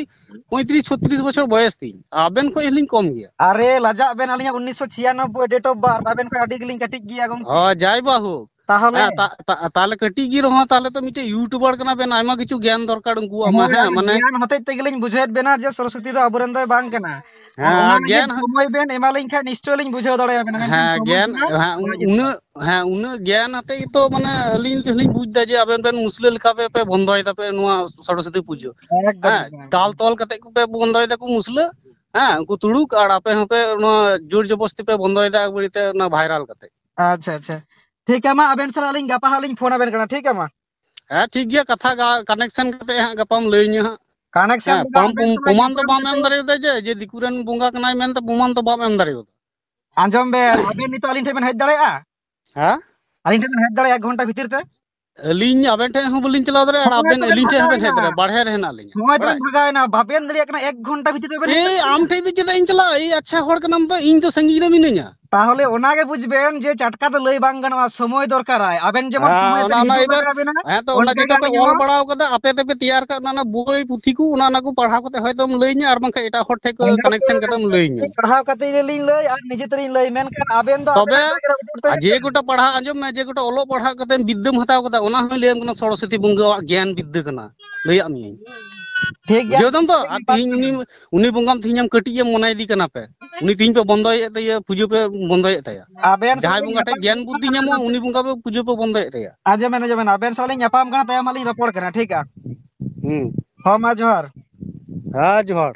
ᱯᱚᱸᱭᱛᱨᱤᱥ ᱪᱷᱚᱛᱨᱤᱥ ᱵᱚᱪᱷᱚᱨ ᱵᱚᱭᱮᱥ ᱛᱤᱧ, ᱟᱵᱮᱱ ᱠᱷᱚᱡ ᱦᱚᱸᱞᱤᱧ ᱠᱚᱢ ᱜᱮᱭᱟ᱾ ᱟᱨᱮ ᱞᱟᱡᱟᱜ ᱵᱮᱱ, ᱟᱹᱞᱤᱧᱟᱜ ᱩᱱᱤᱥᱥᱚ ᱪᱷᱤᱭᱟᱱᱚᱵᱵᱳᱭ date of birth, ᱟᱵᱮᱱ ᱠᱷᱚᱡ ᱟᱹᱰᱤ ᱜᱮᱞᱤᱧ ᱠᱟᱹᱴᱤᱡ ᱜᱮᱭᱟ ᱜᱚᱝᱠᱮ᱾ ᱚ, ᱡᱟᱭ ᱵᱟᱦᱳᱠ᱾ ᱛᱟᱦᱚᱞᱮ? ᱦᱮᱸ, ᱛᱟ-, ᱛᱟ-, ᱛᱟᱦᱚᱞᱮ ᱠᱟᱹᱴᱤᱡ ᱜᱮ ᱨᱮᱦᱚᱸ ᱛᱟᱦᱚᱞᱮ ᱛᱚ ᱢᱤᱫᱴᱮᱡ YouTuber ᱠᱟᱱᱟ ᱵᱮᱱ, ᱟᱭᱢᱟ ᱠᱤᱪᱷᱩ ᱜᱮᱭᱟᱱ ᱫᱚᱨᱠᱟᱨ ᱩᱱᱠᱩᱣᱟᱜ ᱢᱟ, ᱦᱳᱭ, ᱦᱮᱸ, ᱟᱨ ᱢᱟᱱᱮ ᱜᱮᱭᱟᱱ ᱦᱚᱛᱮᱡ ᱛᱮᱜᱮᱞᱤᱧ ᱵᱩᱡᱷᱟᱹᱣᱮᱫ ᱵᱮᱱᱟ ᱡᱮ ᱥᱚᱨᱚᱥᱚᱛᱤ ᱫᱚ ᱟᱵᱚᱨᱮᱱ ᱫᱚᱭ ᱵᱟᱝ ᱠᱟᱱᱟ᱾ ᱟᱨ ᱦᱮᱸ, ᱚᱱᱟ ᱟᱨ ᱞᱟᱹᱜᱤᱫ ᱜᱮᱭᱟᱱ ᱥᱚᱢᱚᱭ ᱵᱮᱱ ᱮᱢᱟᱞᱤᱧ ᱠᱷᱟᱡ ᱱᱤᱥᱪᱚᱭ ᱞᱤᱧ ᱵᱩᱡᱷᱟᱹᱣ ᱫᱟᱲᱮᱭᱟᱵᱮᱱᱟ, ᱢᱮᱱᱠᱷᱟᱱ ᱦᱮᱸ, ᱥᱚᱢᱚᱭ ᱜᱮᱭᱟᱱ, ᱜᱮ ᱵᱟᱝ᱾ ᱦᱮᱸ, ᱩᱱ-, ᱦᱳᱭ, ᱩᱱᱟᱹᱜ, ᱦᱮᱸ, ᱩᱱᱟᱹᱜ ᱜᱮᱭᱟᱱ ᱟᱛᱮ ᱜᱮᱛᱚ, ᱢᱟᱱᱮ, ᱟᱹᱞᱤᱧ ᱦᱚᱸᱞᱤᱧ ᱵᱩᱡᱽ ᱫᱟ ᱡᱮ ᱟᱵᱮᱱ ᱵᱮᱱ ᱢᱩᱥᱞᱟᱹ ᱞᱮᱠᱟ ᱯᱮ, ᱯᱮ ᱵᱚᱱᱫᱚᱭ ᱫᱟᱯᱮ ᱱᱚᱣᱟ ᱥᱚᱨᱚᱥᱚᱛᱤ ᱯᱩᱡᱟᱹ᱾ ᱮᱠᱫᱚᱢ, ᱦᱮᱸ, ᱮᱠᱫᱚᱢ, ᱫᱟᱞ ᱮᱠᱫᱚᱢ᱾ ᱛᱚᱞ ᱠᱟᱛᱮ ᱠᱚ ᱯᱮ ᱵᱚᱱᱫᱚᱭ ᱫᱟᱠᱚ ᱢᱩᱥᱞᱟᱹ, ᱦᱮᱸ, ᱩᱱᱠᱩ ᱛᱩᱲᱩᱠ, ᱟᱨ ᱟᱯᱮ ᱦᱚᱸᱯᱮ ᱱᱚᱣᱟ ᱡᱳᱨ ᱡᱚᱵᱚᱥᱛᱤ ᱯᱮ ᱵᱚᱱᱫᱚᱭ ᱫᱟ ᱮᱠᱵᱟᱨᱮ ᱛᱮ ᱚᱱᱟ viral ᱠᱟᱛᱮ᱾ ᱟᱪᱪᱷᱟ, ᱟᱪᱪᱷᱟ᱾ ᱴᱷᱤᱠ ᱜᱮᱭᱟ, ᱢᱟ ᱟᱵᱮᱱ ᱥᱟᱞᱟᱜ ᱞᱤᱧ ᱜᱟᱯᱟ ᱦᱟᱸᱜ ᱞᱤᱧ ᱯᱷᱳᱱ ᱟᱵᱮᱱ ᱠᱟᱱᱟ, ᱴᱷᱤᱠ ᱜᱮᱭᱟ, ᱢᱟ᱾ ᱦᱮᱸ, ᱴᱷᱤᱠ ᱜᱮᱭᱟ, ᱠᱟᱛᱷᱟ ᱜᱟ-, connection ᱠᱟᱛᱮ ᱦᱟᱸᱜ ᱜᱟᱯᱟᱢ ᱞᱟᱹᱭᱟᱹᱧᱟ ᱦᱟᱸᱜ᱾ Connection ᱦᱮᱸ, ᱫᱚ ᱯᱟᱢ-, ᱟᱵᱮᱱ ᱥᱟᱞᱟᱜ ᱯᱨᱚᱢᱟᱱ ᱫᱚ ᱧᱟᱯᱟᱢ ᱵᱟᱢ ᱮᱢ ᱠᱟᱛᱮ ᱫᱟᱲᱮᱭᱟᱫᱟ ᱡᱮ, ᱡᱮ ᱫᱤᱠᱩ ᱨᱮᱱ ᱵᱚᱸᱜᱟ ᱠᱟᱱᱟᱭ ᱢᱮᱱᱛᱮ ᱯᱨᱚᱢᱟᱱ ᱫᱚ ᱵᱟᱢ ᱮᱢ ᱫᱟᱲᱮᱭᱟᱫᱟ᱾ ᱟᱸᱡᱚᱢ ᱵᱮᱱ, ᱟᱵᱮᱱ ᱱᱤᱛᱚᱜ ᱟᱹᱞᱤᱧ ᱴᱷᱮᱱ ᱵᱮᱱ ᱦᱮᱡ ᱫᱟᱲᱮᱭᱟᱜᱼᱟ? ᱦᱮᱸ? ᱟᱹᱞᱤᱧ ᱴᱷᱮᱱ ᱵᱮᱱ ᱦᱮᱡ ᱫᱟᱲᱮᱭᱟᱜᱼᱟ ᱮᱠ ᱜᱷᱚᱱᱴᱟ ᱵᱷᱤᱛᱤᱨ ᱛᱮ? ᱟᱹᱞᱤᱧ ᱟᱵᱮᱱ ᱴᱷᱮᱱ ᱦᱚᱸ ᱵᱟᱹᱞᱤᱧ ᱪᱟᱞᱟᱣ ᱫᱟᱲᱮᱭᱟᱜᱼᱟ, ᱟᱨ ᱟᱵᱮᱱ ᱟᱹᱞᱤᱧ ᱴᱷᱮᱱ ᱦᱚᱸ ᱵᱮᱱ ᱦᱮᱡ ᱫᱟᱲᱮᱭᱟᱜᱼᱟ, ᱵᱟᱨᱦᱮ ᱨᱮ ᱦᱮᱱᱟᱜ ᱞᱤᱧᱟ᱾ ᱱᱚᱜᱼᱚᱭ ᱡᱮ ᱵᱟᱲᱟᱭ? ᱵᱷᱟᱜᱟᱣ ᱮᱱᱟ, ᱵᱟᱵᱮᱱ ᱫᱟᱲᱮᱭᱟᱜ ᱠᱟᱱᱟ, ᱮᱠ ᱜᱷᱚᱱᱴᱟ ᱵᱷᱤᱛᱤᱨ ᱨᱮ ᱵᱮᱱ ᱦᱮᱡ ᱮᱭ, ᱫᱟᱲᱮᱭᱟᱜᱼᱟ᱾ ᱟᱢ ᱴᱷᱮᱱ ᱫᱚ ᱪᱮᱫᱟᱜ ᱤᱧ ᱪᱟᱞᱟᱜᱼᱟ? ᱮᱭ, ᱟᱪᱪᱷᱟ ᱦᱚᱲ ᱠᱟᱱᱟᱢ ᱛᱚ, ᱤᱧ ᱫᱚ ᱥᱟᱺᱜᱤᱧ ᱨᱮ ᱢᱤᱱᱟᱹᱧᱟ᱾ ᱛᱟᱦᱚᱞᱮ ᱚᱱᱟ ᱜᱮ ᱵᱩᱡᱽ ᱵᱮᱱ ᱡᱮ ᱪᱟᱴᱠᱟ ᱫᱚ ᱞᱟᱹᱭ ᱵᱟᱝ ᱜᱟᱱᱚᱜᱼᱟ, ᱥᱚᱢᱚᱭ ᱫᱚᱨᱠᱟᱨᱟᱭ᱾ ᱟᱵᱮᱱ ᱡᱮᱢᱚᱱ ᱦᱮᱸ, ᱥᱚᱢᱚᱭ ᱚᱱᱟ, ᱵᱮᱱ ᱚᱱᱟ ᱦᱤᱡᱩᱜ ᱮᱵᱟᱨ, ᱞᱟᱜᱟᱣ ᱵᱮᱱᱟ, ᱦᱮᱸ, ᱛᱚ, ᱚᱱᱟ ᱚᱱᱠᱟ ᱜᱮ ᱡᱮᱴᱟ ᱯᱮ ᱟᱹᱞᱤᱧ ᱚᱞ ᱦᱚᱸ᱾ ᱵᱟᱲᱟᱣ ᱠᱟᱫᱟ, ᱟᱯᱮ ᱛᱮᱯᱮ ᱛᱮᱭᱟᱨ ᱠᱟᱜ, ᱚᱱᱟ, ᱚᱱᱟ ᱵᱳᱭ ᱯᱩᱛᱷᱤ ᱠᱚ, ᱚᱱᱟ, ᱚᱱᱟ ᱠᱚ ᱯᱟᱲᱦᱟᱣ ᱠᱟᱛᱮ ᱦᱚᱭᱛᱳᱢ ᱞᱟᱹᱭᱟᱹᱧᱟ, ᱟᱨ ᱵᱟᱝᱠᱷᱟᱱ ᱮᱴᱟᱜ ᱦᱚᱲ ᱴᱷᱮᱱ ᱠᱚ ᱚᱱᱟ ᱠᱚ ᱠᱟᱱᱮᱠᱥᱚᱱ ᱠᱟᱛᱮᱢ ᱞᱟᱹᱭᱟᱹᱧᱟ᱾ ᱯᱟᱲᱦᱟᱣ ᱠᱟᱛᱮ ᱞᱤᱧ ᱞᱟᱹᱭ, ᱟᱨ ᱱᱤᱡᱮ ᱛᱮᱞᱤᱧ ᱞᱟᱹᱭ, ᱢᱮᱱᱠᱷᱟᱱ ᱟᱵᱮᱱ ᱫᱚ ᱛᱚᱵᱮ, ᱟᱵᱮᱱᱟᱜ ᱡᱟᱭᱜᱟ ᱨᱮ ᱩᱫᱩᱜ ᱟᱨ ᱡᱮ ᱛᱟᱵᱮᱱ᱾ ᱜᱚᱴᱟ ᱯᱟᱲᱦᱟᱣ ᱟᱸᱡᱚᱢ ᱢᱮ, ᱡᱮ ᱜᱚᱴᱟ ᱚᱞᱚᱜ ᱯᱟᱲᱦᱟᱜ ᱠᱟᱛᱮ ᱵᱤᱫᱽᱫᱟᱹᱢ ᱦᱟᱛᱟᱣ ᱠᱟᱫᱟ, ᱚᱱᱟ ᱦᱚᱸᱭ ᱞᱟᱹᱭᱟᱢ ᱠᱟᱱᱟ ᱥᱚᱨᱚᱥᱚᱛᱤ ᱵᱚᱸᱜᱟᱣᱟᱜ ᱜᱮᱭᱟᱱ ᱵᱤᱫᱽᱫᱟᱹ ᱠᱟᱱᱟ, ᱞᱟᱹᱭᱟᱜ ᱢᱤᱭᱟᱹᱧ᱾ ᱴᱷᱤᱠ ᱜᱮᱭᱟ᱾ ᱵᱩᱡᱷᱟᱹᱣ ᱫᱟᱢ ᱛᱚ? ᱟᱨ ᱛᱤᱦᱤᱧ ᱩᱱᱤ, ᱩᱱᱤ ᱵᱚᱸᱜᱟᱢ ᱛᱤᱦᱤᱧ ᱟᱢ ᱠᱟᱹᱴᱤᱡ ᱮᱢ ᱢᱚᱱᱮᱭᱮᱫᱮ ᱠᱟᱱᱟ ᱯᱮ, ᱩᱱᱤ ᱛᱤᱦᱤᱧ ᱯᱮ ᱵᱚᱱᱫᱚᱭᱮᱫ ᱛᱟᱭᱟ, ᱯᱩᱡᱟᱹ ᱯᱮ ᱵᱚᱱᱫᱚᱭᱮᱫ ᱛᱟᱭᱟ᱾ ᱟᱵᱮᱱ ᱡᱟᱦᱟᱸᱭ ᱥᱟᱞᱟᱜ ᱵᱚᱸᱜᱟ ᱴᱷᱮᱡ ᱧᱟᱯᱟᱢ ᱜᱮᱭᱟᱱ ᱵᱩᱫᱽᱫᱷᱤ ᱠᱟᱱᱟ, ᱧᱟᱢᱚᱜᱼᱟ, ᱩᱱᱤ ᱵᱚᱸᱜᱟ ᱯᱮ, ᱯᱩᱡᱟᱹ ᱯᱮ ᱵᱚᱱᱫᱚᱭᱮᱫ ᱛᱟᱭᱟ᱾ ᱟᱸᱡᱚᱢ ᱵᱮᱱ, ᱟᱸᱡᱚᱢ ᱵᱮᱱ, ᱟᱵᱮᱱ ᱥᱟᱞᱟᱜ ᱞᱤᱧ ᱧᱟᱯᱟᱢ ᱠᱟᱱᱟ, ᱛᱟᱭᱚᱢ ᱦᱟᱸᱜ ᱞᱤᱧ ᱨᱚᱯᱚᱲ ᱠᱟᱱᱟ, ᱴᱷᱤᱠ ᱜᱮᱭᱟ? ᱦᱩᱸ᱾ ᱦᱚᱸ, ᱢᱟ ᱡᱚᱦᱟᱨ᱾ ᱦᱮᱸ, ᱡᱚᱦᱟᱨ᱾